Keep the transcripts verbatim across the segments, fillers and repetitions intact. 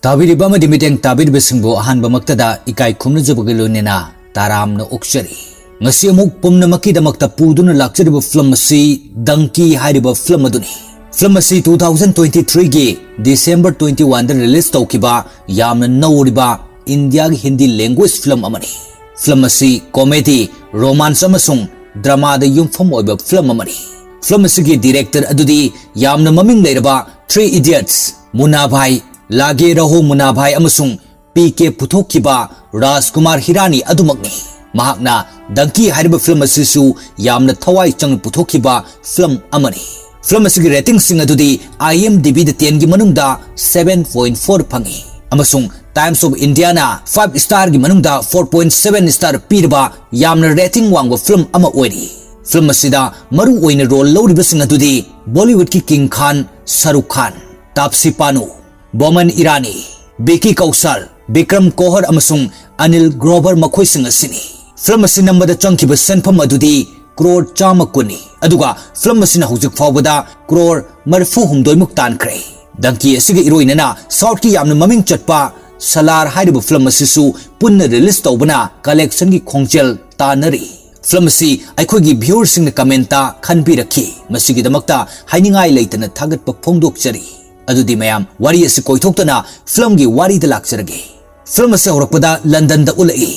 ꯇꯥꯕꯤꯔꯤꯕ ꯑꯃꯗꯤ ꯃꯤꯠꯌꯦꯡ ꯇꯥꯕꯤꯔꯤꯕꯁꯤꯡꯕꯨ ꯑꯍꯥꯟꯕꯃꯛꯇꯗ ꯏꯀꯥꯏ ꯈꯨꯝꯅꯖꯕꯒꯤ ꯂꯣꯏꯅꯅ ꯇꯔꯥꯝꯅ ꯑꯣꯛꯆꯔꯤ꯫ ꯉꯁꯤ ꯑꯃꯨꯛ ꯄꯨꯝꯅꯃꯛꯀꯤꯗꯃꯛꯇ ꯄꯨꯗꯨꯅ ꯂꯥꯛꯆꯔꯤꯕ ꯐꯤꯂꯝ ꯑꯁꯤ ꯗꯪꯀꯤ ꯍꯥꯏꯔꯤꯕ ꯐꯤꯂꯝ ꯑꯗꯨꯅꯤ꯫ ꯐꯤꯂꯝ ꯑꯁꯤ two thousand twenty three ꯒꯤ December twenty one ꯗ release ꯇꯧꯈꯤꯕ ꯌꯥꯝꯅ ꯅꯧꯔꯤꯕ ꯏꯟꯗꯤꯌꯥꯒꯤ ꯍꯤꯟꯗꯤ language ꯐꯤꯂꯝ ꯑꯃꯅꯤ꯫ ꯐꯤꯂꯝ ꯑꯁꯤ comedy, romance ꯑꯃꯁꯨꯡ drama ꯗ ꯌꯨꯝꯐꯝ ꯑꯣꯏꯕ ꯐꯤꯂꯝ ꯑꯃꯅꯤ꯫ ꯐꯤꯂꯝ ꯑꯁꯤꯒꯤ director ꯑꯗꯨꯗꯤ ꯌꯥꯝꯅ ꯃꯃꯤꯡ ꯂꯩꯔꯕ Three Idiots, ꯃꯨꯟꯅꯥ ꯚꯥꯏ, ꯂꯥꯒꯦ ꯔꯍꯣ ꯃꯨꯟꯅꯥ ꯚꯥꯏ ꯑꯃꯁꯨꯡ ꯄꯤ ꯀꯦ ꯄꯨꯊꯣꯛꯈꯤꯕ ꯔꯥꯖꯀꯨꯃꯥꯔ ꯍꯤꯔꯥꯅꯤ ꯑꯗꯨꯃꯛꯅꯤ꯫ ꯃꯍꯥꯛꯅ ꯗꯪꯀꯤ ꯍꯥꯏꯔꯤꯕ ꯐꯤꯂꯝ ꯑꯁꯤꯁꯨ ꯌꯥꯝꯅ ꯊꯋꯥꯏ ꯆꯪꯅ ꯄꯨꯊꯣꯛꯈꯤꯕ ꯐꯤꯂꯝ ꯑꯃꯅꯤ꯫ ꯐꯤꯂꯝ ꯑꯁꯤꯒꯤ rating ꯁꯤꯡ ꯑꯗꯨꯗꯤ IMDb ꯗ ten ꯒꯤ ꯃꯅꯨꯡꯗ seven point four ꯐꯪꯉꯤ ꯑꯃꯁꯨꯡ Times of India ꯅ five star ꯒꯤ ꯃꯅꯨꯡꯗ four point seven star ꯄꯤꯔꯕ ꯌꯥꯝꯅ rating ꯋꯥꯡꯕ ꯐꯤꯂꯝ ꯑꯃ ꯑꯣꯏꯔꯤ꯫ ꯐꯤꯂꯝ ꯑꯁꯤꯗ ꯃꯔꯨ ꯑꯣꯏꯅ role ꯂꯧꯔꯤꯕꯁꯤꯡ ꯑꯗꯨꯗꯤ Bollywood ꯀꯤ King Khan, Shah Rukh Khan, Taapsee Pannu, ꯕꯣꯃꯟ Irani, ꯕꯤꯀꯤ Kaushal, Bikram ꯀꯣꯍꯔ ꯑꯃꯁꯨꯡ ꯑꯅꯤꯜ ꯒ꯭ꯔꯣꯚꯔ ꯃꯈꯣꯏꯁꯤꯡ ꯑꯁꯤꯅꯤ꯫ ꯐꯤꯂꯝ ꯑꯁꯤ ꯅꯝꯕꯗ ꯆꯪꯈꯤꯕ ꯁꯦꯟꯐꯝ ꯑꯗꯨꯗꯤ crore ꯆꯥꯝꯃ ꯀꯨꯟꯅꯤ, ꯑꯗꯨꯒ ꯐꯤꯂꯝ ꯑꯁꯤꯅ ꯍꯧꯖꯤꯛ ꯐꯥꯎꯕꯗ crore ꯃꯔꯤꯐꯨ ꯍꯨꯝꯗꯣꯏ ꯃꯨꯛ ꯇꯥꯟꯈ꯭ꯔꯦ꯫ ꯗꯪꯀꯤ ꯑꯁꯤꯒ ꯏꯔꯣꯏꯅꯅ South ꯀꯤ ꯌꯥꯝꯅ ꯃꯃꯤꯡ ꯆꯠꯄ ꯁꯂꯥꯔ ꯍꯥꯏꯔꯤꯕ ꯐꯤꯂꯝ ꯑꯁꯤꯁꯨ ꯄꯨꯟꯅ release ꯇꯧꯕꯅ collection ꯒꯤ ꯈꯣꯡꯖꯦꯜ ꯇꯥꯟꯅꯔꯤ꯫ ꯐꯤꯂꯝ ꯑꯁꯤ ꯑꯩꯈꯣꯏꯒꯤ viewer ꯁꯤꯡꯅ comment ꯇ ꯈꯟꯕꯤꯔꯛꯈꯤ꯫ ꯃꯁꯤꯒꯤꯗꯃꯛꯇ ꯍꯥꯏꯅꯤꯡꯉꯥꯏ ꯂꯩꯇꯅ ꯊꯥꯒꯠꯄ ꯐꯣꯡꯗꯣꯛꯆꯔꯤ꯫ ꯑꯗꯨꯗꯤ ꯃꯌꯥꯝ, ꯋꯥꯔꯤ ꯑꯁꯤ ꯀꯣꯏꯊꯣꯛꯇꯅ ꯐꯤꯂꯝꯒꯤ ꯋꯥꯔꯤꯗ ꯂꯥꯛꯆꯔꯒꯦ꯫ ꯐꯤꯂꯝ ꯑꯁꯤ ꯍꯧꯔꯛꯄꯗ ꯂꯟꯗꯟꯗ ꯎꯠꯂꯛꯏ꯫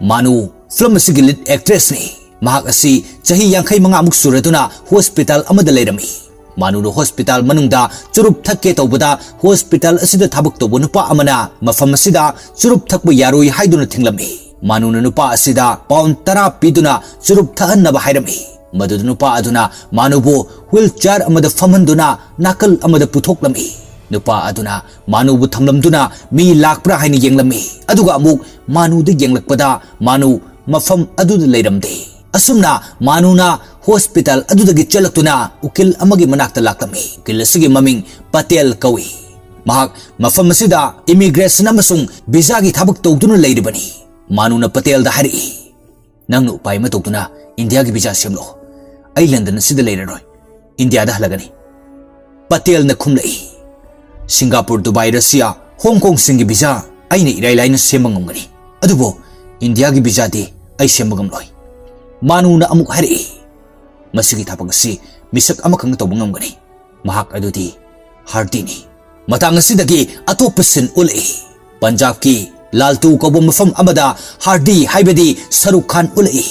ꯃꯥꯅꯨ ꯐꯤꯂꯝ ꯑꯁꯤꯒꯤ lead actress ꯅꯤ꯫ ꯃꯍꯥꯛ ꯑꯁꯤ ꯆꯍꯤ ꯌꯥꯡꯈꯩ ꯃꯉꯥ ꯃꯨꯛ ꯁꯨꯔꯗꯨꯅ hospital ꯑꯃꯗ ꯂꯩꯔꯝꯃꯤ꯫ ꯃꯥꯅꯨꯅ hospital ꯃꯅꯨꯡꯗ ꯆꯨꯔꯨꯞ ꯊꯛꯀꯦ ꯇꯧꯕꯗ hospital ꯑꯁꯤꯗ ꯊꯕꯛ ꯇꯧꯕ ꯅꯨꯄꯥ ꯑꯃꯅ ꯃꯐꯝ ꯑꯁꯤꯗ ꯆꯨꯔꯨꯞ ꯊꯛꯄ ꯌꯥꯔꯣꯏ ꯍꯥꯏꯗꯨꯅ ꯊꯤꯡꯂꯝꯃꯤ꯫ ꯃꯥꯅꯨꯅ ꯅꯨꯄꯥ ꯑꯁꯤꯗ pound ꯇꯔꯥ ꯄꯤꯗꯨꯅ ꯆꯨꯔꯨꯞ ꯊꯛꯍꯟꯅꯕ ꯍꯥꯏꯔꯝꯃꯤ꯫ ꯃꯗꯨꯗ ꯅꯨꯄꯥ ꯑꯗꯨꯅ ꯃꯥꯅꯨꯕꯨ wheelchair ꯑꯃꯗ ꯐꯝꯍꯟꯗꯨꯅ ꯅꯥꯀꯜ ꯑꯃꯗ ꯄꯨꯊꯣꯛꯂꯝꯃꯤ꯫ ꯅꯨꯄꯥ ꯑꯗꯨꯅ ꯃꯥꯅꯨꯕꯨ ꯊꯝꯂꯝꯗꯨꯅ ꯃꯤ ꯂꯥꯛꯄ꯭ꯔꯥ ꯍꯥꯏꯅ ꯌꯦꯡꯂꯝꯃꯤ꯫ ꯑꯗꯨꯒ ꯑꯃꯨꯛ ꯃꯥꯅꯨꯗ ꯌꯦꯡꯂꯛꯄꯗ ꯃꯥꯅꯨ ꯃꯐꯝ ꯑꯗꯨꯗ ꯂꯩꯔꯝꯗꯦ꯫ ꯑꯁꯨꯝꯅ ꯃꯥꯅꯨꯅ hospital ꯑꯗꯨꯗꯒꯤ ꯆꯦꯜꯂꯛꯇꯨꯅ ꯎꯀꯤꯜ ꯑꯃꯒꯤ ꯃꯅꯥꯛꯇ ꯂꯥꯛꯂꯝꯃꯤ꯫ ꯎꯀꯤꯜ ꯑꯁꯤꯒꯤ ꯃꯃꯤꯡ ꯄꯇꯦꯜ ꯀꯧꯏ꯫ ꯃꯍꯥꯛ ꯃꯐꯝ ꯑꯁꯤꯗ immigration ꯑꯃꯁꯨꯡ visa ꯒꯤ ꯊꯕꯛ ꯇꯧꯗꯨꯅ ꯂꯩꯔꯤꯕꯅꯤ꯫ ꯃꯥꯅꯨꯅ ꯄꯇꯦꯜꯗ ꯍꯥꯏꯔꯛꯏ, "ꯅꯪꯅ ꯎꯄꯥꯏ ꯑꯃ ꯇꯧꯗꯨꯅ ꯏꯟꯗꯤꯌꯥꯒꯤ visa ꯁꯦꯝꯂꯛꯑꯣ꯫ ꯑꯩ ꯂꯟꯗꯟ ꯑꯁꯤꯗ ꯂꯩꯔꯔꯣꯏ, ꯏꯟꯗꯤꯌꯥꯗ ꯍꯜꯂꯒꯅꯤ꯫" ꯄꯇꯦꯜꯅ ꯈꯨꯝꯂꯛꯏ, "ꯁꯤꯡꯒꯥꯄꯨꯔ, ꯗꯨꯕꯥꯏ, ꯔꯁꯤꯌꯥ, ꯍꯣꯡ ꯀꯣꯡꯁꯤꯡꯒꯤ ꯚꯤꯖꯥ ꯑꯩꯅ ꯏꯔꯥꯏ ꯂꯥꯏꯅ ꯁꯦꯝꯕ ꯉꯝꯒꯅꯤ, ꯑꯗꯨꯕꯨ ꯏꯟꯗꯤꯌꯥꯒꯤ ꯚꯤꯖꯥꯗꯤ ꯑꯩ ꯁꯦꯝꯕ ꯉꯝꯂꯣꯏ꯫ ꯃꯥꯅꯨꯅ ꯑꯃꯨꯛ ꯍꯥꯏꯔꯛꯏ꯫ ꯃꯁꯤꯒꯤ ꯊꯕꯛ ꯑꯁꯤ ꯃꯤꯁꯛ ꯑꯃꯈꯛꯅ ꯇꯧꯕ ꯉꯝꯒꯅꯤ꯫ ꯃꯍꯥꯛ ꯑꯗꯨꯗꯤ ꯍꯥꯔꯗꯤꯅꯤ꯫ ꯃꯇꯥꯡ ꯑꯁꯤꯗꯒꯤ ꯑꯇꯣꯞꯄ ꯁꯤꯟ ꯎꯠꯂꯛꯏ꯫ ꯄꯟꯖꯥꯕꯀꯤ ꯂꯥꯜꯇꯨ ꯀꯧꯕ ꯃꯐꯝ ꯑꯃꯗ ꯍꯥꯔꯗꯤ, ꯍꯥꯏꯕꯗꯤ ꯁꯔꯨꯛ ꯈꯥꯟ ꯎꯠꯂꯛꯏ꯫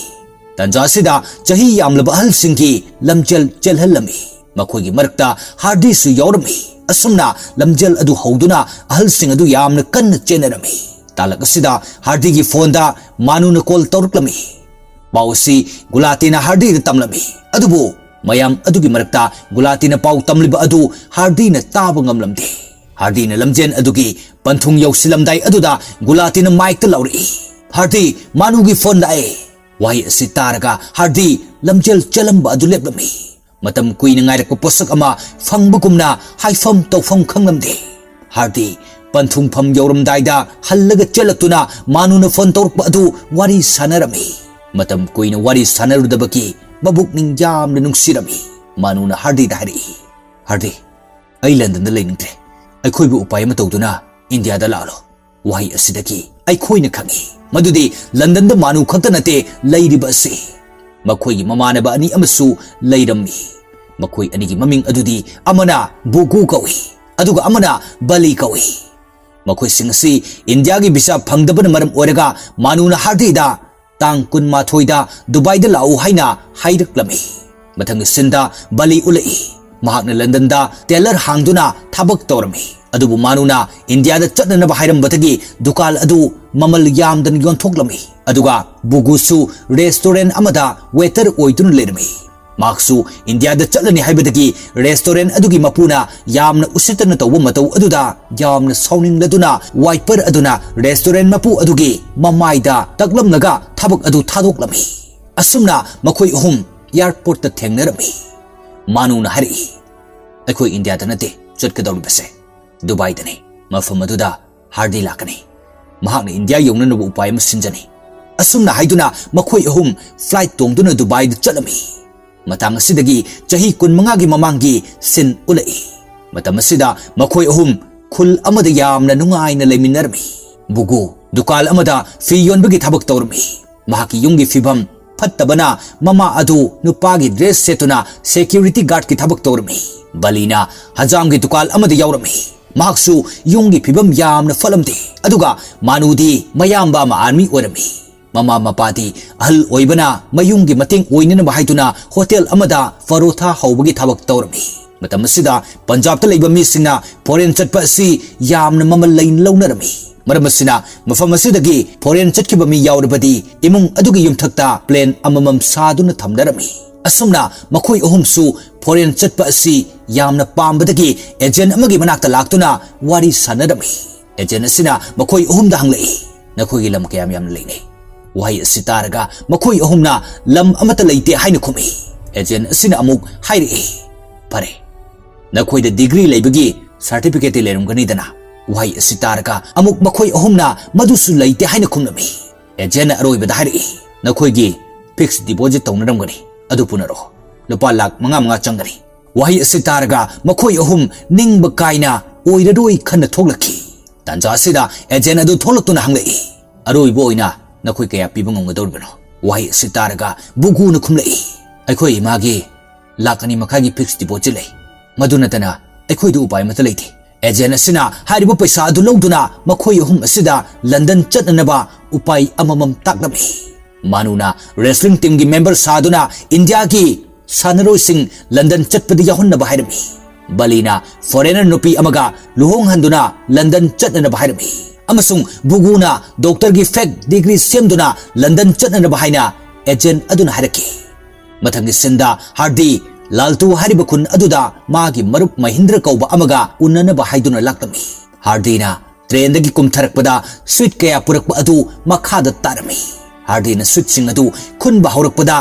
ꯇꯟꯖꯥ ꯑꯁꯤꯗ ꯆꯍꯤ ꯌꯥꯝꯂꯕ ꯑꯍꯜꯁꯤꯡꯒꯤ ꯂꯝꯖꯦꯜ ꯆꯦꯜꯍꯜꯂꯝꯃꯤ꯫ ꯃꯈꯣꯏꯒꯤ ꯃꯔꯛꯇ ꯍꯥꯔꯗꯤꯁꯨ ꯌꯥꯎꯔꯝꯃꯤ꯫ ꯑꯁꯨꯝꯅ ꯂꯝꯖꯦꯜ ꯑꯗꯨ ꯍꯧꯗꯨꯅ ꯑꯍꯜꯁꯤꯡ ꯑꯗꯨ ꯌꯥꯝꯅ ꯀꯟꯅ ꯆꯦꯟꯅꯔꯝꯃꯤ꯫ ꯇꯥꯂꯛ ꯑꯁꯤꯗ ꯍꯥꯔꯗꯤꯒꯤ ꯐꯣꯟꯗ ꯃꯥꯅꯨꯅ ꯀꯣꯜ ꯇꯧꯔꯛꯂꯝꯃꯤ꯫ ꯄꯥꯎ ꯑꯁꯤ ꯒꯨꯂꯥꯇꯤꯅ ꯍꯥꯔꯗꯤꯗ ꯇꯝꯂꯝꯃꯤ꯫ ꯑꯗꯨꯕꯨ ꯃꯌꯥꯝ ꯑꯗꯨꯒꯤ ꯃꯔꯛꯇ ꯒꯨꯂꯥꯇꯤꯅ ꯄꯥꯎ ꯇꯝꯂꯤꯕ ꯑꯗꯨ ꯍꯥꯔꯗꯤꯅ ꯇꯥꯕ ꯉꯝꯂꯝꯗꯦ꯫ ꯍꯥꯔꯗꯤꯅ ꯂꯝꯖꯦꯜ ꯑꯗꯨꯒꯤ ꯄꯟꯊꯨꯡ ꯌꯧꯁꯤꯜꯂꯝꯗꯥꯏ ꯑꯗꯨꯗ ꯒꯨꯂꯥꯇꯤꯅ ꯃꯥꯏꯛꯇ ꯂꯥꯎꯔꯛꯏ, "ꯍꯥꯔꯗꯤ, ꯃꯥꯅꯨꯒꯤ ꯐꯣꯟ ꯂꯥꯛꯑꯦ!" ꯋꯥꯍꯩ ꯑꯁꯤ ꯇꯥꯔꯒ ꯍꯥꯔꯗꯤ ꯂꯝꯖꯦꯜ ꯆꯦꯜꯂꯝꯕ ꯑꯗꯨ ꯂꯦꯞꯂꯝꯃꯤ꯫ ꯃꯇꯝ ꯀꯨꯏꯅ ꯉꯥꯏꯔꯛꯄ ꯄꯣꯠꯁꯛ ꯑꯃ ꯐꯪꯕꯒꯨꯝꯅ ꯍꯥꯏꯐꯝ ꯇꯧꯐꯝ ꯈꯪꯂꯝꯗꯦ꯫ ꯍꯥꯔꯗꯤ ꯄꯟꯊꯨꯡꯐꯝ ꯌꯧꯔꯝꯗꯥꯏꯗ ꯍꯜꯂꯒ ꯆꯦꯜꯂꯛꯇꯨꯅ ꯃꯥꯅꯨꯅ ꯐꯣꯟ ꯇꯧꯔꯛꯄ ꯑꯗꯨ ꯋꯥꯔꯤ ꯁꯥꯟꯅꯔꯝꯃꯤ꯫ ꯃꯇꯝ ꯀꯨꯏꯅ ꯋꯥꯔꯤ ꯁꯥꯟꯅꯔꯨꯗꯕꯒꯤ ꯃꯕꯨꯛꯅꯤꯡ ꯌꯥꯝꯅ ꯅꯨꯡꯁꯤꯔꯝꯃꯤ꯫ ꯃꯥꯅꯨꯅ ꯍꯥꯔꯗꯤꯗ ꯍꯥꯏꯔꯛꯏ, "ꯍꯥꯔꯗꯤ, ꯑꯩ ꯂꯟꯗꯟꯗ ꯂꯩꯅꯤꯡꯗ꯭ꯔꯦ꯫ ꯑꯩꯈꯣꯏꯕꯨ ꯎꯄꯥꯏ ꯑꯃ ꯇꯧꯗꯨꯅ ꯏꯟꯗꯤꯌꯥꯗ ꯂꯥꯛꯍꯜꯂꯣ꯫" ꯋꯥꯍꯩ ꯑꯁꯤꯗꯒꯤ ꯑꯩꯈꯣꯏꯅ ꯈꯪꯏ ꯃꯗꯨꯗꯤ ꯂꯟꯗꯟꯗ ꯃꯥꯅꯨ ꯈꯛꯇ ꯅꯠꯇꯦ ꯂꯩꯔꯤꯕ ꯑꯁꯤ꯫ ꯃꯈꯣꯏꯒꯤ ꯃꯃꯥꯟꯅꯕ ꯑꯅꯤ ꯑꯃꯁꯨ ꯂꯩꯔꯝꯃꯤ꯫ ꯃꯈꯣꯏ ꯑꯅꯤꯒꯤ ꯃꯃꯤꯡ ꯑꯗꯨꯗꯤ ꯑꯃꯅ ꯕꯨꯒꯨ ꯀꯧꯏ, ꯑꯗꯨꯒ ꯑꯃꯅ ꯕꯂꯤ ꯀꯧꯏ꯫ ꯃꯈꯣꯏꯁꯤꯡ ꯑꯁꯤ ꯏꯟꯗꯤꯌꯥꯒꯤ ꯚꯤꯁꯥ ꯐꯪꯗꯕꯅ ꯃꯔꯝ ꯑꯣꯏꯔꯒ ꯃꯥꯅꯨꯅ ꯍꯥꯔꯗꯤꯗ ꯇꯥꯡ ꯀꯨꯟꯃꯥꯊꯣꯏꯗ ꯗꯨꯕꯥꯏꯗ ꯂꯥꯛꯎ ꯍꯥꯏꯅ ꯍꯥꯏꯔꯛꯂꯝꯃꯤ꯫ ꯃꯊꯪꯒꯤ ꯁꯤꯟꯗ ꯕꯂꯤ ꯎꯠꯂꯛꯏ꯫ ꯃꯍꯥꯛꯅ ꯂꯟꯗꯟꯗ ꯇꯦꯂꯔ ꯍꯥꯡꯗꯨꯅ ꯊꯕꯛ ꯇꯧꯔꯝꯃꯤ꯫ ꯑꯗꯨꯕꯨ ꯃꯥꯅꯨꯅ ꯏꯟꯗꯤꯌꯥꯗ ꯆꯠꯅꯅꯕ ꯍꯥꯏꯔꯝꯕꯗꯒꯤ ꯗꯨꯀꯥꯟ ꯑꯗꯨ ꯃꯃꯜ ꯌꯥꯝꯗꯅ ꯌꯣꯟꯊꯣꯛꯂꯝꯃꯤ꯫ ꯑꯗꯨꯒ ꯕꯨꯒꯨꯁꯨ ꯔꯦꯁꯇꯨꯔꯦꯟ ꯑꯃꯗ ꯋꯦꯇꯔ ꯑꯣꯏꯗꯨꯅ ꯂꯩꯔꯝꯃꯤ꯫ ꯃꯍꯥꯛꯁꯨ ꯏꯟꯗꯤꯌꯥꯗ ꯆꯠꯂꯅꯤ ꯍꯥꯏꯕꯗꯒꯤ ꯔꯦꯁꯇꯨꯔꯦꯟ ꯑꯗꯨꯒꯤ ꯃꯄꯨꯅ ꯌꯥꯝꯅ ꯎꯁꯤꯠꯇꯅ ꯇꯧꯕ ꯃꯇꯧ ꯑꯗꯨꯗ ꯌꯥꯝꯅ ꯁꯥꯎꯅꯤꯡꯂꯗꯨꯅ ꯋꯥꯏꯄꯔ ꯑꯗꯨꯅ ꯔꯦꯁꯇꯨꯔꯦꯟ ꯃꯄꯨ ꯑꯗꯨꯒꯤ ꯃꯃꯥꯏꯗ ꯇꯛꯂꯝꯂꯒ ꯊꯕꯛ ꯑꯗꯨ ꯊꯥꯗꯣꯛꯂꯝꯃꯤ꯫ ꯑꯁꯨꯝꯅ ꯃꯈꯣꯏ ꯑꯍꯨꯝ ꯑꯦꯌꯔꯄꯣꯔꯠꯇ ꯊꯦꯡꯅꯔꯝꯃꯤ꯫ ꯃꯥꯅꯨꯅ ꯍꯥꯏꯔꯛꯏ, "ꯑꯩꯈꯣꯏ ꯏꯟꯗꯤꯌꯥꯗ ꯅꯠꯇꯦ ꯆꯠꯀꯗꯧꯔꯤꯕꯁꯦ, ꯗꯨꯕꯥꯏꯗꯅꯤ꯫ ꯃꯐꯝ ꯑꯗꯨꯗ ꯍꯥꯔꯗꯤ ꯂꯥꯛꯀꯅꯤ꯫ ꯃꯍꯥꯛꯅ ꯏꯟꯗꯤꯌꯥ ꯌꯧꯅꯅꯕ ꯎꯄꯥꯏ ꯑꯃ ꯁꯤꯟꯖꯅꯤ꯫" ꯑꯁꯨꯝꯅ ꯍꯥꯏꯗꯨꯅ ꯃꯈꯣꯏ ꯑꯍꯨꯝ ꯐ꯭ꯂꯥꯏꯠ ꯇꯣꯡꯗꯨꯅ ꯗꯨꯕꯥꯏꯗ ꯆꯠꯂꯝꯃꯤ꯫ ꯃꯇꯥꯡ ꯑꯁꯤꯗꯒꯤ ꯆꯍꯤ ꯀꯨꯟꯃꯉꯥꯒꯤ ꯃꯃꯥꯡꯒꯤ ꯁꯤꯟ ꯎꯠꯂꯛꯏ꯫ ꯃꯇꯝ ꯑꯁꯤꯗ ꯃꯈꯣꯏ ꯑꯍꯨꯝ ꯈꯨꯜ ꯑꯃꯗ ꯌꯥꯝꯅ ꯅꯨꯡꯉꯥꯏꯅ ꯂꯩꯃꯤꯟꯅꯔꯝꯃꯤ꯫ ꯕꯨꯒꯨ ꯗꯨꯀꯥꯟ ꯑꯃꯗ ꯐꯤ ꯌꯣꯟꯕꯒꯤ ꯊꯕꯛ ꯇꯧꯔꯝꯃꯤ꯫ ꯃꯍꯥꯛꯀꯤ ꯌꯨꯝꯒꯤ ꯐꯤꯕꯝ ꯐꯠꯇꯕꯅ ꯃꯃꯥ ꯑꯗꯨ ꯅꯨꯄꯥꯒꯤ ꯗ꯭ꯔꯦꯁ ꯁꯦꯠꯇꯨꯅ ꯁꯦꯀ꯭ꯌꯨꯔꯤꯇꯤ ꯒꯥꯔꯗꯀꯤ ꯊꯕꯛ ꯇꯧꯔꯝꯃꯤ꯫ ꯕꯂꯤꯅ ꯍꯖꯥꯝꯒꯤ ꯗꯨꯀꯥꯟ ꯑꯃꯗ ꯌꯥꯎꯔꯝꯃꯤ꯫ ꯃꯍꯥꯛꯁꯨ ꯌꯨꯝꯒꯤ ꯐꯤꯕꯝ ꯌꯥꯝꯅ ꯐꯠꯂꯝꯗꯦ꯫ ꯑꯗꯨꯒ ꯃꯥꯅꯨꯗꯤ ꯃꯌꯥꯝꯕ ꯑꯃ ꯑꯥꯔꯃꯤ ꯑꯣꯏꯔꯝꯃꯤ꯫ ꯃꯃꯥ ꯃꯄꯥꯗꯤ ꯑꯍꯜ ꯑꯣꯏꯕꯅ ꯃꯌꯨꯝꯒꯤ ꯃꯇꯦꯡ ꯑꯣꯏꯅꯅꯕ ꯍꯥꯏꯗꯨꯅ ꯍꯣꯇꯦꯜ ꯑꯃꯗ ꯄꯔꯣꯊꯥ ꯍꯧꯕꯒꯤ ꯊꯕꯛ ꯇꯧꯔꯝꯃꯤ꯫ ꯃꯇꯝ ꯑꯁꯤꯗ ꯄꯟꯖꯥꯕꯇ ꯂꯩꯕ ꯃꯤꯁꯤꯡꯅ ꯐꯣꯔꯦꯟ ꯆꯠꯄ ꯑꯁꯤ ꯌꯥꯝꯅ ꯃꯃꯜ ꯂꯩꯅ ꯂꯧꯅꯔꯝꯃꯤ꯫ ꯃꯔꯝ ꯑꯁꯤꯅ ꯃꯐꯝ ꯑꯁꯤꯗꯒꯤ ꯐꯣꯔꯦꯟ ꯆꯠꯈꯤꯕ ꯃꯤ ꯌꯥꯎꯔꯕꯗꯤ ꯏꯃꯨꯡ ꯑꯗꯨꯒꯤ ꯌꯨꯝꯊꯛꯇ ꯄ꯭ꯂꯦꯟ ꯑꯃꯃꯝ ꯁꯥꯗꯨꯅ ꯊꯝꯅꯔꯝꯃꯤ꯫ ꯑꯁꯨꯝꯅ ꯃꯈꯣꯏ ꯑꯍꯨꯝꯁꯨ ꯐꯣꯔꯦꯟ ꯆꯠꯄ ꯑꯁꯤ ꯌꯥꯝꯅ ꯄꯥꯝꯕꯗꯒꯤ ꯑꯦꯖꯦꯟ ꯑꯃꯒꯤ ꯃꯅꯥꯛꯇ ꯂꯥꯛꯇꯨꯅ ꯋꯥꯔꯤ ꯁꯥꯟꯅꯔꯝꯃꯤ꯫ ꯑꯦꯖꯦꯟ ꯑꯁꯤꯅ ꯃꯈꯣꯏ ꯑꯍꯨꯝꯗ ꯍꯪꯂꯛꯏ, "ꯅꯈꯣꯏꯒꯤ ꯂꯝ ꯀꯌꯥꯝ ꯌꯥꯝꯅ ꯂꯩꯅꯩ?" ꯋꯥꯍꯩ ꯑꯁꯤ ꯇꯥꯔꯒ ꯃꯈꯣꯏ ꯑꯍꯨꯝꯅ ꯂꯝ ꯑꯃꯠꯇ ꯂꯩꯇꯦ ꯍꯥꯏꯅ ꯈꯨꯝꯃꯤ꯫ ꯑꯦꯖꯦꯟ ꯑꯁꯤꯅ ꯑꯃꯨꯛ ꯍꯥꯏꯔꯛꯏ, "ꯐꯔꯦ, ꯅꯈꯣꯏꯗ ꯗꯤꯒ꯭ꯔꯤ ꯂꯩꯕꯒꯤ ꯁꯥꯔꯇꯤꯐꯤꯀꯦꯠꯇꯤ ꯂꯩꯔꯝꯒꯅꯤꯗꯅ?" ꯋꯥꯍꯩ ꯑꯁꯤ ꯇꯥꯔꯒ ꯑꯃꯨꯛ ꯃꯈꯣꯏ ꯑꯍꯨꯝꯅ ꯃꯗꯨꯁꯨ ꯂꯩꯇꯦ ꯍꯥꯏꯅ ꯈꯨꯝꯂꯝꯃꯤ꯫ ꯑꯦꯖꯦꯟꯅ ꯑꯔꯣꯏꯕꯗ ꯍꯥꯏꯔꯛꯏ, "ꯅꯈꯣꯏꯒꯤ ꯐꯤꯛꯁ ꯗꯤꯄꯣꯖꯤꯠ ꯇꯧꯅꯔꯝꯒꯅꯤ, ꯑꯗꯨ ꯄꯨꯅꯔꯛꯑꯣ꯫ ꯂꯨꯄꯥ ꯂꯥꯈ ꯃꯉꯥ ꯃꯉꯥ ꯆꯪꯒꯅꯤ꯫" ꯋꯥꯍꯩ ꯑꯁꯤ ꯇꯥꯔꯒ ꯃꯈꯣꯏ ꯑꯍꯨꯝ ꯅꯤꯡꯕ ꯀꯥꯏꯅ ꯑꯣꯏꯔꯔꯣꯏ ꯈꯟꯅ ꯊꯣꯛꯂꯛꯈꯤ꯫ ꯇꯥꯟꯖꯥ ꯑꯁꯤꯗ ꯑꯦꯖꯦꯟ ꯑꯗꯨ ꯊꯣꯛꯂꯛꯇꯨꯅ ꯍꯪꯂꯛꯏ, "ꯑꯔꯣꯏꯕ ꯑꯣꯏꯅ ꯅꯈꯣꯏ ꯀꯌꯥ ꯄꯤꯕ ꯉꯝꯒꯗꯧꯔꯤꯕꯅꯣ?" ꯋꯥꯍꯩ ꯑꯁꯤ ꯇꯥꯔꯒ ꯕꯨꯒꯨꯅ ꯈꯨꯝꯂꯛꯏ, "ꯑꯩꯈꯣꯏ ꯏꯃꯥꯒꯤ ꯂꯥꯈ ꯑꯅꯤ ꯃꯈꯥꯏꯒꯤ ꯐꯤꯛꯁ ꯗꯤꯄꯣꯖꯤꯠ ꯂꯩ꯫ ꯃꯗꯨ ꯅꯠꯇꯅ ꯑꯩꯈꯣꯏꯗ ꯎꯄꯥꯏ ꯑꯃꯠꯇ ꯂꯩꯇꯦ꯫" ꯑꯦꯖꯦꯟ ꯑꯁꯤꯅ ꯍꯥꯏꯔꯤꯕ ꯄꯩꯁꯥ ꯑꯗꯨ ꯂꯧꯗꯨꯅ ꯃꯈꯣꯏ ꯑꯍꯨꯝ ꯑꯁꯤꯗ ꯂꯟꯗꯟ ꯆꯠꯅꯅꯕ ꯎꯄꯥꯏ ꯑꯃꯃꯝ ꯇꯥꯛꯂꯝꯃꯤ꯫ ꯃꯥꯅꯨꯅ ꯔꯦꯁꯂꯤꯡ ꯇꯤꯝꯒꯤ ꯃꯦꯝꯕꯔ ꯁꯥꯗꯨꯅ ꯏꯟꯗꯤꯌꯥꯒꯤ ꯁꯥꯟꯅꯔꯣꯏꯁꯤꯡ ꯂꯟꯗꯟ ꯆꯠꯄꯗ ꯌꯥꯎꯍꯟꯅꯕ ꯍꯥꯏꯔꯝꯃꯤ꯫ ꯕꯂꯤꯅ ꯐꯣꯔꯦꯅꯔ ꯅꯨꯄꯤ ꯑꯃꯒ ꯂꯨꯍꯣꯡꯍꯟꯗꯨꯅ ꯂꯟꯗꯟ ꯆꯠꯅꯅꯕ ꯍꯥꯏꯔꯝꯃꯤ꯫ ꯑꯃꯁꯨꯡ ꯕꯨꯒꯨꯅ ꯗꯣꯛꯇꯔꯒꯤ ꯐꯦꯛ ꯗꯤꯒ꯭ꯔꯤ ꯁꯦꯝꯗꯨꯅ ꯂꯟꯗꯟ ꯆꯠꯅꯅꯕ ꯍꯥꯏꯅ ꯑꯦꯖꯦꯟ ꯑꯗꯨꯅ ꯍꯥꯏꯔꯛꯈꯤ꯫ ꯃꯊꯪꯒꯤ ꯁꯤꯟꯗ ꯍꯥꯔꯗꯤ ꯂꯥꯜꯇꯨ ꯍꯥꯏꯔꯤꯕ ꯈꯨꯟ ꯑꯗꯨꯗ ꯃꯥꯒꯤ ꯃꯔꯨꯞ ꯃꯍꯤꯟꯗ꯭ꯔ ꯀꯧꯕ ꯑꯃꯒ ꯎꯅꯅꯕ ꯍꯥꯏꯗꯨꯅ ꯂꯥꯛꯂꯝꯃꯤ꯫ ꯍꯥꯔꯗꯤꯅ ꯇ꯭ꯔꯦꯟꯗꯒꯤ ꯀꯨꯝꯊꯔꯛꯄꯗ ꯁ꯭ꯋꯤꯠ ꯀꯌꯥ ꯄꯨꯔꯛꯄ ꯑꯗꯨ ꯃꯈꯥꯗ ꯇꯥꯔꯝꯃꯤ꯫ ꯍꯥꯔꯗꯤꯅ ꯁ꯭ꯋꯤꯠꯁꯤꯡ ꯑꯗꯨ ꯈꯨꯟꯕ ꯍꯧꯔꯛꯄꯗ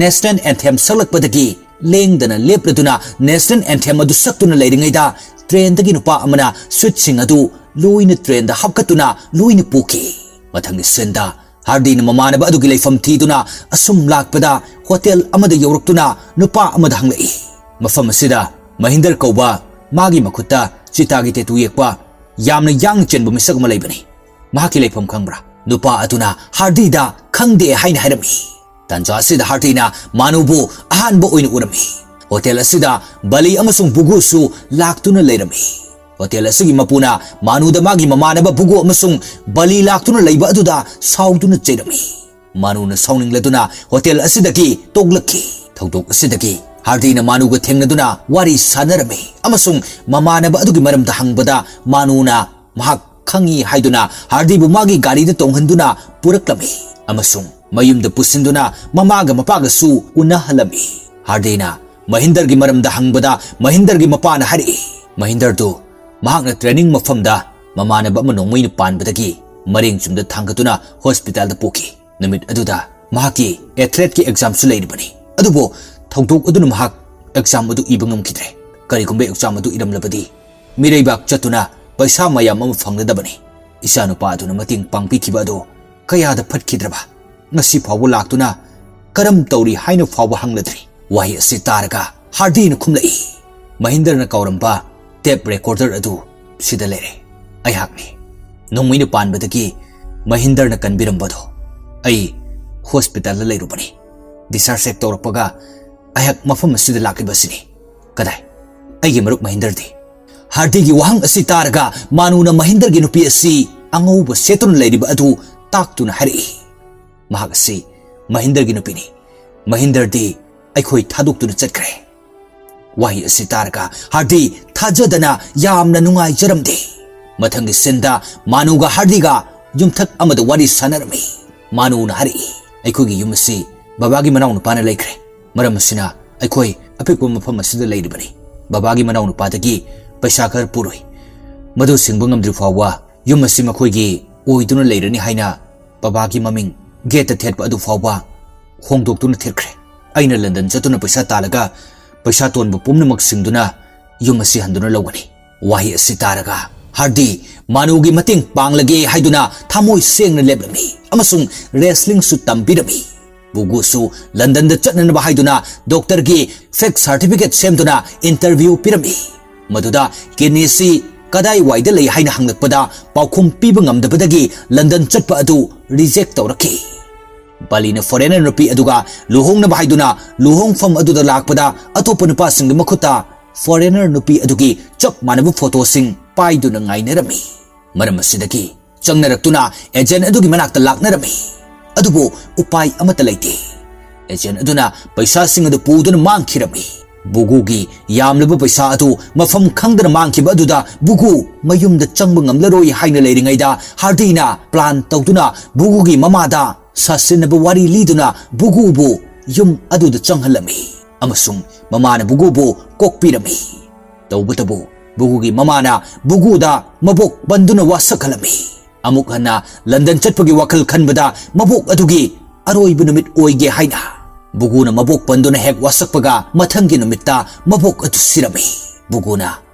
ꯅꯦꯁꯅꯦꯜ ꯑꯦꯟꯊꯦꯝ ꯁꯛꯂꯛꯄꯗꯒꯤ ꯂꯦꯡꯗꯅ ꯂꯦꯞꯂꯗꯨꯅ ꯅꯦꯁꯅꯦꯜ ꯑꯦꯟꯊꯦꯝ ꯑꯗꯨ ꯁꯛꯇꯨꯅ ꯂꯩꯔꯤꯉꯩꯗ ꯇ꯭ꯔꯦꯟꯗꯒꯤ ꯅꯨꯄꯥ ꯑꯃꯅ ꯁ꯭ꯋꯤꯠꯁꯤꯡ ꯑꯗꯨ ꯂꯣꯏꯅ ꯇ꯭ꯔꯦꯟꯗ ꯍꯥꯞꯀꯠꯇꯨꯅ ꯂꯣꯏꯅ ꯄꯨꯈꯤ꯫ ꯃꯊꯪꯒꯤ ꯁꯤꯟꯗ ꯍꯥꯔꯗꯤꯅ ꯃꯃꯥꯟꯅꯕ ꯑꯗꯨꯒꯤ ꯂꯩꯐꯝ ꯊꯤꯗꯨꯅ ꯑꯁꯨꯝ ꯂꯥꯛꯄꯗ ꯍꯣꯇꯦꯜ ꯑꯃꯗ ꯌꯧꯔꯛꯇꯨꯅ ꯅꯨꯄꯥ ꯑꯃꯗ ꯍꯪꯂꯛꯏ, "ꯃꯐꯝ ꯑꯁꯤꯗ ꯃꯍꯤꯟꯗꯔ ꯀꯧꯕ ꯃꯥꯒꯤ ꯃꯈꯨꯠꯇ ꯆꯤꯇꯥꯒꯤ ꯇꯦꯇꯨ ꯌꯦꯛꯄ ꯌꯥꯝꯅ ꯌꯥꯡꯅ ꯆꯦꯟꯕ ꯃꯤꯁꯛ ꯑꯃ ꯂꯩꯕꯅꯤ꯫ ꯃꯍꯥꯛꯀꯤ ꯂꯩꯐꯝ ꯈꯪꯕ꯭ꯔꯥ? ꯅꯨꯄꯥ ꯑꯗꯨꯅ ꯍꯥꯔꯗꯤꯗ ꯈꯪꯗꯦ ꯍꯥꯏꯅ ꯍꯥꯏꯔꯝꯃꯤ꯫ ꯇꯥꯟꯖꯥ ꯑꯁꯤꯗ ꯍꯥꯔꯗꯤꯅ ꯃꯥꯅꯨꯕꯨ ꯑꯍꯥꯟꯕ ꯑꯣꯏꯅ ꯎꯔꯝꯃꯤ꯫ ꯍꯣꯇꯦꯜ ꯑꯁꯤꯗ ꯕꯂꯤ ꯑꯃꯁꯨꯡ ꯕꯨꯒꯨꯁꯨ ꯂꯥꯛꯇꯨꯅ ꯂꯩꯔꯝꯃꯤ꯫ ꯍꯣꯇꯦꯜ ꯑꯁꯤꯒꯤ ꯃꯄꯨꯅ ꯃꯥꯅꯨꯗ ꯃꯥꯒꯤ ꯃꯃꯥꯟꯅꯕ ꯕꯨꯒꯨ ꯑꯃꯁꯨꯡ ꯕꯂꯤ ꯂꯥꯛꯇꯨꯅ ꯂꯩꯕ ꯑꯗꯨꯗ ꯁꯥꯎꯗꯨꯅ ꯆꯩꯔꯝꯃꯤ꯫ ꯃꯥꯅꯨꯅ ꯁꯥꯎꯅꯤꯡꯂꯗꯨꯅ ꯍꯣꯇꯦꯜ ꯑꯁꯤꯗꯒꯤ ꯇꯣꯛꯂꯛꯈꯤ꯫ ꯊꯧꯗꯣꯛ ꯑꯁꯤꯗꯒꯤ ꯍꯥꯔꯗꯤꯅ ꯃꯥꯅꯨꯒ ꯊꯦꯡꯅꯗꯨꯅ ꯋꯥꯔꯤ ꯁꯥꯟꯅꯔꯝꯃꯤ ꯑꯃꯁꯨꯡ ꯃꯃꯥꯟꯅꯕ ꯑꯗꯨꯒꯤ ꯃꯔꯝꯗ ꯍꯪꯕꯗ ꯃꯥꯅꯨꯅ ꯃꯍꯥꯛ ꯈꯪꯏ ꯍꯥꯏꯗꯨꯅ ꯍꯥꯔꯗꯤꯕꯨ ꯃꯥꯒꯤ ꯒꯥꯔꯤꯗ ꯇꯣꯡꯍꯟꯗꯨꯅ ꯄꯨꯔꯛꯂꯝꯃꯤ ꯑꯃꯁꯨꯡ ꯃꯌꯨꯝꯗ ꯄꯨꯁꯤꯟꯗꯨꯅ ꯃꯃꯥꯒ ꯃꯄꯥꯒꯁꯨ ꯎꯅꯍꯜꯂꯝꯃꯤ꯫ ꯍꯥꯔꯗꯤꯅ ꯃꯍꯤꯟꯗꯔꯒꯤ ꯃꯔꯝꯗ ꯍꯪꯕꯗ ꯃꯍꯤꯟꯗꯔꯒꯤ ꯃꯄꯥꯅ ꯍꯥꯏꯔꯛꯏ, ꯃꯍꯤꯟꯗꯔꯗꯨ ꯃꯍꯥꯛꯅ ꯇ꯭ꯔꯦꯅꯤꯡ ꯃꯐꯝꯗ ꯃꯃꯥꯟꯅꯕ ꯑꯃ ꯅꯣꯡꯃꯩꯅ ꯄꯥꯟꯕꯗꯒꯤ ꯃꯔꯦꯡ ꯆꯨꯝꯗ ꯊꯥꯡꯒꯠꯇꯨꯅ ꯍꯣꯁꯄꯤꯇꯥꯜꯗ ꯄꯨꯈꯤ꯫ ꯅꯨꯃꯤꯠ ꯑꯗꯨꯗ ꯃꯍꯥꯛꯀꯤ ꯑꯦꯊ꯭ꯂꯦꯠꯀꯤ ꯑꯦꯛꯖꯥꯝꯁꯨ ꯂꯩꯔꯤꯕꯅꯤ꯫ ꯑꯗꯨꯕꯨ ꯊꯧꯗꯣꯛ ꯑꯗꯨꯅ ꯃꯍꯥꯛ ꯑꯦꯛꯖꯥꯝ ꯑꯗꯨ ꯏꯕ ꯉꯝꯈꯤꯗ꯭ꯔꯦ꯫ ꯀꯔꯤꯒꯨꯝꯕ ꯑꯦꯛꯖꯥꯝ ꯑꯗꯨ ꯏꯔꯝꯂꯕꯗꯤ ꯃꯤꯔꯩꯕꯥꯛ ꯆꯠꯇꯨꯅ ꯄꯩꯁꯥ ꯃꯌꯥꯝ ꯑꯃ ꯐꯪꯒꯗꯕꯅꯤ꯫ ꯏꯆꯥꯅꯨꯄꯥ ꯑꯗꯨꯅ ꯃꯇꯦꯡ ꯄꯥꯡꯕꯤꯈꯤꯕ ꯑꯗꯨ ꯀꯌꯥꯗ ꯐꯠꯈꯤꯗ꯭ꯔꯕ? ꯉꯁꯤ ꯐꯥꯎꯕ ꯂꯥꯛꯇꯨꯅ ꯀꯔꯝ ꯇꯧꯔꯤ ꯍꯥꯏꯅ ꯐꯥꯎꯕ ꯍꯪꯂꯗ꯭ꯔꯤ꯫ ꯋꯥꯍꯩ ꯑꯁꯤ ꯇꯥꯔꯒ ꯍꯥꯔꯗꯤꯅ ꯈꯨꯝꯂꯛꯏ, ꯃꯍꯤꯟꯗꯔꯅ ꯀꯥꯎꯔꯝꯕ ꯇꯦꯞ ꯔꯦꯀꯣꯔꯗꯔ ꯑꯗꯨ ꯁꯤꯗ ꯂꯩꯔꯦ꯫ ꯑꯩꯍꯥꯛꯅꯤ꯫ ꯅꯣꯡꯃꯩꯅ ꯄꯥꯟꯕꯗꯒꯤ ꯃꯍꯤꯟꯗꯔꯅ ꯀꯟꯕꯤꯔꯝꯕꯗꯣ꯫ ꯑꯩ ꯍꯣꯁꯄꯤꯇꯥꯜꯗ ꯂꯩꯔꯨꯕꯅꯤ꯫ ꯗꯤꯁꯆꯥꯔꯖ ꯍꯦꯛ ꯇꯧꯔꯛꯄꯒ ꯑꯩꯍꯥꯛ ꯃꯐꯝ ꯑꯁꯤꯗ ꯂꯥꯛꯂꯤꯕ ꯑꯁꯤꯅꯤ꯫ ꯀꯗꯥꯏ? ꯑꯩꯒꯤ ꯃꯔꯨꯞ ꯃꯍꯤꯟꯗꯔꯗꯤ? ꯍꯥꯔꯗꯤꯒꯤ ꯋꯥꯍꯪ ꯑꯁꯤ ꯇꯥꯔꯒ ꯃꯥꯅꯨꯅ ꯃꯍꯤꯟꯗꯔꯒꯤ ꯅꯨꯄꯤ ꯑꯁꯤ ꯑꯉꯧꯕ ꯁꯦꯠꯇꯨꯅ ꯂꯩꯔꯤꯕ ꯑꯗꯨ ꯇꯥꯛꯇꯨꯅ ꯍꯥꯏꯔꯛꯏ, ꯃꯍꯥꯛ ꯑꯁꯤ ꯃꯍꯤꯟꯗꯔꯒꯤ ꯅꯨꯄꯤꯅꯤ꯫ ꯃꯍꯤꯟꯗꯔꯗꯤ ꯑꯩꯈꯣꯏ ꯊꯥꯗꯣꯛꯇꯨꯅ ꯆꯠꯈ꯭ꯔꯦ꯫ ꯋꯥꯍꯩ ꯑꯁꯤ ꯇꯥꯔꯒ ꯍꯥꯔꯗꯤ ꯊꯥꯖꯗꯅ ꯌꯥꯝꯅ ꯅꯨꯡꯉꯥꯏꯖꯔꯝꯗꯦ꯫ ꯃꯊꯪꯒꯤ ꯁꯤꯟꯗ ꯃꯥꯅꯨꯒ ꯍꯥꯔꯗꯤꯒ ꯌꯨꯝꯊꯛ ꯑꯃꯗ ꯋꯥꯔꯤ ꯁꯥꯟꯅꯔꯝꯃꯤ꯫ ꯃꯥꯅꯨꯅ ꯍꯥꯏꯔꯛꯏ, ꯑꯩꯈꯣꯏꯒꯤ ꯌꯨꯝ ꯑꯁꯤ ꯕꯕꯥꯒꯤ ꯃꯅꯥꯎꯅꯨꯄꯥꯅ ꯂꯩꯈ꯭ꯔꯦ꯫ ꯃꯔꯝ ꯑꯁꯤꯅ ꯑꯩꯈꯣꯏ ꯑꯄꯤꯛꯄ ꯃꯐꯝ ꯑꯁꯤꯗ ꯂꯩꯔꯤꯕꯅꯤ꯫ ꯕꯕꯥꯒꯤ ꯃꯅꯥꯎꯅꯨꯄꯥꯗꯒꯤ ꯄꯩꯁꯥ ꯈꯔ ꯄꯨꯔꯨꯏ꯫ ꯃꯗꯨ ꯁꯤꯡꯕ ꯉꯝꯗ꯭ꯔꯤ ꯐꯥꯎꯕ ꯌꯨꯝ ꯑꯁꯤ ꯃꯈꯣꯏꯒꯤ ꯑꯣꯏꯗꯨꯅ ꯂꯩꯔꯅꯤ ꯍꯥꯏꯅ ꯕꯕꯥꯒꯤ ꯃꯃꯤꯡ ꯒꯦꯠꯇ ꯊꯦꯠꯄ ꯑꯗꯨ ꯐꯥꯎꯕ ꯍꯣꯡꯗꯣꯛꯇꯨꯅ ꯊꯦꯠꯈ꯭ꯔꯦ꯫ ꯑꯩꯅ ꯂꯟꯗꯟ ꯆꯠꯇꯨꯅ ꯄꯩꯁꯥ ꯇꯥꯜꯂꯒ ꯄꯩꯁꯥ ꯇꯣꯟꯕ ꯄꯨꯝꯅꯃꯛ ꯁꯤꯡꯗꯨꯅ ꯌꯨꯝ ꯑꯁꯤ ꯍꯟꯗꯨꯅ ꯂꯧꯒꯅꯤ꯫ ꯋꯥꯍꯩ ꯑꯁꯤ ꯇꯥꯔꯒ ꯍꯥꯔꯗꯤ ꯃꯥꯅꯨꯒꯤ ꯃꯇꯦꯡ ꯄꯥꯡꯂꯒꯦ ꯍꯥꯏꯗꯨꯅ ꯊꯃꯣꯏ ꯁꯦꯡꯅ ꯂꯦꯞꯂꯝꯃꯤ ꯑꯃꯁꯨꯡ ꯔꯦꯁꯂꯤꯡꯁꯨ ꯇꯝꯕꯤꯔꯝꯃꯤ꯫ ꯕꯨꯒꯨꯁꯨ ꯂꯟꯗꯟꯗ ꯆꯠꯅꯅꯕ ꯍꯥꯏꯗꯨꯅ ꯗꯣꯛꯇꯔꯒꯤ ꯐꯦꯛ ꯁꯥꯔꯇꯤꯐꯤꯀꯦꯠ ꯁꯦꯝꯗꯨꯅ ꯏꯟꯇꯔꯚ꯭ꯌꯨ ꯄꯤꯔꯝꯃꯤ꯫ ꯃꯗꯨꯗ ꯀꯤꯗꯅꯤꯁꯤ ꯀꯗꯥꯏꯋꯥꯏꯗ ꯂꯩ ꯍꯥꯏꯅ ꯍꯪꯂꯛꯄꯗ ꯄꯥꯎꯈꯨꯝ ꯄꯤꯕ ꯉꯝꯗꯕꯗꯒꯤ ꯂꯟꯗꯟ ꯆꯠꯄ ꯑꯗꯨ ꯔꯤꯖꯦꯛ ꯇꯧꯔꯛꯈꯤ꯫ ꯕꯥꯂꯤꯅ ꯐꯣꯔꯦꯅꯔ ꯅꯨꯄꯤ ꯑꯗꯨꯒ ꯂꯨꯍꯣꯡꯅꯕ ꯍꯥꯏꯗꯨꯅ ꯂꯨꯍꯣꯡꯐꯝ ꯑꯗꯨꯗ ꯂꯥꯛꯄꯗ ꯑꯇꯣꯞꯄ ꯅꯨꯄꯥꯁꯤꯡꯒꯤ ꯃꯈꯨꯠꯇ ꯐꯣꯔꯦꯅꯔ ꯅꯨꯄꯤ ꯑꯗꯨꯒꯤ ꯆꯞ ꯃꯥꯟꯅꯕ ꯐꯣꯇꯣꯁꯤꯡ ꯄꯥꯏꯗꯨꯅ ꯉꯥꯏꯅꯔꯝꯃꯤ꯫ ꯃꯔꯝ ꯑꯁꯤꯗꯒꯤ ꯆꯪꯅꯔꯛꯇꯨꯅ ꯑꯦꯖꯦꯟ ꯑꯗꯨꯒꯤ ꯃꯅꯥꯛꯇ ꯂꯥꯛꯅꯔꯝꯃꯤ꯫ ꯑꯗꯨꯕꯨ ꯎꯄꯥꯏ ꯑꯃꯠꯇ ꯂꯩꯇꯦ꯫ ꯑꯦꯖꯦꯟ ꯑꯗꯨꯅ ꯄꯩꯁꯥꯁꯤꯡ ꯑꯗꯨ ꯄꯨꯗꯨꯅ ꯃꯥꯡꯈꯤꯔꯝꯃꯤ꯫ ꯕꯨꯒꯨꯒꯤ ꯌꯥꯝꯂꯕ ꯄꯩꯁꯥ ꯑꯗꯨ ꯃꯐꯝ ꯈꯪꯗꯅ ꯃꯥꯡꯈꯤꯕ ꯑꯗꯨꯗ ꯕꯨꯒꯨ ꯃꯌꯨꯝꯗ ꯆꯪꯕ ꯉꯝꯂꯔꯣꯏ ꯍꯥꯏꯅ ꯂꯩꯔꯤꯉꯩꯗ ꯍꯥꯔꯗꯤꯅ ꯄ꯭ꯂꯥꯟ ꯇꯧꯗꯨꯅ ꯕꯨꯒꯨꯒꯤ ꯃꯃꯥꯗ ꯁꯥꯁꯤꯟꯅꯕ ꯋꯥꯔꯤ ꯂꯤꯗꯨꯅ ꯕꯨꯒꯨꯕꯨ ꯌꯨꯝ ꯑꯗꯨꯗ ꯆꯪꯍꯜꯂꯝꯃꯤ ꯑꯃꯁꯨꯡ ꯃꯃꯥꯅ ꯕꯨꯒꯨꯕꯨ ꯀꯣꯛꯄꯤꯔꯝꯃꯤ꯫ ꯇꯧꯕꯇꯕꯨ ꯕꯨꯒꯨꯒꯤ ꯃꯃꯥꯅ ꯕꯨꯒꯨꯗ ꯃꯕꯣꯛ ꯄꯟꯗꯨꯅ ꯋꯥꯁꯛꯍꯜꯂꯝꯃꯤ꯫ ꯑꯃꯨꯛ ꯍꯟꯅ ꯂꯟꯗꯟ ꯆꯠꯄꯒꯤ ꯋꯥꯈꯜ ꯈꯟꯕꯗ ꯃꯕꯣꯛ ꯑꯗꯨꯒꯤ ꯑꯔꯣꯏꯕ ꯅꯨꯃꯤꯠ ꯑꯣꯏꯒꯦ ꯍꯥꯏꯅ ꯕꯨꯒꯨꯅ ꯃꯕꯣꯛ ꯄꯟꯗꯨꯅ ꯍꯦꯛ ꯋꯥꯁꯛꯄꯒ ꯃꯊꯪꯒꯤ ꯅꯨꯃꯤꯠꯇ ꯃꯕꯣꯛ ꯑꯗꯨ ꯁꯤꯔꯝꯃꯤ꯫ ꯕꯨꯒꯨꯅ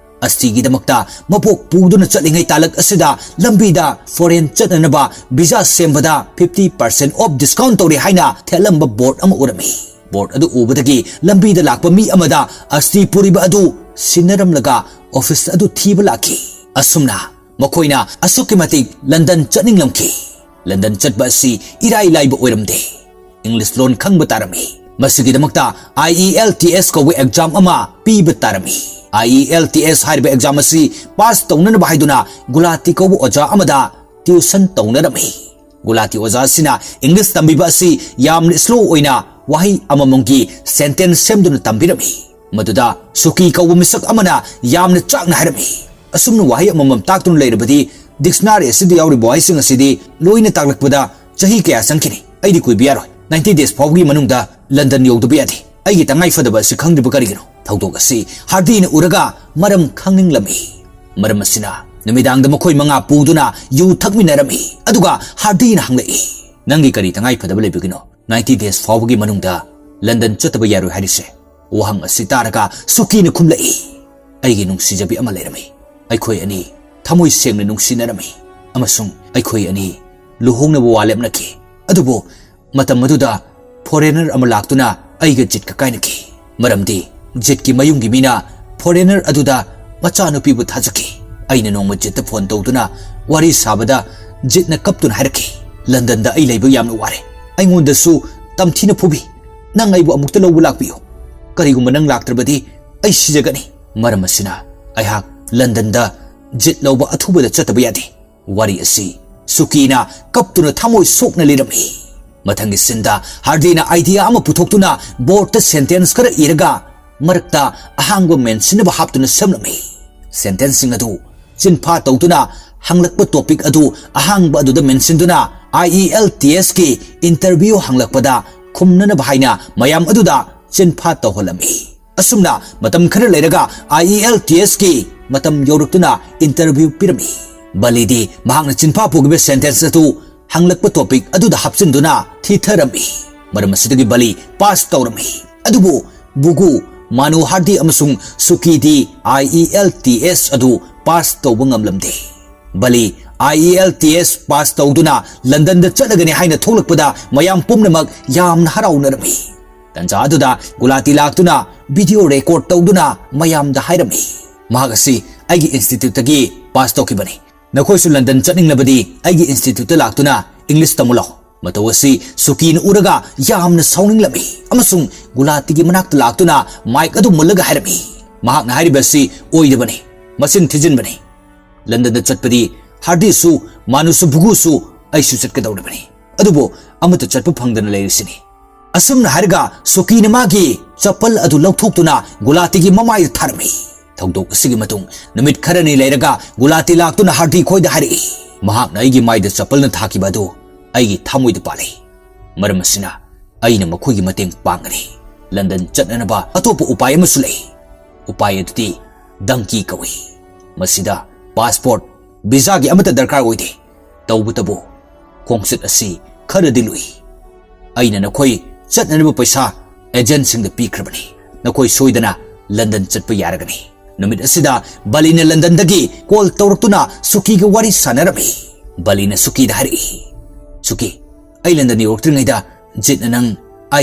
ꯑꯁꯇꯤꯒꯤꯗꯃꯛꯇ ꯃꯕꯣꯛ ꯄꯨꯗꯨꯅ ꯆꯠꯂꯤꯉꯩ ꯇꯥꯂꯛ ꯑꯁꯤꯗ ꯂꯝꯕꯤꯗ ꯐꯣꯔꯦꯟ ꯆꯠꯅꯅꯕ ꯚꯤꯖꯥ ꯁꯦꯝꯕꯗ fifty percent off discount ꯇꯧꯔꯤ ꯍꯥꯏꯅ ꯊꯦꯠꯂꯝꯕ ꯕꯣꯔꯗ ꯑꯃ ꯎꯔꯝꯃꯤ꯫ ꯕꯣꯔꯗ ꯑꯗꯨ ꯎꯕꯗꯒꯤ ꯂꯝꯕꯤꯗ ꯂꯥꯛꯄ ꯃꯤ ꯑꯃꯗ ꯑꯁꯇꯤ ꯄꯨꯔꯤꯕ ꯑꯗꯨ ꯁꯤꯟꯅꯔꯝꯂꯒ ꯑꯣꯐꯤꯁ ꯑꯗꯨ ꯊꯤꯕ ꯂꯥꯛꯈꯤ꯫ ꯑꯁꯨꯝꯅ ꯃꯈꯣꯏꯅ ꯑꯁꯨꯛꯀꯤ ꯃꯇꯤꯛ ꯂꯟꯗꯟ ꯆꯠꯅꯤꯡꯂꯝꯈꯤ꯫ ꯂꯟꯗꯟ ꯆꯠꯄ ꯑꯁꯤ ꯏꯔꯥꯏ ꯂꯥꯏꯕ ꯑꯣꯏꯔꯝꯗꯦ꯫ ꯏꯪꯂꯤꯁ ꯂꯣꯟ ꯈꯪꯕ ꯇꯥꯔꯝꯃꯤ꯫ ꯃꯁꯤꯒꯤꯗꯃꯛꯇ I E L T S ꯀꯧꯕ ꯑꯦꯛꯖꯥꯝ ꯑꯃ ꯄꯤꯕ ꯇꯥꯔꯝꯃꯤ꯫ I E L T S ꯍꯥꯏꯔꯤꯕ ꯑꯦꯛꯖꯥꯝ ꯑꯁꯤ ꯄꯥꯁ ꯇꯧꯅꯅꯕ ꯍꯥꯏꯗꯨꯅ ꯒꯨꯂꯥꯇꯤ ꯀꯧꯕ ꯑꯣꯖꯥ ꯑꯃꯗ ꯇ꯭ꯌꯨꯁꯟ ꯇꯧꯅꯔꯝꯃꯤ꯫ ꯒꯨꯂꯥꯇꯤ ꯑꯣꯖꯥ ꯑꯁꯤꯅ ꯏꯪꯂꯤꯁ ꯇꯝꯕꯤꯕ ꯑꯁꯤ ꯌꯥꯝꯅ ꯁ꯭ꯂꯣ ꯑꯣꯏꯅ ꯋꯥꯍꯩ ꯑꯃꯃꯝꯒꯤ ꯁꯦꯟꯇꯦꯟꯁ ꯁꯦꯝꯗꯨꯅ ꯇꯝꯕꯤꯔꯝꯃꯤ꯫ ꯃꯗꯨꯗ ꯁꯨꯀꯤ ꯀꯧꯕ ꯃꯤꯁꯛ ꯑꯃꯅ ꯌꯥꯝꯅ ꯆꯥꯛꯅ ꯍꯥꯏꯔꯝꯃꯤ, "ꯑꯁꯨꯝꯅ ꯋꯥꯍꯩ ꯑꯃꯃꯝ ꯇꯥꯛꯇꯨꯅ ꯂꯩꯔꯕꯗꯤ ꯗꯤꯛꯁꯅꯥꯔꯤ ꯑꯁꯤꯗ ꯌꯥꯎꯔꯤꯕ ꯋꯥꯍꯩꯁꯤꯡ ꯑꯁꯤꯗꯤ ꯂꯣꯏꯅ ꯇꯥꯛꯂꯛꯄꯗ ꯆꯍꯤ ꯀꯌꯥ ꯆꯪꯈꯤꯅꯤ? ꯑꯩꯗꯤ ꯀꯨꯏꯕ ꯌꯥꯔꯣꯏ꯫ Ninety days ꯐꯥꯎꯕꯒꯤ ꯃꯅꯨꯡꯗ ꯂꯟꯗꯟ ꯌꯧꯗꯕ ꯌꯥꯗꯦ꯫ ꯑꯩꯒꯤ ꯇꯉꯥꯏ ꯐꯗꯕ ꯑꯁꯤ ꯈꯪꯗ꯭ꯔꯤꯕ ꯀꯔꯤꯒꯤꯅꯣ?" ꯊꯧꯗꯣꯛ ꯑꯁꯤ ꯍꯥꯔꯗꯤꯅ ꯎꯔꯒ ꯃꯔꯝ ꯈꯪꯅꯤꯡꯂꯝꯃꯤ꯫ ꯃꯔꯝ ꯑꯁꯤꯅ ꯅꯨꯃꯤꯗꯥꯡꯗ ꯃꯈꯣꯏ ꯃꯉꯥ ꯄꯨꯗꯨꯅ ꯌꯨ ꯊꯛꯃꯤꯟꯅꯔꯝꯃꯤ꯫ ꯑꯗꯨꯒ ꯍꯥꯔꯗꯤꯅ ꯍꯪꯂꯛꯏ, "ꯅꯪꯒꯤ ꯀꯔꯤ ꯇꯉꯥꯏ ꯐꯗꯕ ꯂꯩꯕꯒꯤꯅꯣ? Ninety days ꯐꯥꯎꯕꯒꯤ ꯃꯅꯨꯡꯗ ꯂꯟꯗꯟ ꯆꯠꯇꯕ ꯌꯥꯔꯣꯏ ꯍꯥꯏꯔꯤꯁꯦ?" ꯋꯥꯍꯪ ꯑꯁꯤ ꯇꯥꯔꯒ ꯁꯨꯀꯤꯅ ꯈꯨꯝꯂꯛꯏ, "ꯑꯩꯒꯤ ꯅꯨꯡꯁꯤꯖꯕꯤ ꯑꯃ ꯂꯩꯔꯝꯃꯤ꯫ ꯑꯩꯈꯣꯏ ꯑꯅꯤ ꯊꯃꯣꯏ ꯁꯦꯡꯅ ꯅꯨꯡꯁꯤꯅꯔꯝꯃꯤ ꯑꯃꯁꯨꯡ ꯑꯩꯈꯣꯏ ꯑꯅꯤ ꯂꯨꯍꯣꯡꯅꯕ ꯋꯥ ꯂꯦꯞꯅꯈꯤ꯫ ꯑꯗꯨꯕꯨ ꯃꯇꯝ ꯑꯗꯨꯗ ꯐꯣꯔꯦꯅꯔ ꯑꯃ ꯂꯥꯛꯇꯨꯅ ꯑꯩꯒ ꯖꯤꯠꯀ ꯀꯥꯏꯅꯈꯤ꯫ ꯃꯔꯝꯗꯤ ꯖꯤꯠꯀꯤ ꯃꯌꯨꯝꯒꯤ ꯃꯤꯅ ꯐꯣꯔꯦꯅꯔ ꯑꯗꯨꯗ ꯃꯆꯥꯅꯨꯄꯤꯕꯨ ꯊꯥꯖꯈꯤ꯫ ꯑꯩꯅ ꯅꯣꯡꯃ ꯖꯤꯠꯇ ꯐꯣꯟ ꯇꯧꯗꯨꯅ ꯋꯥꯔꯤ ꯁꯥꯕꯗ ꯖꯤꯠꯅ ꯀꯞꯇꯨꯅ ꯍꯥꯏꯔꯛꯈꯤ, "ꯂꯟꯗꯟꯗ ꯑꯩ ꯂꯩꯕ ꯌꯥꯝꯅ ꯋꯥꯔꯦ꯫ ꯑꯩꯉꯣꯟꯗꯁꯨ ꯇꯝꯊꯤꯅ ꯐꯨꯕꯤ꯫ ꯅꯪ ꯑꯩꯕꯨ ꯑꯃꯨꯛꯇ ꯂꯧꯕ ꯂꯥꯛꯄꯤꯌꯨ꯫ ꯀꯔꯤꯒꯨꯝꯕ ꯅꯪ ꯂꯥꯛꯇ꯭ꯔꯕꯗꯤ ꯑꯩ ꯁꯤꯖꯒꯅꯤ꯫ ꯃꯔꯝ ꯑꯁꯤꯅ ꯑꯩꯍꯥꯛ ꯂꯟꯗꯟꯗ ꯖꯤꯠ ꯂꯧꯕ ꯑꯊꯨꯕꯗ ꯆꯠꯇꯕ ꯌꯥꯗꯦ꯫" ꯋꯥꯔꯤ ꯑꯁꯤ ꯁꯨꯀꯤꯅ ꯀꯞꯇꯨꯅ ꯊꯃꯣꯏ ꯁꯣꯛꯅ ꯂꯤꯔꯝꯃꯤ꯫ ꯃꯊꯪꯒꯤ ꯁꯤꯟꯗ ꯍꯥꯔꯗꯤꯅ ꯑꯥꯏꯗꯤꯌꯥ ꯑꯃ ꯄꯨꯊꯣꯛꯇꯨꯅ ꯕꯣꯔꯗꯇ ꯁꯦꯟꯇꯦꯟꯁ ꯈꯔ ꯏꯔꯒ ꯃꯔꯛꯇ ꯑꯍꯥꯡꯕ ꯃꯦꯟꯁꯤꯟꯅꯕ ꯍꯥꯞꯇꯨꯅ ꯁꯦꯝꯂꯝꯃꯤ꯫ ꯁꯦꯟꯇꯦꯟꯁꯁꯤꯡ ꯑꯗꯨ ꯆꯤꯟꯐꯥ ꯇꯧꯗꯨꯅ ꯍꯪꯂꯛꯄ ꯇꯣꯄꯤꯛ ꯑꯗꯨ ꯑꯍꯥꯡꯕ ꯑꯗꯨꯗ ꯃꯦꯟꯁꯤꯟꯗꯨꯅ IELTSꯀꯤ ꯏꯟꯇꯔꯚ꯭ꯌꯨ ꯍꯪꯂꯛꯄꯗ ꯈꯨꯝꯅꯅꯕ ꯍꯥꯏꯅ ꯃꯌꯥꯝ ꯑꯗꯨꯗ ꯆꯤꯟꯐꯥ ꯇꯧꯍꯜꯂꯝꯃꯤ꯫ ꯑꯁꯨꯝꯅ ꯃꯇꯝ ꯈꯔ ꯂꯩꯔꯒ IELTSꯀꯤ ꯃꯇꯝ ꯌꯧꯔꯛꯇꯨꯅ ꯏꯟꯇꯔꯚ꯭ꯌꯨ ꯄꯤꯔꯝꯃꯤ꯫ ꯕꯂꯤꯗꯤ ꯃꯍꯥꯛꯅ ꯆꯤꯟꯐꯥ ꯄꯨꯈꯤꯕ ꯁꯦꯟꯇꯦꯟꯁ ꯑꯗꯨ ꯍꯪꯂꯛꯄ ꯇꯣꯄꯤꯛ ꯑꯗꯨꯗ ꯍꯥꯞꯆꯤꯟꯗꯨꯅ ꯊꯤꯊꯔꯝꯃꯤ꯫ ꯃꯔꯝ ꯑꯁꯤꯗꯒꯤ ꯕꯂꯤ ꯄꯥꯁ ꯇꯧꯔꯝꯃꯤ꯫ ꯑꯗꯨꯕꯨ ꯕꯨꯒꯨ, ꯃꯥꯅꯨ ꯍꯥꯔꯗꯤ ꯑꯃꯁꯨꯡ ꯁꯨꯀꯤꯗꯤ IELTS ꯑꯗꯨ ꯄꯥꯁ ꯇꯧꯕ ꯉꯝꯂꯝꯗꯦ꯫ ꯕꯂꯤ IELTS ꯄꯥꯁ ꯇꯧꯗꯨꯅ ꯂꯟꯗꯟꯗ ꯆꯠꯂꯒꯅꯤ ꯍꯥꯏꯅ ꯊꯣꯛꯂꯛꯄꯗ ꯃꯌꯥꯝ ꯄꯨꯝꯅꯃꯛ ꯌꯥꯝꯅ ꯍꯔꯥꯎꯅꯔꯝꯃꯤ꯫ ꯇꯟꯖꯥ ꯑꯗꯨꯗ ꯒꯨꯂꯥꯇꯤ ꯂꯥꯛꯇꯨꯅ ꯚꯤꯗꯤꯑꯣ ꯔꯦꯀꯣꯔꯗ ꯇꯧꯗꯨꯅ ꯃꯌꯥꯝꯗ ꯍꯥꯏꯔꯝꯃꯤ, "ꯃꯍꯥꯛ ꯑꯁꯤ ꯑꯩꯒꯤ ꯏꯟꯁꯇꯤꯇ꯭ꯌꯨꯠꯇꯒꯤ ꯄꯥꯁ ꯇꯧꯈꯤꯕꯅꯤ꯫ ꯅꯈꯣꯏꯁꯨ ꯂꯟꯗꯟ ꯆꯠꯅꯤꯡꯂꯕꯗꯤ ꯑꯩꯒꯤ ꯏꯟꯁꯇꯤꯇ꯭ꯌꯨꯠꯇ ꯂꯥꯛꯇꯨꯅ ꯏꯪꯂꯤꯁ ꯇꯝꯃꯨ ꯂꯥꯎ꯫" ꯃꯇꯧ ꯑꯁꯤ ꯁꯨꯀꯤꯅ ꯎꯔꯒ ꯌꯥꯝꯅ ꯁꯥꯎꯅꯤꯡꯂꯝꯃꯤ ꯑꯃꯁꯨꯡ ꯒꯨꯂꯥꯇꯤꯒꯤ ꯃꯅꯥꯛꯇ ꯂꯥꯛꯇꯨꯅ ꯃꯥꯏꯛ ꯑꯗꯨ ꯃꯨꯜꯂꯒ ꯍꯥꯏꯔꯝꯃꯤ, "ꯃꯍꯥꯛꯅ ꯍꯥꯏꯔꯤꯕ ꯑꯁꯤ ꯑꯣꯏꯗꯕꯅꯤ, ꯃꯆꯤꯟ ꯊꯤꯖꯤꯟꯕꯅꯤ꯫ ꯂꯟꯗꯟꯗ ꯆꯠꯄꯗꯤ ꯍꯥꯔꯗꯤꯁꯨ, ꯃꯥꯅꯨꯁꯨ, ꯕꯨꯒꯨꯁꯨ, ꯑꯩꯁꯨ ꯆꯠꯀꯗꯧꯔꯤꯕꯅꯤ꯫ ꯑꯗꯨꯕꯨ ꯑꯃꯠꯇ ꯆꯠꯄ ꯐꯪꯗꯅ ꯂꯩꯔꯤꯁꯤꯅꯤ꯫" ꯑꯁꯨꯝꯅ ꯍꯥꯏꯔꯒ ꯁꯨꯀꯤꯅ ꯃꯥꯒꯤ ꯆꯄꯜ ꯑꯗꯨ ꯂꯧꯊꯣꯛꯇꯨꯅ ꯒꯨꯂꯥꯇꯤꯒꯤ ꯃꯃꯥꯏꯗ ꯊꯥꯔꯝꯃꯤ꯫ ꯊꯧꯗꯣꯛ ꯑꯁꯤꯒꯤ ꯃꯇꯨꯡ ꯅꯨꯃꯤꯠ ꯈꯔꯅꯤ ꯂꯩꯔꯒ ꯒꯨꯂꯥꯇꯤ ꯂꯥꯛꯇꯨꯅ ꯍꯥꯔꯗꯤ ꯈꯣꯏꯗ ꯍꯥꯏꯔꯛꯏ, "ꯃꯍꯥꯛꯅ ꯑꯩꯒꯤ ꯃꯥꯏꯗ ꯆꯄꯜꯅ ꯊꯥꯈꯤꯕ ꯑꯗꯨ ꯑꯩꯒꯤ ꯊꯃꯣꯏꯗ ꯄꯥꯜꯂꯤ꯫ ꯃꯔꯝ ꯑꯁꯤꯅ ꯑꯩꯅ ꯃꯈꯣꯏꯒꯤ ꯃꯇꯦꯡ ꯄꯥꯡꯒꯅꯤ꯫ ꯂꯟꯗꯟ ꯆꯠꯅꯅꯕ ꯑꯇꯣꯞꯄ ꯎꯄꯥꯏ ꯑꯃꯁꯨ ꯂꯩ꯫ ꯎꯄꯥꯏ ꯑꯗꯨꯗꯤ ꯗꯪꯀꯤ ꯀꯧꯏ꯫ ꯃꯁꯤꯗ ꯄꯥꯁꯄꯣꯔꯠ, ꯚꯤꯖꯥꯒꯤ ꯑꯃꯠꯇ ꯗꯔꯀꯥꯔ ꯑꯣꯏꯗꯦ꯫ ꯇꯧꯕꯇꯕꯨ ꯈꯣꯡꯆꯠ ꯑꯁꯤ ꯈꯔꯗꯤ ꯂꯨꯏ꯫ ꯑꯩꯅ ꯅꯈꯣꯏ ꯆꯠꯅꯅꯕ ꯄꯩꯁꯥ ꯑꯦꯖꯦꯟꯁꯤꯡꯗ ꯄꯤꯈ꯭ꯔꯕꯅꯤ꯫ ꯅꯈꯣꯏ ꯁꯣꯏꯗꯅ ꯂꯟꯗꯟ ꯆꯠꯄ ꯌꯥꯔꯒꯅꯤ꯫" ꯅꯨꯃꯤꯠ ꯑꯁꯤꯗ ꯕꯂꯤꯅ ꯂꯟꯗꯟꯗꯒꯤ ꯀꯣꯜ ꯇꯧꯔꯛꯇꯨꯅ ꯁꯨꯀꯤꯒ ꯋꯥꯔꯤ ꯁꯥꯟꯅꯔꯝꯃꯤ꯫ ꯕꯂꯤꯅ ꯁꯨꯀꯤꯗ ꯍꯥꯏꯔꯛꯏ, "ꯁꯨꯀꯤ, ꯑꯩ ꯂꯟꯗꯟ ꯌꯧꯔꯛꯇ꯭ꯔꯤꯉꯩꯗ ꯖꯤꯠꯅ ꯅꯪ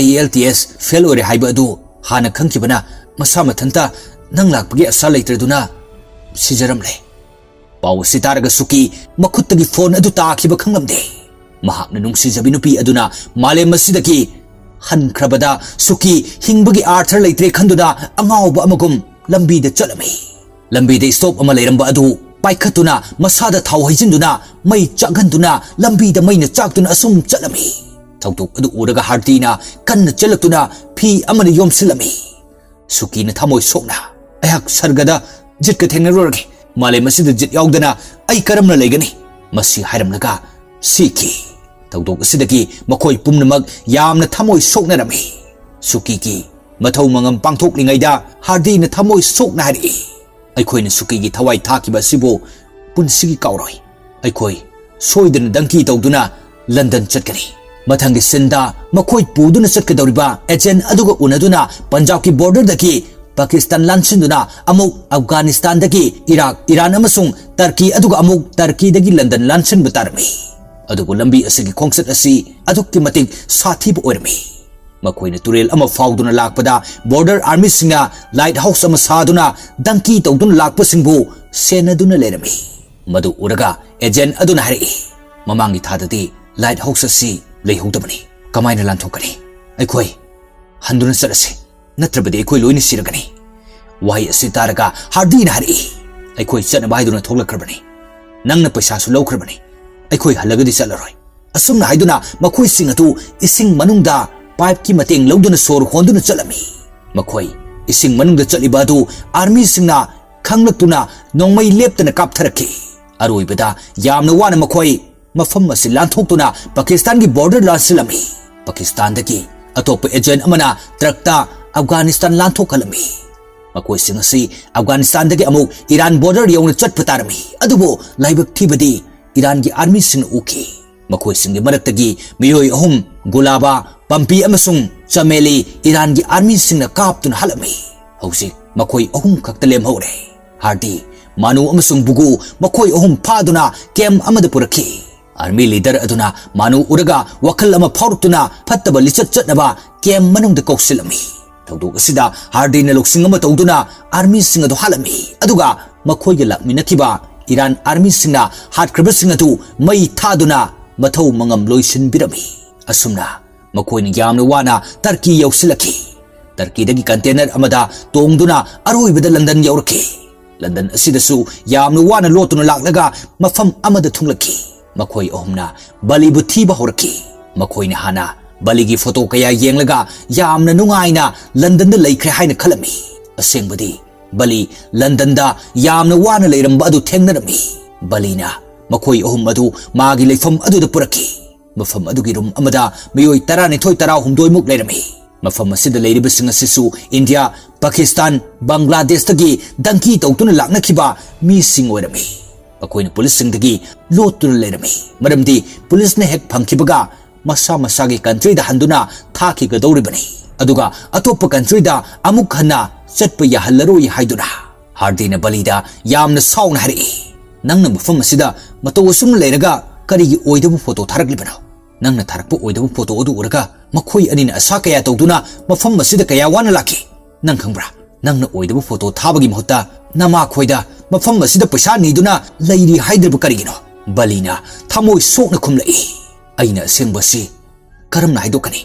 IELTS ꯐꯦꯜ ꯑꯣꯏꯔꯦ ꯍꯥꯏꯕ ꯑꯗꯨ ꯍꯥꯟꯅ ꯈꯪꯈꯤꯕꯅ ꯃꯁꯥ ꯃꯊꯟꯇ ꯅꯪ ꯂꯥꯛꯄꯒꯤ ꯑꯁꯥ ꯂꯩꯇ꯭ꯔꯗꯨꯅ ꯁꯤꯖꯔꯝꯂꯦ꯫ ꯄꯥꯎ ꯑꯁꯤ ꯇꯥꯔꯒ ꯁꯨꯀꯤ ꯃꯈꯨꯠꯇꯒꯤ ꯐꯣꯟ ꯑꯗꯨ ꯇꯥꯈꯤꯕ ꯈꯪꯂꯝꯗꯦ꯫ ꯃꯍꯥꯛꯅ ꯅꯨꯡꯁꯤꯖꯕꯤ ꯅꯨꯄꯤ ꯑꯗꯨꯅ ꯃꯥꯂꯦꯝ ꯑꯁꯤꯗꯒꯤ ꯍꯟꯈ꯭ꯔꯕꯗ ꯁꯨꯀꯤ ꯍꯤꯡꯕꯒꯤ ꯑꯥꯔꯊ ꯂꯩꯇ꯭ꯔꯦ ꯈꯟꯗꯨꯅ ꯑꯉꯥꯎꯕ ꯑꯃꯒꯨꯝ ꯂꯝꯕꯤꯗ ꯆꯠꯂꯝꯃꯤ꯫ ꯂꯝꯕꯤꯗ ꯏꯁꯇꯣꯞ ꯑꯃ ꯂꯩꯔꯝꯕ ꯑꯗꯨ ꯄꯥꯏꯈꯠꯇꯨꯅ ꯃꯁꯥꯗ ꯊꯥꯎ ꯍꯩꯖꯤꯟꯗꯨꯅ ꯃꯩ ꯆꯥꯛꯍꯟꯗꯨꯅ ꯂꯝꯕꯤꯗ ꯃꯩꯅ ꯆꯥꯛꯇꯨꯅ ꯑꯁꯨꯝ ꯆꯠꯂꯝꯃꯤ꯫ ꯊꯧꯗꯣꯛ ꯑꯗꯨ ꯎꯔꯒ ꯍꯥꯔꯗꯤꯅ ꯀꯟꯅ ꯆꯦꯜꯂꯛꯇꯨꯅ ꯐꯤ ꯑꯃꯅ ꯌꯣꯝꯁꯤꯜꯂꯝꯃꯤ꯫ ꯁꯨꯀꯤꯅ ꯊꯃꯣꯏ ꯁꯣꯛꯅ, "ꯑꯩꯍꯥꯛ ꯁꯔꯒꯗ ꯖꯤꯠꯀ ꯊꯦꯡꯅꯔꯨꯔꯒꯦ꯫ ꯃꯥꯂꯦꯝ ꯑꯁꯤꯗ ꯖꯤꯠ ꯌꯥꯎꯗꯅ ꯑꯩ ꯀꯔꯝꯅ ꯂꯩꯒꯅꯤ?" ꯃꯁꯤ ꯍꯥꯏꯔꯝꯂꯒ ꯁꯤꯈꯤ꯫ ꯊꯧꯗꯣꯛ ꯑꯁꯤꯗꯒꯤ ꯃꯈꯣꯏ ꯄꯨꯝꯅꯃꯛ ꯌꯥꯝꯅ ꯊꯃꯣꯏ ꯁꯣꯛꯅꯔꯝꯃꯤ꯫ ꯁꯨꯀꯤꯒꯤ ꯃꯊꯧ ꯃꯉꯝ ꯄꯥꯡꯊꯣꯛꯂꯤꯉꯩꯗ ꯍꯥꯔꯗꯤꯅ ꯊꯃꯣꯏ ꯁꯣꯛꯅ ꯍꯥꯏꯔꯛꯏ, "ꯑꯩꯈꯣꯏꯅ ꯁꯨꯀꯤꯒꯤ ꯊꯋꯥꯏ ꯊꯥꯈꯤꯕ ꯑꯁꯤꯕꯨ ꯄꯨꯟꯁꯤꯒꯤ ꯀꯥꯎꯔꯣꯏ꯫ ꯑꯩꯈꯣꯏ ꯁꯣꯏꯗꯅ ꯗꯪꯀꯤ ꯇꯧꯗꯨꯅ ꯂꯟꯗꯟ ꯆꯠꯀꯅꯤ꯫ ꯃꯊꯪꯒꯤ ꯁꯤꯟꯗ ꯃꯈꯣꯏ ꯄꯨꯗꯨꯅ ꯆꯠꯀꯗꯧꯔꯤꯕ ꯑꯦꯖꯦꯟ ꯑꯗꯨꯒ ꯎꯅꯗꯨꯅ ꯄꯟꯖꯥꯕꯀꯤ ꯕꯣꯔꯗꯔꯗꯒꯤ ꯄꯥꯀꯤꯁꯇꯥꯟ ꯂꯥꯟꯁꯤꯟꯗꯨꯅ ꯑꯃꯨꯛ ꯑꯐꯒꯥꯅꯤꯁꯇꯥꯟꯗꯒꯤ ꯏꯔꯥꯛ, ꯏꯔꯥꯟ ꯑꯃꯁꯨꯡ ꯇꯔꯀꯤ, ꯑꯗꯨꯒ ꯑꯃꯨꯛ ꯇꯔꯀꯤꯗꯒꯤ ꯂꯟꯗꯟ ꯂꯥꯟꯁꯤꯟꯕ ꯇꯥꯔꯝꯃꯤ꯫ ꯑꯗꯨꯕꯨ ꯂꯝꯕꯤ ꯑꯁꯤꯒꯤ ꯈꯣꯡꯆꯠ ꯑꯁꯤ ꯑꯗꯨꯛꯀꯤ ꯃꯇꯤꯛ ꯁꯥꯊꯤꯕ ꯑꯣꯏꯔꯝꯃꯤ꯫ ꯃꯈꯣꯏꯅ ꯇꯨꯔꯦꯜ ꯑꯃ ꯐꯥꯎꯗꯨꯅ ꯂꯥꯛꯄꯗ ꯕꯣꯔꯗꯔ ꯑꯥꯔꯃꯤꯁꯤꯡꯅ ꯂꯥꯏꯠ ꯍꯥꯎꯁ ꯑꯃ ꯁꯥꯗꯨꯅ ꯗꯪꯀꯤ ꯇꯧꯗꯨꯅ ꯂꯥꯛꯄꯁꯤꯡꯕꯨ ꯁꯦꯟꯅꯗꯨꯅ ꯂꯩꯔꯝꯃꯤ꯫ ꯃꯗꯨ ꯎꯔꯒ ꯑꯦꯖꯦꯟ ꯑꯗꯨꯅ ꯍꯥꯏꯔꯛꯏ, "ꯃꯃꯥꯡꯒꯤ ꯊꯥꯗꯗꯤ ꯂꯥꯏꯠ ꯍꯥꯎꯁ ꯑꯁꯤ ꯂꯩꯍꯧꯗꯕꯅꯤ꯫ ꯀꯃꯥꯏꯅ ꯂꯥꯟꯊꯣꯛꯀꯅꯤ? ꯑꯩꯈꯣꯏ ꯍꯟꯗꯨꯅ ꯆꯠꯂꯁꯤ, ꯅꯠꯇ꯭ꯔꯕꯗꯤ ꯑꯩꯈꯣꯏ ꯂꯣꯏꯅ ꯁꯤꯔꯒꯅꯤ꯫" ꯋꯥꯍꯩ ꯑꯁꯤ ꯇꯥꯔꯒ ꯍꯥꯔꯗꯤꯅ ꯍꯥꯏꯔꯛꯏ, "ꯑꯩꯈꯣꯏ ꯆꯠꯅꯕ ꯍꯥꯏꯗꯨꯅ ꯊꯣꯛꯂꯛꯈ꯭ꯔꯕꯅꯤ꯫ ꯅꯪꯅ ꯄꯩꯁꯥꯁꯨ ꯂꯧꯈ꯭ꯔꯕꯅꯤ꯫ ꯑꯩꯈꯣꯏ ꯍꯜꯂꯒꯗꯤ ꯆꯠꯂꯔꯣꯏ꯫" ꯑꯁꯨꯝꯅ ꯍꯥꯏꯗꯨꯅ ꯃꯈꯣꯏꯁꯤꯡ ꯑꯗꯨ ꯏꯁꯤꯡ ꯃꯅꯨꯡꯗ ꯄꯥꯏꯞꯀꯤ ꯃꯇꯦꯡ ꯂꯧꯗꯨꯅ ꯁꯣꯔ ꯍꯣꯟꯗꯨꯅ ꯆꯠꯂꯝꯃꯤ꯫ ꯃꯈꯣꯏ ꯏꯁꯤꯡ ꯃꯅꯨꯡꯗ ꯆꯠꯂꯤꯕ ꯑꯗꯨ ꯑꯥꯔꯃꯤꯁꯤꯡꯅ ꯈꯪꯂꯛꯇꯨꯅ ꯅꯣꯡꯃꯩ ꯂꯦꯞꯇꯅ ꯀꯥꯞꯊꯔꯛꯈꯤ꯫ ꯑꯔꯣꯏꯕꯗ ꯌꯥꯝꯅ ꯋꯥꯅ ꯃꯈꯣꯏ ꯃꯐꯝ ꯑꯁꯤ ꯂꯥꯟꯊꯣꯛꯇꯨꯅ ꯄꯥꯀꯤꯁꯇꯥꯟꯒꯤ ꯕꯣꯔꯗꯔ ꯂꯥꯟꯁꯤꯜꯂꯝꯃꯤ꯫ ꯄꯥꯀꯤꯁꯇꯥꯟꯗꯒꯤ ꯑꯇꯣꯞꯄ ꯑꯦꯖꯦꯟ ꯑꯃꯅ ꯇ꯭ꯔꯛꯇ ꯑꯐꯒꯥꯅꯤꯁꯇꯥꯟ ꯂꯥꯟꯊꯣꯛꯍꯜꯂꯝꯃꯤ꯫ ꯃꯈꯣꯏꯁꯤꯡ ꯑꯁꯤ ꯑꯐꯒꯥꯅꯤꯁꯇꯥꯟꯗꯒꯤ ꯑꯃꯨꯛ ꯏꯔꯥꯟ ꯕꯣꯔꯗꯔ ꯌꯧꯅ ꯆꯠꯄ ꯇꯥꯔꯝꯃꯤ꯫ ꯑꯗꯨꯕꯨ ꯂꯥꯏꯕꯛ ꯊꯤꯕꯗꯤ ꯏꯔꯥꯟꯒꯤ ꯑꯥꯔꯃꯤꯁꯤꯡꯅ ꯎꯈꯤ꯫ ꯃꯈꯣꯏꯁꯤꯡꯒꯤ ꯃꯔꯛꯇꯒꯤ ꯃꯤꯑꯣꯏ ꯑꯍꯨꯝ, ꯒꯨꯂꯥꯕꯥ, ꯄꯝꯄꯤ ꯑꯃꯁꯨꯡ ꯆꯃꯦꯂꯤ, ꯏꯔꯥꯟꯒꯤ ꯑꯥꯔꯃꯤꯁꯤꯡꯅ ꯀꯥꯞꯇꯨꯅ ꯍꯥꯠꯂꯝꯃꯤ꯫ ꯍꯧꯖꯤꯛ ꯃꯈꯣꯏ ꯑꯍꯨꯝ ꯈꯛꯇ ꯂꯦꯝꯍꯧꯔꯦ꯫ ꯍꯥꯔꯗꯤ, ꯃꯥꯅꯨ ꯑꯃꯁꯨꯡ ꯕꯨꯒꯨ ꯃꯈꯣꯏ ꯑꯍꯨꯝ ꯐꯥꯗꯨꯅ ꯀꯦꯝ ꯑꯃꯗ ꯄꯨꯔꯛꯈꯤ꯫ ꯑꯥꯔꯃꯤ ꯂꯤꯗꯔ ꯑꯗꯨꯅ ꯃꯥꯅꯨ ꯎꯔꯒ ꯋꯥꯈꯜ ꯑꯃ ꯐꯥꯎꯔꯛꯇꯨꯅ ꯐꯠꯇꯕ ꯂꯤꯆꯠ ꯆꯠꯅꯕ ꯀꯦꯝ ꯃꯅꯨꯡꯗ ꯀꯧꯁꯤꯜꯂꯝꯃꯤ꯫ ꯊꯧꯗꯣꯛ ꯑꯁꯤꯗ ꯍꯥꯔꯗꯤꯅ ꯂꯧꯁꯤꯡ ꯑꯃ ꯇꯧꯗꯨꯅ ꯑꯥꯔꯃꯤꯁꯤꯡ ꯑꯗꯨ ꯍꯥꯠꯂꯝꯃꯤ, ꯑꯗꯨꯒ ꯃꯈꯣꯏꯒ ꯂꯥꯛꯃꯤꯟꯅꯈꯤꯕ ꯏꯔꯥꯟ ꯑꯥꯔꯃꯤꯁꯤꯡꯅ ꯍꯥꯠꯈ꯭ꯔꯕꯁꯤꯡ ꯑꯗꯨ ꯃꯩ ꯊꯥꯗꯨꯅ ꯃꯊꯧ ꯃꯉꯝ ꯂꯣꯏꯁꯤꯟꯕꯤꯔꯝꯃꯤ꯫ ꯑꯁꯨꯝꯅ ꯃꯈꯣꯏꯅ ꯌꯥꯝꯅ ꯋꯥꯅ ꯇꯔꯀꯤ ꯌꯧꯁꯤꯜꯂꯛꯈꯤ꯫ ꯇꯔꯀꯤꯗꯒꯤ ꯀꯟꯇꯦꯅꯔ ꯑꯃꯗ ꯇꯣꯡꯗꯨꯅ ꯑꯔꯣꯏꯕꯗ ꯂꯟꯗꯟ ꯌꯧꯔꯛꯈꯤ꯫ ꯂꯟꯗꯟ ꯑꯁꯤꯗꯁꯨ ꯌꯥꯝꯅ ꯋꯥꯅ ꯂꯣꯠꯇꯨꯅ ꯂꯥꯛꯂꯒ ꯃꯐꯝ ꯑꯃꯗ ꯊꯨꯡꯂꯛꯈꯤ꯫ ꯃꯈꯣꯏ ꯑꯍꯨꯝꯅ ꯕꯂꯤꯕꯨ ꯊꯤꯕ ꯍꯧꯔꯛꯈꯤ꯫ ꯃꯈꯣꯏꯅ ꯍꯥꯟꯅ ꯕꯂꯤꯒꯤ ꯐꯣꯇꯣ ꯀꯌꯥ ꯌꯦꯡꯂꯒ ꯌꯥꯝꯅ ꯅꯨꯡꯉꯥꯏꯅ ꯂꯟꯗꯟꯗ ꯂꯩꯈ꯭ꯔꯦ ꯍꯥꯏꯅ ꯈꯜꯂꯝꯃꯤ꯫ ꯑꯁꯦꯡꯕꯗꯤ ꯕꯂꯤ ꯂꯟꯗꯟꯗ ꯌꯥꯝꯅ ꯋꯥꯅ ꯂꯩꯔꯝꯕ ꯑꯗꯨ ꯊꯦꯡꯅꯔꯝꯃꯤ꯫ ꯕꯂꯤꯅ ꯃꯈꯣꯏ ꯑꯍꯨꯝ ꯑꯗꯨ ꯃꯥꯒꯤ ꯂꯩꯐꯝ ꯑꯗꯨꯗ ꯄꯨꯔꯛꯈꯤ꯫ ꯃꯐꯝ ꯑꯗꯨꯒꯤ ꯔꯨꯝ ꯑꯃꯗ ꯃꯤꯑꯣꯏ ꯇꯔꯥꯅꯤꯊꯣꯏ ꯇꯔꯥꯍꯨꯝꯗꯣꯏ ꯃꯨꯛ ꯂꯩꯔꯝꯃꯤ꯫ ꯃꯐꯝ ꯑꯁꯤꯗ ꯂꯩꯔꯤꯕꯁꯤꯡ ꯑꯁꯤꯁꯨ ꯏꯟꯗꯤꯌꯥ, ꯄꯥꯀꯤꯁꯇꯥꯟ, ꯕꯪꯒ꯭ꯂꯥꯗꯦꯁꯇꯒꯤ ꯗꯪꯀꯤ ꯇꯧꯗꯨꯅ ꯂꯥꯛꯅꯈꯤꯕ ꯃꯤꯁꯤꯡ ꯑꯣꯏꯔꯝꯃꯤ꯫ ꯃꯈꯣꯏꯅ ꯄꯨꯂꯤꯁꯁꯤꯡꯗꯒꯤ ꯂꯣꯠꯇꯨꯅ ꯂꯩꯔꯝꯃꯤ, ꯃꯔꯝꯗꯤ ꯄꯨꯂꯤꯁꯅ ꯍꯦꯛ ꯐꯪꯈꯤꯕꯒ ꯃꯁꯥ ꯃꯁꯥꯒꯤ ꯀꯟꯇ꯭ꯔꯤꯗ ꯍꯟꯗꯨꯅ ꯊꯥꯈꯤꯒꯗꯧꯔꯤꯕꯅꯤ, ꯑꯗꯨꯒ ꯑꯇꯣꯞꯄ ꯀꯟꯇ꯭ꯔꯤꯗ ꯑꯃꯨꯛ ꯍꯟꯅ ꯆꯠꯄ ꯌꯥꯍꯜꯂꯔꯣꯏ ꯍꯥꯏꯗꯨꯅ꯫ ꯍꯥꯔꯗꯤꯅ ꯕꯂꯤꯗ ꯌꯥꯝꯅ ꯁꯥꯎꯅ ꯍꯥꯏꯔꯛꯏ, "ꯅꯪꯅ ꯃꯐꯝ ꯑꯁꯤꯗ ꯃꯇꯧ ꯑꯁꯨꯝꯅ ꯂꯩꯔꯒ ꯀꯔꯤꯒꯤ ꯑꯣꯏꯗꯕ ꯐꯣꯇꯣ ꯊꯥꯔꯛꯂꯤꯕꯅꯣ? ꯅꯪꯅ ꯊꯥꯔꯛꯄ ꯑꯣꯏꯗꯕ ꯐꯣꯇꯣ ꯑꯗꯨ ꯎꯔꯒ ꯃꯈꯣꯏ ꯑꯅꯤꯅ ꯑꯁꯥ ꯀꯌꯥ ꯇꯧꯗꯨꯅ ꯃꯐꯝ ꯑꯁꯤꯗ ꯀꯌꯥ ꯋꯥꯅ ꯂꯥꯛꯈꯤ꯫ ꯅꯪ ꯈꯪꯕ꯭ꯔꯥ? ꯅꯪꯅ ꯑꯣꯏꯗꯕ ꯐꯣꯇꯣ ꯊꯥꯕꯒꯤ ꯃꯍꯨꯠꯇ ꯅꯃꯥꯈꯣꯏꯗ ꯃꯐꯝ ꯑꯁꯤꯗ ꯄꯩꯁꯥ ꯅꯤꯗꯨꯅ ꯂꯩꯔꯤ ꯍꯥꯏꯗ꯭ꯔꯤꯕ ꯀꯔꯤꯒꯤꯅꯣ?" ꯕꯂꯤꯅ ꯊꯃꯣꯏ ꯁꯣꯛꯅ ꯈꯨꯝꯂꯛꯏ, "ꯑꯩꯅ ꯑꯁꯦꯡꯕꯁꯤ ꯀꯔꯝꯅ ꯍꯥꯏꯗꯣꯛꯀꯅꯤ?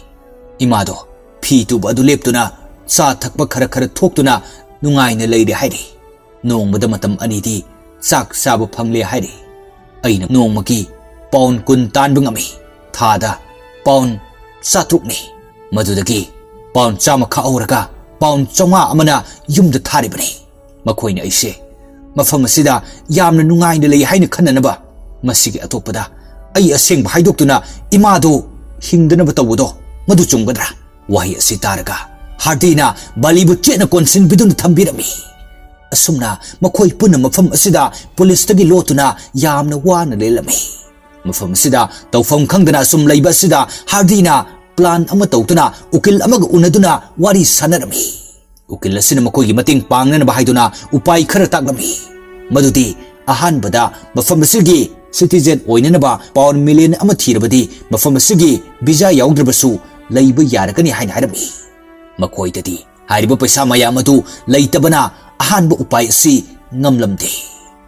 ꯏꯃꯥꯗꯣ ꯐꯤ ꯇꯨꯕ ꯑꯗꯨ ꯂꯦꯞꯇꯨꯅ ꯆꯥ ꯊꯛꯄ ꯈꯔ ꯈꯔ ꯊꯣꯛꯇꯨꯅ ꯅꯨꯡꯉꯥꯏꯅ ꯂꯩꯔꯦ ꯍꯥꯏꯔꯤ꯫ ꯅꯣꯡꯃꯗ ꯃꯇꯝ ꯑꯅꯤꯗꯤ ꯆꯥꯛ ꯆꯥꯕ ꯐꯪꯂꯦ ꯍꯥꯏꯔꯤ꯫ ꯑꯩꯅ ꯅꯣꯡꯃꯒꯤ ꯄꯥꯎꯟ ꯀꯨꯟ ꯇꯥꯟꯕ ꯉꯝꯃꯤ꯫ ꯊꯥꯗ ꯄꯥꯎꯟ ꯆꯥꯇ꯭ꯔꯨꯛꯅꯤ꯫ ꯃꯗꯨꯗꯒꯤ ꯄꯥꯎꯟ ꯆꯥꯝꯃ ꯈꯥꯛꯍꯧꯔꯒ ꯄꯥꯎꯟ ꯆꯥꯝꯃꯉꯥ ꯑꯃꯅ ꯌꯨꯝꯗ ꯊꯥꯔꯤꯕꯅꯤ꯫ ꯃꯈꯣꯏꯅ ꯑꯩꯁꯦ ꯃꯐꯝ ꯑꯁꯤꯗ ꯌꯥꯝꯅ ꯅꯨꯡꯉꯥꯏꯅ ꯂꯩ ꯍꯥꯏꯅ ꯈꯟꯅꯅꯕ꯫ ꯃꯁꯤꯒꯤ ꯑꯇꯣꯞꯄꯗ ꯑꯩ ꯑꯁꯦꯡꯕ ꯍꯥꯏꯗꯣꯛꯇꯨꯅ ꯏꯃꯥꯗꯨ ꯍꯤꯡꯗꯅꯕ ꯇꯧꯕꯗꯣ ꯃꯗꯨ ꯆꯨꯝꯒꯗ꯭ꯔꯥ?" ꯋꯥꯍꯩ ꯑꯁꯤ ꯇꯥꯔꯒ ꯍꯥꯔꯗꯤꯅ ꯕꯂꯤꯕꯨ ꯆꯦꯠꯅ ꯀꯣꯟꯁꯤꯟꯕꯤꯗꯨꯅ ꯊꯝꯕꯤꯔꯝꯃꯤ꯫ ꯑꯁꯨꯝꯅ ꯃꯈꯣꯏ ꯄꯨꯟꯅ ꯃꯐꯝ ꯑꯁꯤꯗ ꯄꯨꯂꯤꯁꯇꯒꯤ ꯂꯣꯠꯇꯨꯅ ꯌꯥꯝꯅ ꯋꯥꯅ ꯂꯦꯜꯂꯝꯃꯤ꯫ ꯃꯐꯝ ꯑꯁꯤꯗ ꯇꯧꯐꯝ ꯈꯪꯗꯅ ꯑꯁꯨꯝ ꯂꯩꯕ ꯑꯁꯤꯗ ꯍꯥꯔꯗꯤꯅ ꯄ꯭ꯂꯥꯟ ꯑꯃ ꯇꯧꯗꯨꯅ ꯎꯀꯤꯜ ꯑꯃꯒ ꯎꯅꯗꯨꯅ ꯋꯥꯔꯤ ꯁꯥꯟꯅꯔꯝꯃꯤ꯫ ꯎꯀꯤꯜ ꯑꯁꯤꯅ ꯃꯈꯣꯏꯒꯤ ꯃꯇꯦꯡ ꯄꯥꯡꯅꯅꯕ ꯍꯥꯏꯗꯨꯅ ꯎꯄꯥꯏ ꯈꯔ ꯇꯥꯛꯂꯝꯃꯤ꯫ ꯃꯗꯨꯗꯤ ꯑꯍꯥꯟꯕꯗ ꯃꯐꯝ ꯑꯁꯤꯒꯤ ꯁꯤꯇꯤꯖꯦꯟ ꯑꯣꯏꯅꯅꯕ ꯄꯥꯎꯟ ꯃꯤꯂꯤꯌꯟ ꯑꯃ ꯊꯤꯔꯕꯗꯤ ꯃꯐꯝ ꯑꯁꯤꯒꯤ ꯚꯤꯖꯥ ꯌꯥꯎꯗ꯭ꯔꯕꯁꯨ ꯂꯩꯕ ꯌꯥꯔꯒꯅꯤ ꯍꯥꯏꯅ ꯍꯥꯏꯔꯝꯃꯤ꯫ ꯃꯈꯣꯏꯗꯗꯤ ꯍꯥꯏꯔꯤꯕ ꯄꯩꯁꯥ ꯃꯌꯥꯝ ꯑꯗꯨ ꯂꯩꯇꯕꯅ ꯑꯍꯥꯟꯕ ꯎꯄꯥꯏ ꯑꯁꯤ ꯉꯝꯂꯝꯗꯦ꯫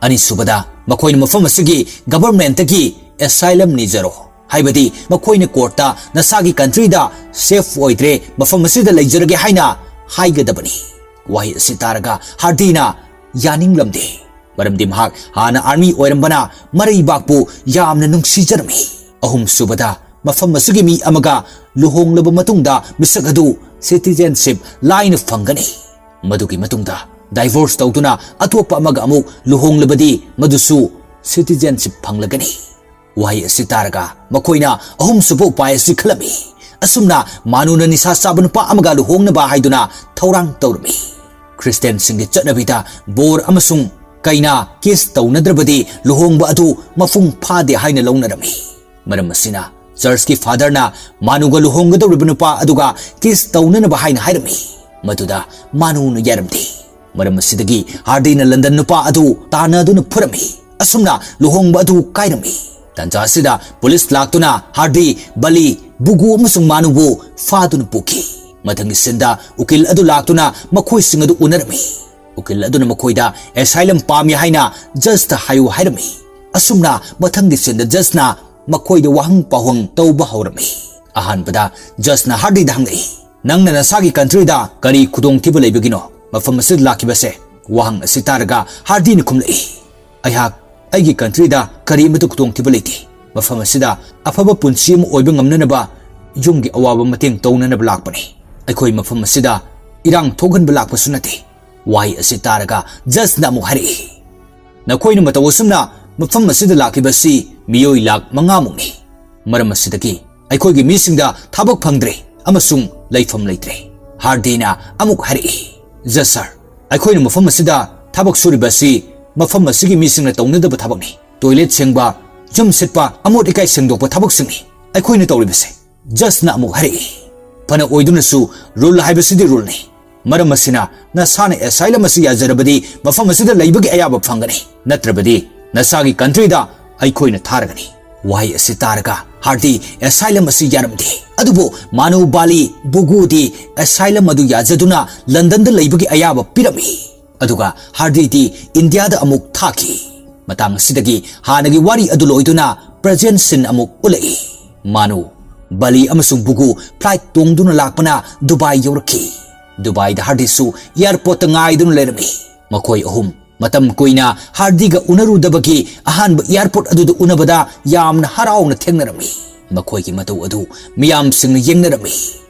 ꯑꯅꯤꯁꯨꯕꯗ, ꯃꯈꯣꯏꯅ ꯃꯐꯝ ꯑꯁꯤꯒꯤ ꯒꯚꯔꯟꯃꯦꯟꯠꯇꯒꯤ ꯑꯦꯁꯥꯏꯂꯝ ꯅꯤꯖꯔꯣ, ꯍꯥꯏꯕꯗꯤ ꯃꯈꯣꯏꯅ ꯀꯣꯔꯠꯇ "ꯅꯁꯥꯒꯤ ꯀꯟꯇ꯭ꯔꯤꯗ ꯁꯦꯐ ꯑꯣꯏꯗ꯭ꯔꯦ, ꯃꯐꯝ ꯑꯁꯤꯗ ꯂꯩꯖꯔꯒꯦ" ꯍꯥꯏꯅ ꯍꯥꯏꯒꯗꯕꯅꯤ꯫ ꯋꯥꯍꯩ ꯑꯁꯤ ꯇꯥꯔꯒ ꯍꯥꯔꯗꯤꯅ ꯌꯥꯅꯤꯡꯂꯝꯗꯦ, ꯃꯔꯝꯗꯤ ꯃꯍꯥꯛ ꯍꯥꯟꯅ ꯑꯥꯔꯃꯤ ꯑꯣꯏꯔꯝꯕꯅ ꯃꯔꯩꯕꯥꯛꯄꯨ ꯌꯥꯝꯅ ꯅꯨꯡꯁꯤꯖꯔꯝꯃꯤ꯫ ꯑꯍꯨꯝꯁꯨꯕꯗ, ꯃꯐꯝ ꯑꯁꯤꯒꯤ ꯃꯤ ꯑꯃꯒ ꯂꯨꯍꯣꯡꯂꯕ ꯃꯇꯨꯡꯗ ꯃꯤꯁꯛ ꯑꯗꯨ ꯁꯤꯇꯤꯖꯦꯟꯁꯤꯞ ꯂꯥꯏꯅ ꯐꯪꯒꯅꯤ꯫ ꯃꯗꯨꯒꯤ ꯃꯇꯨꯡꯗ ꯗꯥꯏꯚꯣꯔꯁ ꯇꯧꯗꯨꯅ ꯑꯇꯣꯞꯄ ꯑꯃꯒ ꯑꯃꯨꯛ ꯂꯨꯍꯣꯡꯂꯕꯗꯤ ꯃꯗꯨꯁꯨ ꯁꯤꯇꯤꯖꯦꯟꯁꯤꯞ ꯐꯪꯂꯒꯅꯤ꯫ ꯋꯥꯍꯩ ꯑꯁꯤ ꯇꯥꯔꯒ ꯃꯈꯣꯏꯅ ꯑꯍꯨꯝꯁꯨꯕ ꯎꯄꯥꯏ ꯑꯁꯤ ꯈꯜꯂꯝꯃꯤ꯫ ꯑꯁꯨꯝꯅ ꯃꯥꯅꯨꯅ ꯅꯤꯁꯥ ꯆꯥꯕ ꯅꯨꯄꯥ ꯑꯃꯒ ꯂꯨꯍꯣꯡꯅꯕ ꯍꯥꯏꯗꯨꯅ ꯊꯧꯔꯥꯡ ꯇꯧꯔꯝꯃꯤ꯫ ꯈ꯭ꯔꯤꯁꯇꯤꯌꯥꯟꯁꯤꯡꯒꯤ ꯆꯠꯅꯕꯤꯗ ꯕꯣꯔ ꯑꯃꯁꯨꯡ ꯀꯩꯅꯥ ꯀꯤꯁ ꯇꯧꯅꯗ꯭ꯔꯕꯗꯤ ꯂꯨꯍꯣꯡꯕ ꯑꯗꯨ ꯃꯄꯨꯡ ꯐꯥꯗꯦ ꯍꯥꯏꯅ ꯂꯧꯅꯔꯝꯃꯤ꯫ ꯃꯔꯝ ꯑꯁꯤꯅ ꯆꯔꯆꯀꯤ ꯐꯥꯗꯔꯅ ꯃꯥꯅꯨꯒ ꯂꯨꯍꯣꯡꯒꯗꯧꯔꯤꯕ ꯅꯨꯄꯥ ꯑꯗꯨꯒ ꯀꯤꯁ ꯇꯧꯅꯅꯕ ꯍꯥꯏꯅ ꯍꯥꯏꯔꯝꯃꯤ꯫ ꯃꯗꯨꯗ ꯃꯥꯅꯨꯅ ꯌꯥꯔꯝꯗꯦ꯫ ꯃꯔꯝ ꯑꯁꯤꯗꯒꯤ ꯍꯥꯔꯗꯤꯅ ꯂꯟꯗꯟ ꯅꯨꯄꯥ ꯑꯗꯨ ꯇꯥꯟꯅꯗꯨꯅ ꯐꯨꯔꯝꯃꯤ꯫ ꯑꯁꯨꯝꯅ ꯂꯨꯍꯣꯡꯕ ꯑꯗꯨ ꯀꯥꯏꯔꯝꯃꯤ꯫ ꯇꯥꯟꯖꯥ ꯑꯁꯤꯗ ꯄꯨꯂꯤꯁ ꯂꯥꯛꯇꯨꯅ ꯍꯥꯔꯗꯤ, ꯕꯂꯤ, ꯕꯨꯒꯨ ꯑꯃꯁꯨꯡ ꯃꯥꯅꯨꯕꯨ ꯐꯥꯗꯨꯅ ꯄꯨꯈꯤ꯫ ꯃꯊꯪꯒꯤ ꯁꯤꯟꯗ ꯎꯀꯤꯜ ꯑꯗꯨ ꯂꯥꯛꯇꯨꯅ ꯃꯈꯣꯏꯁꯤꯡ ꯑꯗꯨ ꯎꯅꯔꯝꯃꯤ꯫ ꯎꯀꯤꯜ ꯑꯗꯨꯅ ꯃꯈꯣꯏꯗ ꯑꯦꯁꯥꯏꯂꯝ ꯄꯥꯝꯃꯤ ꯍꯥꯏꯅ ꯖꯖꯇ ꯍꯥꯏꯌꯨ ꯍꯥꯏꯔꯝꯃꯤ꯫ ꯑꯁꯨꯝꯅ ꯃꯊꯪꯒꯤ ꯁꯤꯟꯗ ꯖꯖꯅ ꯃꯈꯣꯏꯗ ꯋꯥꯍꯪ ꯄꯥꯎꯍꯪ ꯇꯧꯕ ꯍꯧꯔꯝꯃꯤ꯫ ꯑꯍꯥꯟꯕꯗ ꯖꯖꯅ ꯍꯥꯔꯗꯤꯗ ꯍꯪꯂꯛꯏ, "ꯅꯪꯅ ꯅꯁꯥꯒꯤ ꯀꯟꯇ꯭ꯔꯤꯗ ꯀꯔꯤ ꯈꯨꯗꯣꯡꯊꯤꯕ ꯂꯩꯕꯒꯤꯅꯣ ꯃꯐꯝ ꯑꯁꯤꯗ ꯂꯥꯛꯈꯤꯕꯁꯦ?" ꯋꯥꯍꯪ ꯑꯁꯤ ꯇꯥꯔꯒ ꯍꯥꯔꯗꯤꯅ ꯈꯨꯝꯂꯛꯏ, "ꯑꯩꯍꯥꯛ ꯑꯩꯒꯤ ꯀꯟꯇ꯭ꯔꯤꯗ ꯀꯔꯤꯃꯠꯇ ꯈꯨꯗꯣꯡꯊꯤꯕ ꯂꯩꯇꯦ꯫ ꯃꯐꯝ ꯑꯁꯤꯗ ꯑꯐꯕ ꯄꯨꯟꯁꯤ ꯑꯃ ꯑꯣꯏꯕ ꯉꯝꯅꯅꯕ ꯌꯨꯝꯒꯤ ꯑꯋꯥꯕ ꯃꯇꯦꯡ ꯇꯧꯅꯅꯕ ꯂꯥꯛꯄꯅꯤ꯫ ꯑꯩꯈꯣꯏ ꯃꯐꯝ ꯑꯁꯤꯗ ꯏꯔꯥꯡ ꯊꯣꯛꯍꯟꯕ ꯂꯥꯛꯄꯁꯨ ꯅꯠꯇꯦ꯫" ꯋꯥꯍꯩ ꯑꯁꯤ ꯇꯥꯔꯒ ꯖꯖꯅ ꯑꯃꯨꯛ ꯍꯥꯏꯔꯛꯏ, "ꯅꯈꯣꯏꯅ ꯃꯇꯧ ꯑꯁꯨꯝꯅ ꯃꯐꯝ ꯑꯁꯤꯗ ꯂꯥꯛꯈꯤꯕꯁꯤ ꯃꯤꯑꯣꯏ ꯂꯥꯈ ꯃꯉꯥꯃꯨꯛꯅꯤ꯫ ꯃꯔꯝ ꯑꯁꯤꯗꯒꯤ ꯑꯩꯈꯣꯏꯒꯤ ꯃꯤꯁꯤꯡꯗ ꯊꯕꯛ ꯐꯪꯗ꯭ꯔꯦ ꯑꯃꯁꯨꯡ ꯂꯩꯐꯝ ꯂꯩꯇ꯭ꯔꯦ꯫" ꯍꯥꯔꯗꯤꯅ ꯑꯃꯨꯛ ꯍꯥꯏꯔꯛꯏ, "ꯖꯖ ꯁꯥꯔ, ꯑꯩꯈꯣꯏꯅ ꯃꯐꯝ ꯑꯁꯤꯗ ꯊꯕꯛ ꯁꯨꯔꯤꯕ ꯑꯁꯤ ꯃꯐꯝ ꯑꯁꯤꯒꯤ ꯃꯤꯁꯤꯡꯅ ꯇꯧꯅꯗꯕ ꯊꯕꯛꯅꯤ꯫ ꯇꯣꯏꯂꯦꯠ ꯁꯦꯡꯕ, ꯌꯨꯝ ꯁꯤꯠꯄ, ꯑꯃꯣꯠ ꯑꯀꯥꯏ ꯁꯦꯡꯗꯣꯛꯄ ꯊꯕꯛꯁꯤꯡꯅꯤ ꯑꯩꯈꯣꯏꯅ ꯇꯧꯔꯤꯕꯁꯦ꯫" ꯖꯖꯅ ꯑꯃꯨꯛ ꯍꯥꯏꯔꯛꯏ, "ꯐꯅ ꯑꯣꯏꯗꯨꯅꯁꯨ ꯔꯨꯜ ꯍꯥꯏꯕꯁꯤꯗꯤ ꯔꯨꯜꯅꯤ꯫ ꯃꯔꯝ ꯑꯁꯤꯅ ꯅꯁꯥꯅ ꯑꯦꯁꯥꯏꯂꯝ ꯑꯁꯤ ꯌꯥꯖꯔꯕꯗꯤ ꯃꯐꯝ ꯑꯁꯤꯗ ꯂꯩꯕꯒꯤ ꯑꯌꯥꯕ ꯐꯪꯒꯅꯤ, ꯅꯠꯇ꯭ꯔꯕꯗꯤ ꯅꯁꯥꯒꯤ ꯀꯟꯇ꯭ꯔꯤꯗ ꯑꯩꯈꯣꯏꯅ ꯊꯥꯔꯒꯅꯤ꯫" ꯋꯥꯍꯩ ꯑꯁꯤ ꯇꯥꯔꯒ ꯍꯥꯔꯗꯤ ꯑꯦꯁꯥꯏꯂꯝ ꯑꯁꯤ ꯌꯥꯔꯝꯗꯦ꯫ ꯑꯗꯨꯕꯨ ꯃꯥꯅꯨ, ꯕꯥꯂꯤ, ꯕꯨꯒꯨꯗꯤ ꯑꯦꯁꯥꯏꯂꯝ ꯑꯗꯨ ꯌꯥꯖꯗꯨꯅ ꯂꯟꯗꯟꯗ ꯂꯩꯕꯒꯤ ꯑꯌꯥꯕ ꯄꯤꯔꯝꯃꯤ꯫ ꯑꯗꯨꯒ ꯍꯥꯔꯗꯤꯗꯤ ꯏꯟꯗꯤꯌꯥꯗ ꯑꯃꯨꯛ ꯊꯥꯈꯤ꯫ ꯃꯇꯥꯡ ꯑꯁꯤꯗꯒꯤ ꯍꯥꯟꯅꯒꯤ ꯋꯥꯔꯤ ꯑꯗꯨ ꯂꯣꯏꯗꯨꯅ present scene ꯑꯃꯨꯛ ꯎꯠꯂꯛꯏ꯫ ꯃꯥꯅꯨ, ꯕꯂꯤ ꯑꯃꯁꯨꯡ ꯕꯨꯒꯨ flight ꯇꯣꯡꯗꯨꯅ ꯂꯥꯛꯄꯅ ꯗꯨꯕꯥꯏ ꯌꯧꯔꯛꯈꯤ꯫ ꯗꯨꯕꯥꯏꯗ ꯍꯥꯔꯗꯤꯁꯨ airportꯇ ꯉꯥꯏꯗꯨꯅ ꯂꯩꯔꯝꯃꯤ꯫ ꯃꯈꯣꯏ ꯑꯍꯨꯝ ꯃꯇꯝ ꯀꯨꯏꯅ ꯍꯥꯔꯗꯤꯒ ꯎꯅꯔꯨꯗꯕꯒꯤ ꯑꯍꯥꯟꯕ airport ꯑꯗꯨꯗ ꯎꯅꯕꯗ ꯌꯥꯝꯅ ꯍꯔꯥꯎꯅ ꯊꯦꯡꯅꯔꯝꯃꯤ꯫ ꯃꯈꯣꯏꯒꯤ ꯃꯇꯧ ꯑꯗꯨ ꯃꯤꯌꯥꯝꯁꯤꯡꯅ ꯌꯦꯡꯅꯔꯝꯃꯤ꯫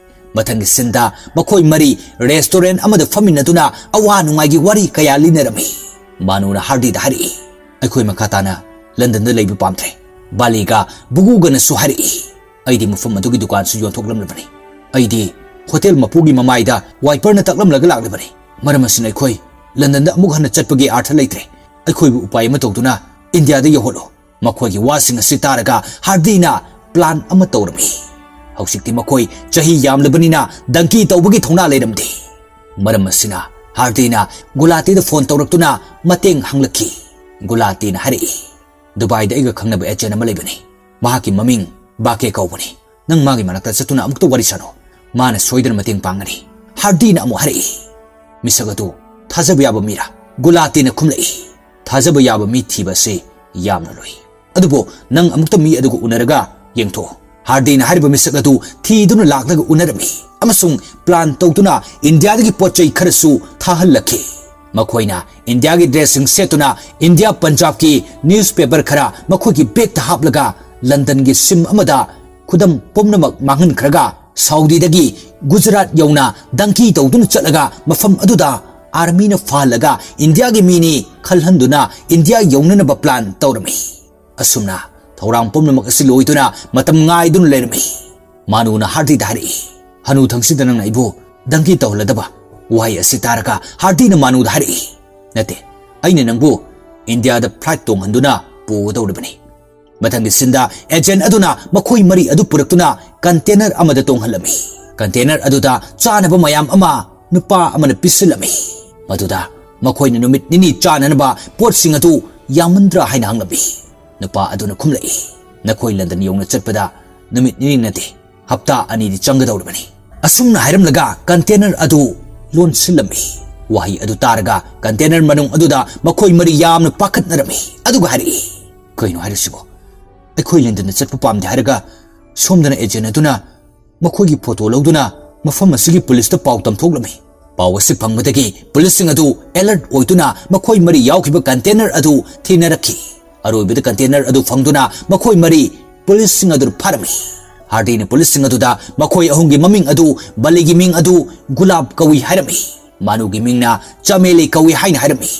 ꯃꯊꯪꯒꯤ sceneꯗ ꯃꯈꯣꯏ ꯃꯔꯤ restaurant ꯑꯃꯗ ꯐꯝꯃꯤꯟꯅꯗꯨꯅ ꯑꯋꯥ ꯅꯨꯡꯉꯥꯏꯒꯤ ꯋꯥꯔꯤ ꯀꯌꯥ ꯂꯤꯅꯔꯝꯃꯤ꯫ ꯃꯥꯅꯨꯅ ꯍꯥꯔꯗꯤꯗ ꯍꯥꯏꯔꯛꯏ, "ꯑꯩꯈꯣꯏ ꯃꯈꯥ ꯇꯥꯅ ꯂꯟꯗꯟꯗ ꯂꯩꯕ ꯄꯥꯝꯗ꯭ꯔꯦ꯫" ꯕꯥꯂꯤꯒ ꯕꯨꯒꯨꯒꯅꯁꯨ ꯍꯥꯏꯔꯛꯏ, "ꯑꯩꯗꯤ ꯃꯐꯝ ꯑꯗꯨꯒꯤ ꯗꯨꯀꯥꯟꯁꯨ ꯌꯣꯟꯊꯣꯛꯂꯝꯂꯕꯅꯤ꯫ ꯑꯩꯗꯤ ꯍꯣꯇꯦꯜ ꯃꯄꯨꯒꯤ ꯃꯃꯥꯏꯗ wiperꯅ ꯇꯛꯂꯝꯂꯒ ꯂꯥꯛꯂꯤꯕꯅꯤ꯫ ꯃꯔꯝ ꯑꯁꯤꯅ ꯑꯩꯈꯣꯏ ꯂꯟꯗꯟꯗ ꯑꯃꯨꯛ ꯍꯟꯅ ꯆꯠꯄꯒꯤ ꯑꯥꯔꯊ ꯂꯩꯇ꯭ꯔꯦ꯫ ꯑꯩꯈꯣꯏꯕꯨ ꯎꯄꯥꯏ ꯑꯃ ꯇꯧꯗꯨꯅ ꯏꯟꯗꯤꯌꯥꯗ ꯌꯧꯍꯜꯂꯨ꯫" ꯃꯈꯣꯏꯒꯤ ꯋꯥꯁꯤꯡ ꯑꯁꯤ ꯇꯥꯔꯒ ꯍꯥꯔꯗꯤꯅ plan ꯑꯃ ꯇꯧꯔꯝꯃꯤ꯫ ꯍꯧꯖꯤꯛꯇꯤ ꯃꯈꯣꯏ ꯆꯍꯤ ꯌꯥꯝꯂꯕꯅꯤꯅ donkey ꯇꯧꯕꯒꯤ ꯊꯧꯅꯥ ꯂꯩꯔꯝꯗꯦ꯫ ꯃꯔꯝ ꯑꯁꯤꯅ ꯍꯥꯔꯗꯤꯅ ꯒꯨꯂꯥꯇꯤꯗ phone ꯇꯧꯔꯛꯇꯨꯅ ꯃꯇꯦꯡ ꯍꯪꯂꯛꯈꯤ꯫ ꯒꯨꯂꯥꯇꯤꯅ ꯍꯥꯏꯔꯛꯏ, "ꯗꯨꯕꯥꯏꯗ ꯑꯩꯒ ꯈꯪꯅꯕ agent ꯑꯃ ꯂꯩꯕꯅꯤ꯫ ꯃꯍꯥꯛꯀꯤ ꯃꯃꯤꯡ ꯕꯥꯀꯦ ꯀꯧꯕꯅꯤ꯫ ꯅꯪ ꯃꯥꯒꯤ ꯃꯅꯥꯛꯇ ꯆꯠꯇꯨꯅ ꯑꯃꯨꯛꯇ ꯋꯥꯔꯤ ꯁꯥꯅꯧ꯫ ꯃꯥꯅ ꯁꯣꯏꯗꯅ ꯃꯇꯦꯡ ꯄꯥꯡꯒꯅꯤ꯫" ꯍꯥꯔꯗꯤꯅ ꯑꯃꯨꯛ ꯍꯥꯏꯔꯛꯏ, "ꯃꯤꯁꯛ ꯑꯗꯨ ꯊꯥꯖꯕ ꯌꯥꯕ ꯃꯤꯔꯥ?" ꯒꯨꯂꯥꯇꯤꯅ ꯈꯨꯝꯂꯛꯏ, "ꯊꯥꯖꯕ ꯌꯥꯕ ꯃꯤ ꯊꯤꯕ ꯑꯁꯤ ꯌꯥꯝꯅ ꯂꯨꯏ꯫ ꯑꯗꯨꯕꯨ ꯅꯪ ꯑꯃꯨꯛꯇ ꯃꯤ ꯑꯗꯨꯒ ꯎꯅꯔꯒ ꯌꯦꯡꯊꯣꯛꯎ꯫" ꯍꯥꯔꯗꯤꯅ ꯍꯥꯏꯔꯤꯕ ꯃꯤꯁꯛ ꯑꯗꯨ ꯊꯤꯗꯨꯅ ꯂꯥꯛꯂꯒ ꯎꯅꯔꯝꯃꯤ ꯑꯃꯁꯨꯡ plan ꯇꯧꯗꯨꯅ ꯏꯟꯗꯤꯌꯥꯗꯒꯤ ꯄꯣꯠ ꯆꯩ ꯈꯔꯁꯨ ꯊꯥꯍꯜꯂꯛꯈꯤ꯫ ꯃꯈꯣꯏꯅ ꯏꯟꯗꯤꯌꯥꯒꯤ dressꯁꯤꯡ ꯁꯦꯠꯇꯨꯅ ꯏꯟꯗꯤꯌꯥ ꯄꯟꯖꯥꯕꯀꯤ newspaper ꯈꯔ ꯃꯈꯣꯏꯒꯤ bagꯇ ꯍꯥꯞꯂꯒ ꯂꯟꯗꯟꯒꯤ ꯁꯤꯝ ꯑꯃꯗ ꯈꯨꯗꯝ ꯄꯨꯝꯅꯃꯛ ꯃꯥꯡꯍꯟꯈ꯭ꯔꯒ ꯁꯥꯎꯗꯤꯗꯒꯤ ꯒꯨꯖꯔꯥꯠ ꯌꯧꯅ donkey ꯇꯧꯗꯨꯅ ꯆꯠꯂꯒ ꯃꯐꯝ ꯑꯗꯨꯗ armyꯅ ꯐꯥꯍꯜꯂꯒ ꯏꯟꯗꯤꯌꯥꯒꯤ ꯃꯤꯅꯤ ꯈꯜꯍꯟꯗꯨꯅ ꯏꯟꯗꯤꯌꯥ ꯌꯧꯅꯅꯕ plan ꯇꯧꯔꯝꯃꯤ꯫ ꯑꯁꯨꯝꯅ ꯊꯧꯔꯥꯡ ꯄꯨꯝꯅꯃꯛ ꯑꯁꯤ ꯂꯣꯏꯗꯨꯅ ꯃꯇꯝ ꯉꯥꯏꯗꯨꯅ ꯂꯩꯔꯝꯃꯤ꯫ ꯃꯥꯅꯨꯅ ꯍꯥꯔꯗꯤꯗ ꯍꯥꯏꯔꯛꯏ, "ꯍꯅꯨ ꯊꯪꯁꯤꯗ ꯅꯪꯅ ꯑꯩꯕꯨ donkey ꯇꯧꯍꯜꯂꯗꯕ?" ꯋꯥꯍꯩ ꯑꯁꯤ ꯇꯥꯔꯒ ꯍꯥꯔꯗꯤꯅ ꯃꯥꯅꯨꯗ ꯍꯥꯏꯔꯛꯏ, "ꯅꯠꯇꯦ, ꯑꯩꯅ ꯅꯪꯕꯨ ꯏꯟꯗꯤꯌꯥꯗ flight ꯇꯣꯡꯍꯟꯗꯨꯅ ꯄꯨꯒꯗꯧꯔꯤꯕꯅꯤ꯫" ꯃꯊꯪꯒꯤ sceneꯗ agent ꯑꯗꯨꯅ ꯃꯈꯣꯏ ꯃꯔꯤ ꯑꯗꯨ ꯄꯨꯔꯛꯇꯨꯅ container ꯑꯃꯗ ꯇꯣꯡꯍꯜꯂꯝꯃꯤ꯫ Container ꯑꯗꯨꯗ ꯆꯥꯅꯕ ꯃꯌꯥꯝ ꯑꯃ ꯅꯨꯄꯥ ꯑꯃꯅ ꯄꯤꯁꯤꯜꯂꯝꯃꯤ꯫ ꯃꯗꯨꯗ ꯃꯈꯣꯏꯅ ꯅꯨꯃꯤꯠ ꯅꯤꯅꯤ ꯆꯥꯅꯅꯕ ꯄꯣꯠꯁꯤꯡ ꯑꯗꯨ ꯌꯥꯝꯃꯟꯗ꯭ꯔꯥ ꯍꯥꯏꯅ ꯍꯪꯂꯝꯃꯤ꯫ ꯅꯨꯄꯥ ꯑꯗꯨꯅ ꯈꯨꯝꯂꯛꯏ, "ꯅꯈꯣꯏ ꯂꯟꯗꯟ ꯌꯧꯅ ꯆꯠꯄꯗ ꯅꯨꯃꯤꯠ ꯅꯤꯅꯤ ꯅꯠꯇꯦ, ꯍꯞꯇꯥ ꯑꯅꯤꯗꯤ ꯆꯪꯒꯗꯧꯔꯤꯕꯅꯤ꯫" ꯑꯁꯨꯝꯅ ꯍꯥꯏꯔꯝꯂꯒ container ꯑꯗꯨ ꯂꯣꯟꯁꯤꯜꯂꯝꯃꯤ꯫ ꯋꯥꯍꯩ ꯑꯗꯨ ꯇꯥꯔꯒ ꯀꯟꯇꯦꯅꯔ ꯃꯅꯨꯡ ꯑꯗꯨꯗ ꯃꯈꯣꯏ ꯃꯔꯤ ꯌꯥꯝꯅ ꯄꯥꯈꯠꯅꯔꯝꯃꯤ꯫ ꯑꯗꯨꯒ ꯍꯥꯏꯔꯛꯏ, "ꯀꯩꯅꯣ ꯍꯥꯏꯔꯤꯁꯤꯕꯣ? ꯑꯩꯈꯣꯏ ꯂꯟꯗꯟꯗ ꯆꯠꯄ ꯄꯥꯝꯗꯦ ꯍꯥꯏꯔꯒ ꯁꯣꯝꯗꯅ ꯑꯦꯖꯦꯟ ꯑꯗꯨꯅ ꯃꯈꯣꯏꯒꯤ ꯐꯣꯇꯣ ꯂꯧꯗꯨꯅ ꯃꯐꯝ ꯑꯁꯤꯒꯤ ꯄꯨꯂꯤꯁꯇ ꯄꯥꯎ ꯇꯝꯊꯣꯛꯂꯝꯃꯤ꯫" ꯄꯥꯎ ꯑꯁꯤ ꯐꯪꯕꯗꯒꯤ ꯄꯨꯂꯤꯁꯁꯤꯡ ꯑꯗꯨ ꯑꯦꯂꯔꯠ ꯑꯣꯏꯗꯨꯅ ꯃꯈꯣꯏ ꯃꯔꯤ ꯌꯥꯎꯈꯤꯕ ꯀꯟꯇꯦꯅꯔ ꯑꯗꯨ ꯊꯤꯅꯔꯛꯈꯤ꯫ ꯑꯔꯣꯏꯕꯗ ꯀꯟꯇꯦꯅꯔ ꯑꯗꯨ ꯐꯪꯗꯨꯅ ꯃꯈꯣꯏ ꯃꯔꯤ ꯄꯨꯂꯤꯁꯁꯤꯡ ꯑꯗꯨ ꯐꯥꯔꯝꯃꯤ꯫ ꯍꯥꯔꯗꯤꯅ ꯄꯨꯂꯤꯁꯁꯤꯡ ꯑꯗꯨꯗ ꯃꯈꯣꯏ ꯑꯍꯨꯝꯒꯤ ꯃꯃꯤꯡ ꯑꯗꯨ, ꯕꯂꯤꯒꯤ ꯃꯤꯡ ꯑꯗꯨ ꯒꯨꯂꯥꯕ ꯀꯧꯏ ꯍꯥꯏꯔꯝꯃꯤ, ꯃꯥꯅꯨꯒꯤ ꯃꯤꯡꯅ ꯆꯃꯦꯂꯤ ꯀꯧꯏ ꯍꯥꯏꯅ ꯍꯥꯏꯔꯝꯃꯤ,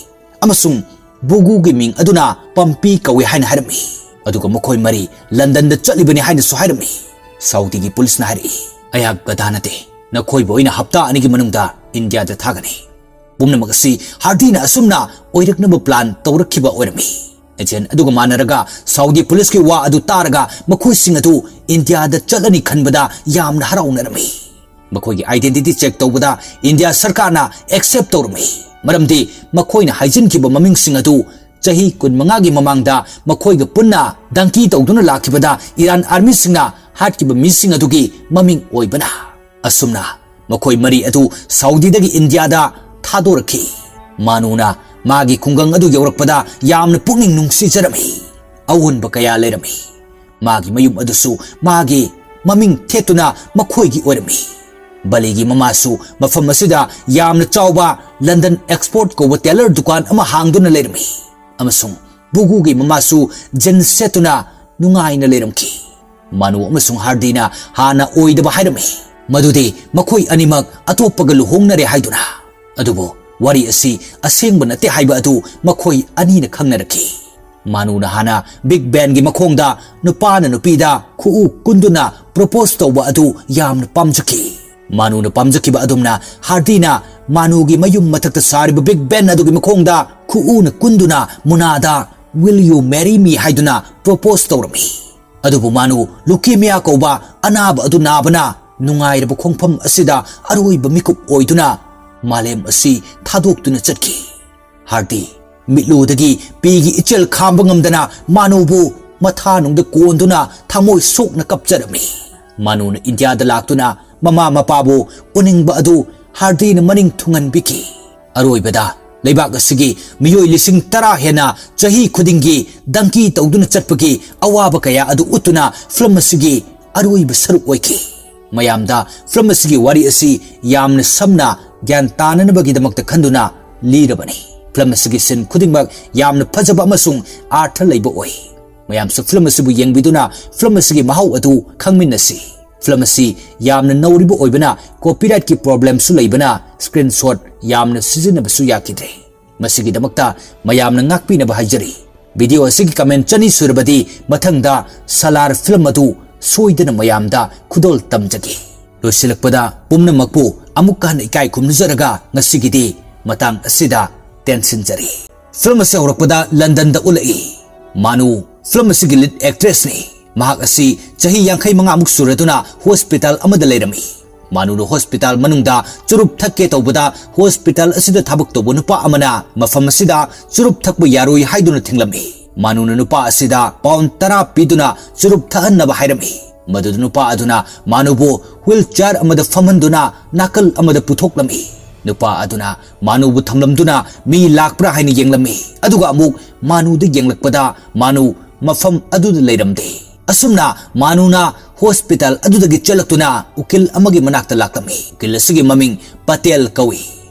ꯑꯃꯁꯨꯡ ꯕꯨꯒꯨꯒꯤ ꯃꯤꯡ ꯑꯗꯨꯅ ꯄꯝꯄꯤ ꯀꯧꯏ ꯍꯥꯏꯅ ꯍꯥꯏꯔꯝꯃꯤ꯫ ꯑꯗꯨꯒ ꯃꯈꯣꯏ ꯃꯔꯤ ꯂꯟꯗꯟꯗ ꯆꯠꯂꯤꯕꯅꯤ ꯍꯥꯏꯅꯁꯨ ꯍꯥꯏꯔꯝꯃꯤ꯫ ꯁꯥꯎꯗꯤꯒꯤ ꯄꯨꯂꯤꯁꯅ ꯍꯥꯏꯔꯛꯏ, "ꯑꯩꯍꯥꯛ ꯒꯙꯥ ꯅꯠꯇꯦ꯫ ꯅꯈꯣꯏꯕꯨ ꯑꯩꯅ ꯍꯞꯇꯥ ꯑꯅꯤꯒꯤ ꯃꯅꯨꯡꯗ ꯏꯟꯗꯤꯌꯥꯗ ꯊꯥꯒꯅꯤ꯫" ꯄꯨꯝꯅꯃꯛ ꯑꯁꯤ ꯍꯥꯔꯗꯤꯅ ꯑꯁꯨꯝꯅ ꯑꯣꯏꯔꯛꯅꯕ ꯄ꯭ꯂꯥꯟ ꯇꯧꯔꯛꯈꯤꯕ ꯑꯣꯏꯔꯝꯃꯤ꯫ ꯑꯦꯖꯦꯟ ꯑꯗꯨꯒ ꯃꯥꯟꯅꯔꯒ ꯁꯥꯎꯗꯤ ꯄꯨꯂꯤꯁꯀꯤ ꯋꯥ ꯑꯗꯨ ꯇꯥꯔꯒ ꯃꯈꯣꯏꯁꯤꯡ ꯑꯗꯨ ꯏꯟꯗꯤꯌꯥꯗ ꯆꯠꯂꯅꯤ ꯈꯟꯕꯗ ꯌꯥꯝꯅ ꯍꯔꯥꯎꯅꯔꯝꯃꯤ꯫ ꯃꯈꯣꯏꯒꯤ ꯑꯥꯏꯗꯦꯟꯇꯤꯇꯤ ꯆꯦꯛ ꯇꯧꯕꯗ ꯏꯟꯗꯤꯌꯥ ꯁꯔꯀꯥꯔꯅ ꯑꯦꯛꯁꯦꯞ ꯇꯧꯔꯝꯃꯤ, ꯃꯔꯝꯗꯤ ꯃꯈꯣꯏꯅ ꯍꯥꯏꯖꯤꯟꯈꯤꯕ ꯃꯃꯤꯡꯁꯤꯡ ꯑꯗꯨ ꯆꯍꯤ ꯀꯨꯟꯃꯉꯥꯒꯤ ꯃꯃꯥꯡꯗ ꯃꯈꯣꯏꯒ ꯄꯨꯟꯅ ꯗꯪꯀꯤ ꯇꯧꯗꯨꯅ ꯂꯥꯛꯈꯤꯕꯗ ꯏꯔꯥꯟ ꯑꯥꯔꯃꯤꯁꯤꯡꯅ ꯍꯥꯠꯈꯤꯕ ꯃꯤꯁꯤꯡ ꯑꯗꯨꯒꯤ ꯃꯃꯤꯡ ꯑꯣꯏꯕꯅ꯫ ꯑꯁꯨꯝꯅ ꯃꯈꯣꯏ ꯃꯔꯤ ꯑꯗꯨ ꯁꯥꯎꯗꯤꯗꯒꯤ ꯏꯟꯗꯤꯌꯥꯗ ꯊꯥꯗꯣꯔꯛꯈꯤ꯫ ꯃꯥꯅꯨꯅ ꯃꯥꯒꯤ ꯈꯨꯡꯒꯪ ꯑꯗꯨ ꯌꯧꯔꯛꯄꯗ ꯌꯥꯝꯅ ꯄꯨꯛꯅꯤꯡ ꯅꯨꯡꯁꯤꯖꯔꯝꯃꯤ꯫ ꯑꯑꯣꯟꯕ ꯀꯌꯥ ꯂꯩꯔꯝꯃꯤ꯫ ꯃꯥꯒꯤ ꯃꯌꯨꯝ ꯑꯗꯨꯁꯨ ꯃꯥꯒꯤ ꯃꯃꯤꯡ ꯊꯦꯠꯇꯨꯅ ꯃꯈꯣꯏꯒꯤ ꯑꯣꯏꯔꯝꯃꯤ꯫ ꯕꯂꯤꯒꯤ ꯃꯃꯥꯁꯨ ꯃꯐꯝ ꯑꯁꯤꯗ ꯌꯥꯝꯅ ꯆꯥꯎꯕ ꯂꯟꯗꯟ ꯑꯦꯛꯁꯄꯣꯔꯠ ꯀꯧꯕ ꯇꯦꯂꯔ ꯗꯨꯀꯥꯟ ꯑꯃ ꯍꯥꯡꯗꯨꯅ ꯂꯩꯔꯝꯃꯤ, ꯑꯃꯁꯨꯡ ꯕꯨꯒꯨꯒꯤ ꯃꯃꯥꯁꯨ ꯖꯤꯟꯁ ꯁꯦꯠꯇꯨꯅ ꯅꯨꯡꯉꯥꯏꯅ ꯂꯩꯔꯝꯈꯤ꯫ ꯃꯥꯅꯨ ꯑꯃꯁꯨꯡ ꯍꯥꯔꯗꯤꯅ ꯍꯥꯟꯅ ꯑꯣꯏꯗꯕ ꯍꯥꯏꯔꯝꯃꯤ, ꯃꯗꯨꯗꯤ ꯃꯈꯣꯏ ꯑꯅꯤꯃꯛ ꯑꯇꯣꯞꯄꯒ ꯂꯨꯍꯣꯡꯅꯔꯦ ꯍꯥꯏꯗꯨꯅ꯫ ꯑꯗꯨꯕꯨ ꯋꯥꯔꯤ ꯑꯁꯤ ꯑꯁꯦꯡꯕ ꯅꯠꯇꯦ ꯍꯥꯏꯕ ꯑꯗꯨ ꯃꯈꯣꯏ ꯑꯅꯤꯅ ꯈꯪꯅꯔꯛꯈꯤ꯫ ꯃꯥꯅꯨꯅ ꯍꯥꯟꯅ ꯕꯤꯒ ꯕꯦꯟꯒꯤ ꯃꯈꯣꯡꯗ ꯅꯨꯄꯥꯅ ꯅꯨꯄꯤꯗ ꯈꯨꯎ ꯀꯨꯟꯗꯨꯅ ꯄ꯭ꯔꯣꯄꯣꯁ ꯇꯧꯕ ꯑꯗꯨ ꯌꯥꯝꯅ ꯄꯥꯝꯖꯈꯤ꯫ ꯃꯥꯅꯨꯅ ꯄꯥꯝꯖꯈꯤꯕ ꯑꯗꯨꯝꯅ ꯍꯥꯔꯗꯤꯅ ꯃꯥꯅꯨꯒꯤ ꯃꯌꯨꯝ ꯃꯊꯛꯇ ꯁꯥꯔꯤꯕ ꯕꯤꯒ ꯕꯦꯟ ꯑꯗꯨꯒꯤ ꯃꯈꯣꯡꯗ ꯈꯨꯎꯅ ꯀꯨꯟꯗꯨꯅ ꯃꯨꯅꯥꯗ "Will you marry me?" ꯍꯥꯏꯗꯨꯅ ꯄ꯭ꯔꯣꯄꯣꯁ ꯇꯧꯔꯝꯃꯤ꯫ ꯑꯗꯨꯕꯨ ꯃꯥꯅꯨ ꯂꯨꯀꯦꯃꯤꯌꯥ ꯀꯧꯕ ꯑꯅꯥꯕ ꯑꯗꯨ ꯅꯥꯕꯅ ꯅꯨꯡꯉꯥꯏꯔꯕ ꯈꯣꯡꯐꯝ ꯑꯁꯤꯗ ꯑꯔꯣꯏꯕ ꯃꯤꯀꯨꯞ ꯑꯣꯏꯗꯨꯅ ꯃꯥꯂꯦꯝ ꯑꯁꯤ ꯊꯥꯗꯣꯛꯇꯨꯅ ꯆꯠꯈꯤ꯫ ꯍꯥꯔꯗꯤ ꯃꯤꯠꯂꯨꯗꯒꯤ ꯄꯤꯒꯤ ꯏꯆꯦꯜ ꯈꯥꯝꯕ ꯉꯝꯗꯅ ꯃꯥꯅꯨꯕꯨ ꯃꯊꯥꯅꯨꯡꯗ ꯀꯣꯟꯗꯨꯅ ꯊꯃꯣꯏ ꯁꯣꯛꯅ ꯀꯞꯆꯔꯝꯃꯤ꯫ ꯃꯥꯅꯨꯅ ꯏꯟꯗꯤꯌꯥꯗ ꯂꯥꯛꯇꯨꯅ ꯃꯃꯥ ꯃꯄꯥꯕꯨ ꯎꯅꯤꯡꯕ ꯑꯗꯨ ꯍꯥꯔꯗꯤꯅ ꯃꯅꯤꯡ ꯊꯨꯡꯍꯟꯕꯤꯈꯤ꯫ ꯑꯔꯣꯏꯕꯗ ꯂꯩꯕꯥꯛ ꯑꯁꯤꯒꯤ ꯃꯤꯑꯣꯏ ꯂꯤꯁꯤꯡ ꯇꯔꯥ ꯍꯦꯟꯅ ꯆꯍꯤ ꯈꯨꯗꯤꯡꯒꯤ ꯗꯪꯀꯤ ꯇꯧꯗꯨꯅ ꯆꯠꯄꯒꯤ ꯑꯋꯥꯕ ꯀꯌꯥ ꯑꯗꯨ ꯎꯠꯇꯨꯅ ꯐꯤꯂꯝ ꯑꯁꯤꯒꯤ ꯑꯔꯣꯏꯕ ꯁꯔꯨꯛ ꯑꯣꯏꯈꯤ꯫ ꯃꯌꯥꯝꯗ ꯐꯤꯂꯝ ꯑꯁꯤꯒꯤ ꯋꯥꯔꯤ ꯑꯁꯤ ꯌꯥꯝꯅ ꯁꯝꯅ ꯒ꯭ꯌꯥꯟ ꯇꯥꯅꯅꯕꯒꯤꯗꯃꯛꯇ ꯈꯟꯗꯨꯅ ꯂꯤꯔꯕꯅꯤ꯫ ꯐꯤꯂꯝ ꯑꯁꯤꯒꯤ ꯁꯤꯟ ꯈꯨꯗꯤꯡꯃꯛ ꯌꯥꯝꯅ ꯐꯖꯕ ꯑꯃꯁꯨꯡ ꯑꯥꯔꯊ ꯂꯩꯕ ꯑꯣꯏ꯫ ꯃꯌꯥꯝꯁꯨ ꯐꯤꯂꯝ ꯑꯁꯤꯕꯨ ꯌꯦꯡꯕꯤꯗꯨꯅ ꯐꯤꯂꯝ ꯑꯁꯤꯒꯤ ꯃꯍꯥꯎ ꯑꯗꯨ ꯈꯪꯃꯤꯟꯅꯁꯤ꯫ ꯐꯤꯂꯝ ꯑꯁꯤ ꯌꯥꯝꯅ ꯅꯧꯔꯤꯕ ꯑꯣꯏꯕꯅ copyrightꯀꯤ problemꯁꯨ ꯂꯩꯕꯅ screenshot ꯌꯥꯝꯅ ꯁꯤꯖꯤꯟꯅꯕꯁꯨ ꯌꯥꯈꯤꯗ꯭ꯔꯦ꯫ ꯃꯁꯤꯒꯤꯗꯃꯛꯇ ꯃꯌꯥꯝꯅ ꯉꯥꯛꯄꯤꯅꯕ ꯍꯥꯏꯖꯔꯤ꯫ Video ꯑꯁꯤꯒꯤ comment ꯆꯅꯤ ꯁꯨꯔꯕꯗꯤ ꯃꯊꯪꯗ ꯁꯂꯥꯔ ꯐꯤꯂꯝ ꯑꯗꯨ ꯁꯣꯏꯗꯅ ꯃꯌꯥꯝꯗ ꯈꯨꯗꯣꯜ ꯇꯝꯖꯒꯦ꯫ ꯂꯣꯏꯁꯤꯜꯂꯛꯄꯗ ꯄꯨꯝꯅꯃꯛꯄꯨ ꯑꯃꯨꯛꯀ ꯍꯟꯅ ꯏꯀꯥꯏ ꯈꯨꯝꯅꯖꯔꯒ ꯉꯁꯤꯒꯤꯗꯤ ꯃꯇꯥꯡ ꯑꯁꯤꯗ ꯇꯦꯟꯁꯤꯟꯖꯔꯤ꯫ ꯐꯤꯂꯝ ꯑꯁꯤ ꯍꯧꯔꯛꯄꯗ ꯂꯟꯗꯟꯗ ꯎꯠꯂꯛꯏ꯫ ꯃꯥꯅꯨ ꯐꯤꯂꯝ ꯑꯁꯤꯒꯤ lead actressꯅꯤ꯫ ꯃꯍꯥꯛ ꯑꯁꯤ ꯆꯍꯤ ꯌꯥꯡꯈꯩ ꯃꯉꯥꯃꯨꯛ ꯁꯨꯔꯗꯨꯅ hospital ꯑꯃꯗ ꯂꯩꯔꯝꯃꯤ꯫ ꯃꯥꯅꯨꯅ hospital ꯃꯅꯨꯡꯗ ꯆꯨꯔꯨꯞ ꯊꯛꯀꯦ ꯇꯧꯕꯗ hospital ꯑꯁꯤꯗ ꯊꯕꯛ ꯇꯧꯕ ꯅꯨꯄꯥ ꯑꯃꯅ ꯃꯐꯝ ꯑꯁꯤꯗ ꯆꯨꯔꯨꯞ ꯊꯛꯄ ꯌꯥꯔꯣꯏ ꯍꯥꯏꯗꯨꯅ ꯊꯤꯡꯂꯝꯃꯤ꯫ ꯃꯥꯅꯨꯅ ꯅꯨꯄꯥ ꯑꯁꯤꯗ pound ꯇꯔꯥ ꯄꯤꯗꯨꯅ ꯆꯨꯔꯨꯞ ꯊꯛꯍꯟꯅꯕ ꯍꯥꯏꯔꯝꯃꯤ꯫ ꯃꯗꯨꯗ ꯅꯨꯄꯥ ꯑꯗꯨꯅ ꯃꯥꯅꯨꯕꯨ wheelchair ꯑꯃꯗ ꯐꯝꯍꯟꯗꯨꯅ ꯅꯥꯀꯜ ꯑꯃꯗ ꯄꯨꯊꯣꯛꯂꯝꯃꯤ꯫ ꯅꯨꯄꯥ ꯑꯗꯨꯅ ꯃꯥꯅꯨꯕꯨ ꯊꯝꯂꯝꯗꯨꯅ ꯃꯤ ꯂꯥꯛꯄ꯭ꯔꯥ ꯍꯥꯏꯅ ꯌꯦꯡꯂꯝꯃꯤ꯫ ꯑꯗꯨꯒ ꯑꯃꯨꯛ ꯃꯥꯅꯨꯗ ꯌꯦꯡꯂꯛꯄꯗ ꯃꯥꯅꯨ ꯃꯐꯝ ꯑꯗꯨꯗ ꯂꯩꯔꯝꯗꯦ꯫ ꯑꯁꯨꯝꯅ ꯃꯥꯅꯨꯅ hospital ꯑꯗꯨꯗꯒꯤ ꯆꯠꯂꯛꯇꯨꯅ ꯎꯀꯤꯜ ꯑꯃꯒꯤ ꯃꯅꯥꯛꯇ ꯂꯥꯛꯂꯝꯃꯤ꯫ ꯎꯀꯤꯜ ꯑꯁꯤꯒꯤ ꯃꯃꯤꯡ ꯄꯇꯦꯜ ꯀꯧꯏ꯫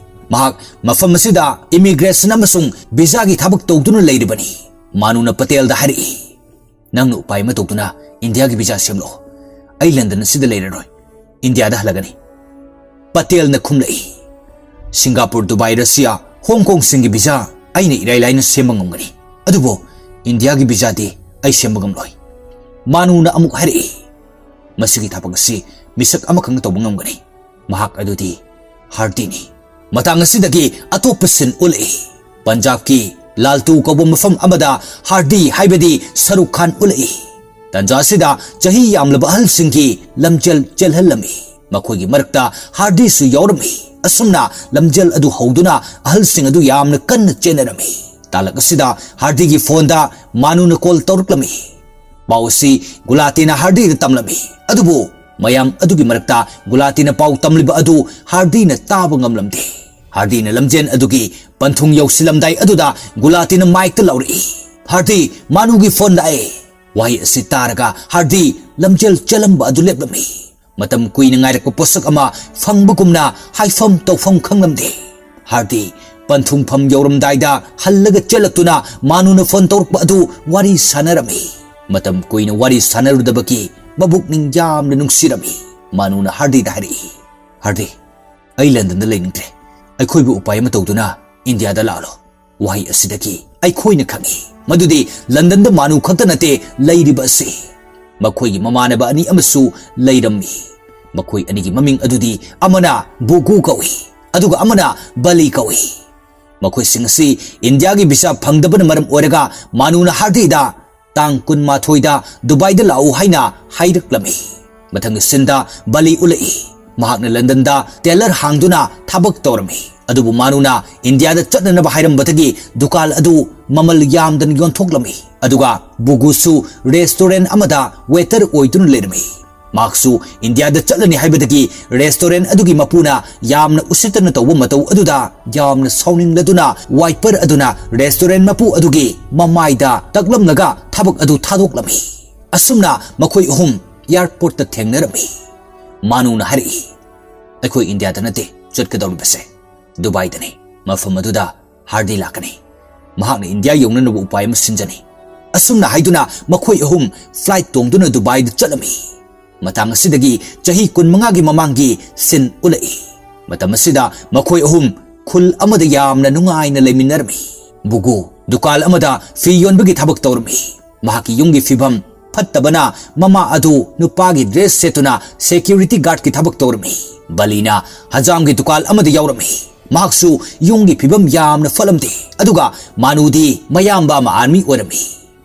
ꯃꯍꯥꯛ ꯃꯐꯝ ꯑꯁꯤꯗ immigration ꯑꯃꯁꯨꯡ visaꯒꯤ ꯊꯕꯛ ꯇꯧꯗꯨꯅ ꯂꯩꯔꯤꯕꯅꯤ꯫ ꯃꯥꯅꯨꯅ ꯄꯇꯦꯜꯗ ꯍꯥꯏꯔꯛꯏ, "ꯅꯪꯅ ꯎꯄꯥꯏ ꯑꯃ ꯇꯧꯗꯨꯅ ꯏꯟꯗꯤꯌꯥꯒꯤ visa ꯁꯦꯝꯂꯛꯑꯣ꯫ ꯑꯩ ꯂꯟꯗꯟ ꯑꯁꯤꯗ ꯂꯩꯔꯔꯣꯏ꯫ ꯏꯟꯗꯤꯌꯥꯗ ꯍꯜꯂꯒꯅꯤ꯫" ꯄꯇꯦꯜꯅ ꯈꯨꯝꯂꯛꯏ, "ꯁꯤꯡꯒꯥꯄꯨꯔ, ꯗꯨꯕꯥꯏ, ꯔꯁꯤꯌꯥ, ꯍꯣꯡ ꯀꯣꯡꯁꯤꯡꯒꯤ visa ꯑꯩꯅ ꯏꯔꯥꯏ ꯂꯥꯏꯅ ꯁꯦꯝꯕ ꯉꯝꯒꯅꯤ, ꯑꯗꯨꯕꯨ ꯏꯟꯗꯤꯌꯥꯒꯤ visaꯗꯤ ꯑꯩ ꯁꯦꯝꯕ ꯉꯝꯂꯣꯏ꯫" ꯃꯥꯅꯨꯅ ꯑꯃꯨꯛ ꯍꯥꯏꯔꯛꯏ, "ꯃꯁꯤꯒꯤ ꯊꯕꯛ ꯑꯁꯤ ꯃꯤꯁꯛ ꯑꯃꯈꯛꯅ ꯇꯧꯕ ꯉꯝꯒꯅꯤ꯫ ꯃꯍꯥꯛ ꯑꯗꯨꯗꯤ ꯍꯥꯔꯗꯤꯅꯤ꯫" ꯃꯇꯥꯡ ꯑꯁꯤꯗꯒꯤ ꯑꯇꯣꯞꯄ ꯁꯤꯟ ꯎꯠꯂꯛꯏ꯫ ꯄꯟꯖꯥꯕꯀꯤ ꯂꯥꯜꯇꯨ ꯀꯧꯕ ꯃꯐꯝ ꯑꯃꯗ ꯍꯥꯔꯗꯤ ꯍꯥꯏꯕꯗꯤ ꯁꯔꯨꯛ ꯈꯥꯟ ꯎꯠꯂꯛꯏ꯫ ꯇꯟꯖꯥ ꯑꯁꯤꯗ ꯆꯍꯤ ꯌꯥꯝꯂꯕ ꯑꯍꯜꯁꯤꯡꯒꯤ ꯂꯝꯖꯦꯜ ꯆꯦꯜꯍꯜꯂꯝꯃꯤ꯫ ꯃꯈꯣꯏꯒꯤ ꯃꯔꯛꯇ ꯍꯥꯔꯗꯤꯁꯨ ꯌꯥꯎꯔꯝꯃꯤ꯫ ꯑꯁꯨꯝꯅ ꯂꯝꯖꯦꯜ ꯑꯗꯨ ꯍꯧꯗꯨꯅ ꯑꯍꯜꯁꯤꯡ ꯑꯗꯨ ꯌꯥꯝꯅ ꯀꯟꯅ ꯆꯦꯟꯅꯔꯝꯃꯤ꯫ ꯇꯥꯂꯛ ꯑꯁꯤꯗ ꯍꯥꯔꯗꯤꯒꯤ phoneꯗ ꯃꯥꯅꯨꯅ call ꯇꯧꯔꯛꯂꯝꯃꯤ꯫ ꯄꯥꯎ ꯑꯁꯤ ꯒꯨꯂꯥꯇꯤꯅ ꯍꯥꯔꯗꯤꯗ ꯇꯝꯂꯝꯃꯤ꯫ ꯑꯗꯨꯕꯨ ꯃꯌꯥꯝ ꯑꯗꯨꯒꯤ ꯃꯔꯛꯇ ꯒꯨꯂꯥꯇꯤꯅ ꯄꯥꯎ ꯇꯝꯂꯤꯕ ꯑꯗꯨ ꯍꯥꯔꯗꯤꯅ ꯇꯥꯕ ꯉꯝꯂꯝꯗꯦ꯫ ꯍꯥꯔꯗꯤꯅ ꯂꯝꯖꯦꯟ ꯑꯗꯨꯒꯤ ꯄꯟꯊꯨꯡ ꯌꯧꯁꯤꯜꯂꯝꯗꯥꯏ ꯑꯗꯨꯗ ꯒꯨꯂꯥꯇꯤꯅ ꯃꯥꯏꯛꯇ ꯂꯥꯎꯔꯛꯏ, "ꯍꯥꯔꯗꯤ, ꯃꯥꯅꯨꯒꯤ ꯐꯣꯟ ꯂꯥꯛꯑꯦ!" ꯋꯥꯍꯩ ꯑꯁꯤ ꯇꯥꯔꯒ ꯍꯥꯔꯗꯤ ꯂꯝꯖꯦꯜ ꯆꯦꯜꯂꯝꯕ ꯑꯗꯨ ꯂꯦꯞꯂꯝꯃꯤ꯫ ꯃꯇꯝ ꯀꯨꯏꯅ ꯉꯥꯏꯔꯛꯄ ꯄꯣꯠꯁꯛ ꯑꯃ ꯐꯪꯕꯒꯨꯝꯅ ꯍꯥꯏꯐꯝ ꯇꯧꯐꯝ ꯈꯪꯂꯝꯗꯦ꯫ ꯍꯥꯔꯗꯤ ꯄꯟꯊꯨꯡꯐꯝ ꯌꯧꯔꯝꯗꯥꯏꯗ ꯍꯜꯂꯒ ꯆꯦꯜꯂꯛꯇꯨꯅ ꯃꯥꯅꯨꯅ ꯐꯣꯟ ꯇꯧꯔꯛꯄ ꯑꯗꯨ ꯋꯥꯔꯤ ꯁꯥꯟꯅꯔꯝꯃꯤ꯫ ꯃꯇꯝ ꯀꯨꯏꯅ ꯋꯥꯔꯤ ꯁꯥꯟꯅꯔꯨꯗꯕꯒꯤ ꯃꯕꯨꯛꯅꯤꯡ ꯌꯥꯝꯅ ꯅꯨꯡꯁꯤꯔꯝꯃꯤ꯫ ꯃꯥꯅꯨꯅ ꯍꯥꯔꯗꯤꯗ ꯍꯥꯏꯔꯛꯏ, "ꯍꯥꯔꯗꯤ, ꯑꯩ ꯂꯟꯗꯟꯗ ꯂꯩꯅꯤꯡꯗ꯭ꯔꯦ꯫ ꯑꯩꯈꯣꯏꯕꯨ ꯎꯄꯥꯏ ꯑꯃ ꯇꯧꯗꯨꯅ ꯏꯟꯗꯤꯌꯥꯗ ꯂꯥꯛꯂꯣ꯫" ꯋꯥꯍꯩ ꯑꯁꯤꯗꯒꯤ ꯑꯩꯈꯣꯏꯅ ꯈꯪꯏ ꯃꯗꯨꯗꯤ ꯂꯟꯗꯟꯗ ꯃꯥꯅꯨ ꯈꯛꯇ ꯅꯠꯇꯦ ꯂꯩꯔꯤꯕ ꯑꯁꯤ꯫ ꯃꯈꯣꯏꯒꯤ ꯃꯃꯥꯟꯅꯕ ꯑꯅꯤ ꯑꯃꯁꯨ ꯂꯩꯔꯝꯃꯤ꯫ ꯃꯈꯣꯏ ꯑꯅꯤꯒꯤ ꯃꯃꯤꯡ ꯑꯗꯨꯗꯤ ꯑꯃꯅ ꯕꯨꯒꯨ ꯀꯧꯏ, ꯑꯗꯨꯒ ꯑꯃꯅ ꯕꯂꯤ ꯀꯧꯏ꯫ ꯃꯈꯣꯏꯁꯤꯡ ꯑꯁꯤ ꯏꯟꯗꯤꯌꯥꯒꯤ ꯚꯤꯁꯥ ꯐꯪꯗꯕꯅ ꯃꯔꯝ ꯑꯣꯏꯔꯒ ꯃꯥꯅꯨꯅ ꯍꯥꯔꯗꯤꯗ ꯇꯥꯡ ꯀꯨꯟꯃꯥꯊꯣꯏꯗ ꯗꯨꯕꯥꯏꯗ ꯂꯥꯛꯎ ꯍꯥꯏꯅ ꯍꯥꯏꯔꯛꯂꯝꯃꯤ꯫ ꯃꯊꯪꯒꯤ ꯁꯤꯟꯗ ꯕꯂꯤ ꯎꯠꯂꯛꯏ꯫ ꯃꯍꯥꯛꯅ ꯂꯟꯗꯟꯗ ꯇꯦꯂꯔ ꯍꯥꯡꯗꯨꯅ ꯊꯕꯛ ꯇꯧꯔꯝꯃꯤ꯫ ꯑꯗꯨꯕꯨ ꯃꯥꯅꯨꯅ ꯏꯟꯗꯤꯌꯥꯗ ꯆꯠꯅꯅꯕ ꯍꯥꯏꯔꯝꯕꯗꯒꯤ ꯗꯨꯀꯥꯟ ꯑꯗꯨ ꯃꯃꯜ ꯌꯥꯝꯗꯅ ꯌꯣꯟꯊꯣꯛꯂꯝꯃꯤ꯫ ꯑꯗꯨꯒ ꯕꯨꯒꯨꯁꯨ ꯔꯦꯁꯇꯨꯔꯦꯟ ꯑꯃꯗ ꯋꯦꯇꯔ ꯑꯣꯏꯗꯨꯅ ꯂꯩꯔꯝꯃꯤ꯫ ꯃꯍꯥꯛꯁꯨ ꯏꯟꯗꯤꯌꯥꯗ ꯆꯠꯂꯅꯤ ꯍꯥꯏꯕꯗꯒꯤ ꯔꯦꯁꯇꯨꯔꯦꯟ ꯑꯗꯨꯒꯤ ꯃꯄꯨꯅ ꯌꯥꯝꯅ ꯎꯁꯤꯠꯇꯅ ꯇꯧꯕ ꯃꯇꯧ ꯑꯗꯨꯗ ꯌꯥꯝꯅ ꯁꯥꯎꯅꯤꯡꯂꯗꯨꯅ ꯋꯥꯏꯄꯔ ꯑꯗꯨꯅ ꯔꯦꯁꯇꯨꯔꯦꯟ ꯃꯄꯨ ꯑꯗꯨꯒꯤ ꯃꯃꯥꯏꯗ ꯇꯛꯂꯝꯂꯒ ꯊꯕꯛ ꯑꯗꯨ ꯊꯥꯗꯣꯛꯂꯝꯃꯤ꯫ ꯑꯁꯨꯝꯅ ꯃꯈꯣꯏ ꯑꯍꯨꯝ ꯑꯦꯌꯔꯄꯣꯔꯠꯇ ꯊꯦꯡꯅꯔꯝꯃꯤ꯫ ꯃꯥꯅꯨꯅ ꯍꯥꯏꯔꯛꯏ, "ꯑꯩꯈꯣꯏ ꯏꯟꯗꯤꯌꯥꯗ ꯅꯠꯇꯦ ꯆꯠꯀꯗꯧꯔꯤꯕꯁꯦ, ꯗꯨꯕꯥꯏꯗꯅꯤ꯫ ꯃꯐꯝ ꯑꯗꯨꯗ ꯍꯥꯔꯗꯤ ꯂꯥꯛꯀꯅꯤ꯫ ꯃꯍꯥꯛꯅ ꯏꯟꯗꯤꯌꯥ ꯌꯧꯅꯅꯕ ꯎꯄꯥꯏ ꯑꯃ ꯁꯤꯟꯖꯅꯤ꯫" ꯑꯁꯨꯝꯅ ꯍꯥꯏꯗꯨꯅ ꯃꯈꯣꯏ ꯑꯍꯨꯝ ꯐ꯭ꯂꯥꯏꯠ ꯇꯣꯡꯗꯨꯅ ꯗꯨꯕꯥꯏꯗ ꯆꯠꯂꯝꯃꯤ꯫ ꯃꯇꯥꯡ ꯑꯁꯤꯗꯒꯤ ꯆꯍꯤ ꯀꯨꯟꯃꯉꯥꯒꯤ ꯃꯃꯥꯡꯒꯤ ꯁꯤꯟ ꯎꯠꯂꯛꯏ꯫ ꯃꯇꯝ ꯑꯁꯤꯗ ꯃꯈꯣꯏ ꯑꯍꯨꯝ ꯈꯨꯜ ꯑꯃꯗ ꯌꯥꯝꯅ ꯅꯨꯡꯉꯥꯏꯅ ꯂꯩꯃꯤꯟꯅꯔꯝꯃꯤ꯫ ꯕꯨꯒꯨ ꯗꯨꯀꯥꯟ ꯑꯃꯗ ꯐꯤ ꯌꯣꯟꯕꯒꯤ ꯊꯕꯛ ꯇꯧꯔꯝꯃꯤ꯫ ꯃꯍꯥꯛꯀꯤ ꯌꯨꯝꯒꯤ ꯐꯤꯕꯝ ꯐꯠꯇꯕꯅ ꯃꯃꯥ ꯑꯗꯨ ꯅꯨꯄꯥꯒꯤ ꯗ꯭ꯔꯦꯁ ꯁꯦꯠꯇꯨꯅ ꯁꯦꯀ꯭ꯌꯨꯔꯤꯇꯤ ꯒꯥꯔꯗꯀꯤ ꯊꯕꯛ ꯇꯧꯔꯝꯃꯤ꯫ ꯕꯂꯤꯅ ꯍꯖꯥꯝꯒꯤ ꯗꯨꯀꯥꯟ ꯑꯃꯗ ꯌꯥꯎꯔꯝꯃꯤ꯫ ꯃꯍꯥꯛꯁꯨ ꯌꯨꯝꯒꯤ ꯐꯤꯕꯝ ꯌꯥꯝꯅ ꯐꯠꯂꯝꯗꯦ꯫ ꯑꯗꯨꯒ ꯃꯥꯅꯨꯗꯤ ꯃꯌꯥꯝꯕ ꯑꯃ ꯑꯥꯔꯃꯤ ꯑꯣꯏꯔꯝꯃꯤ꯫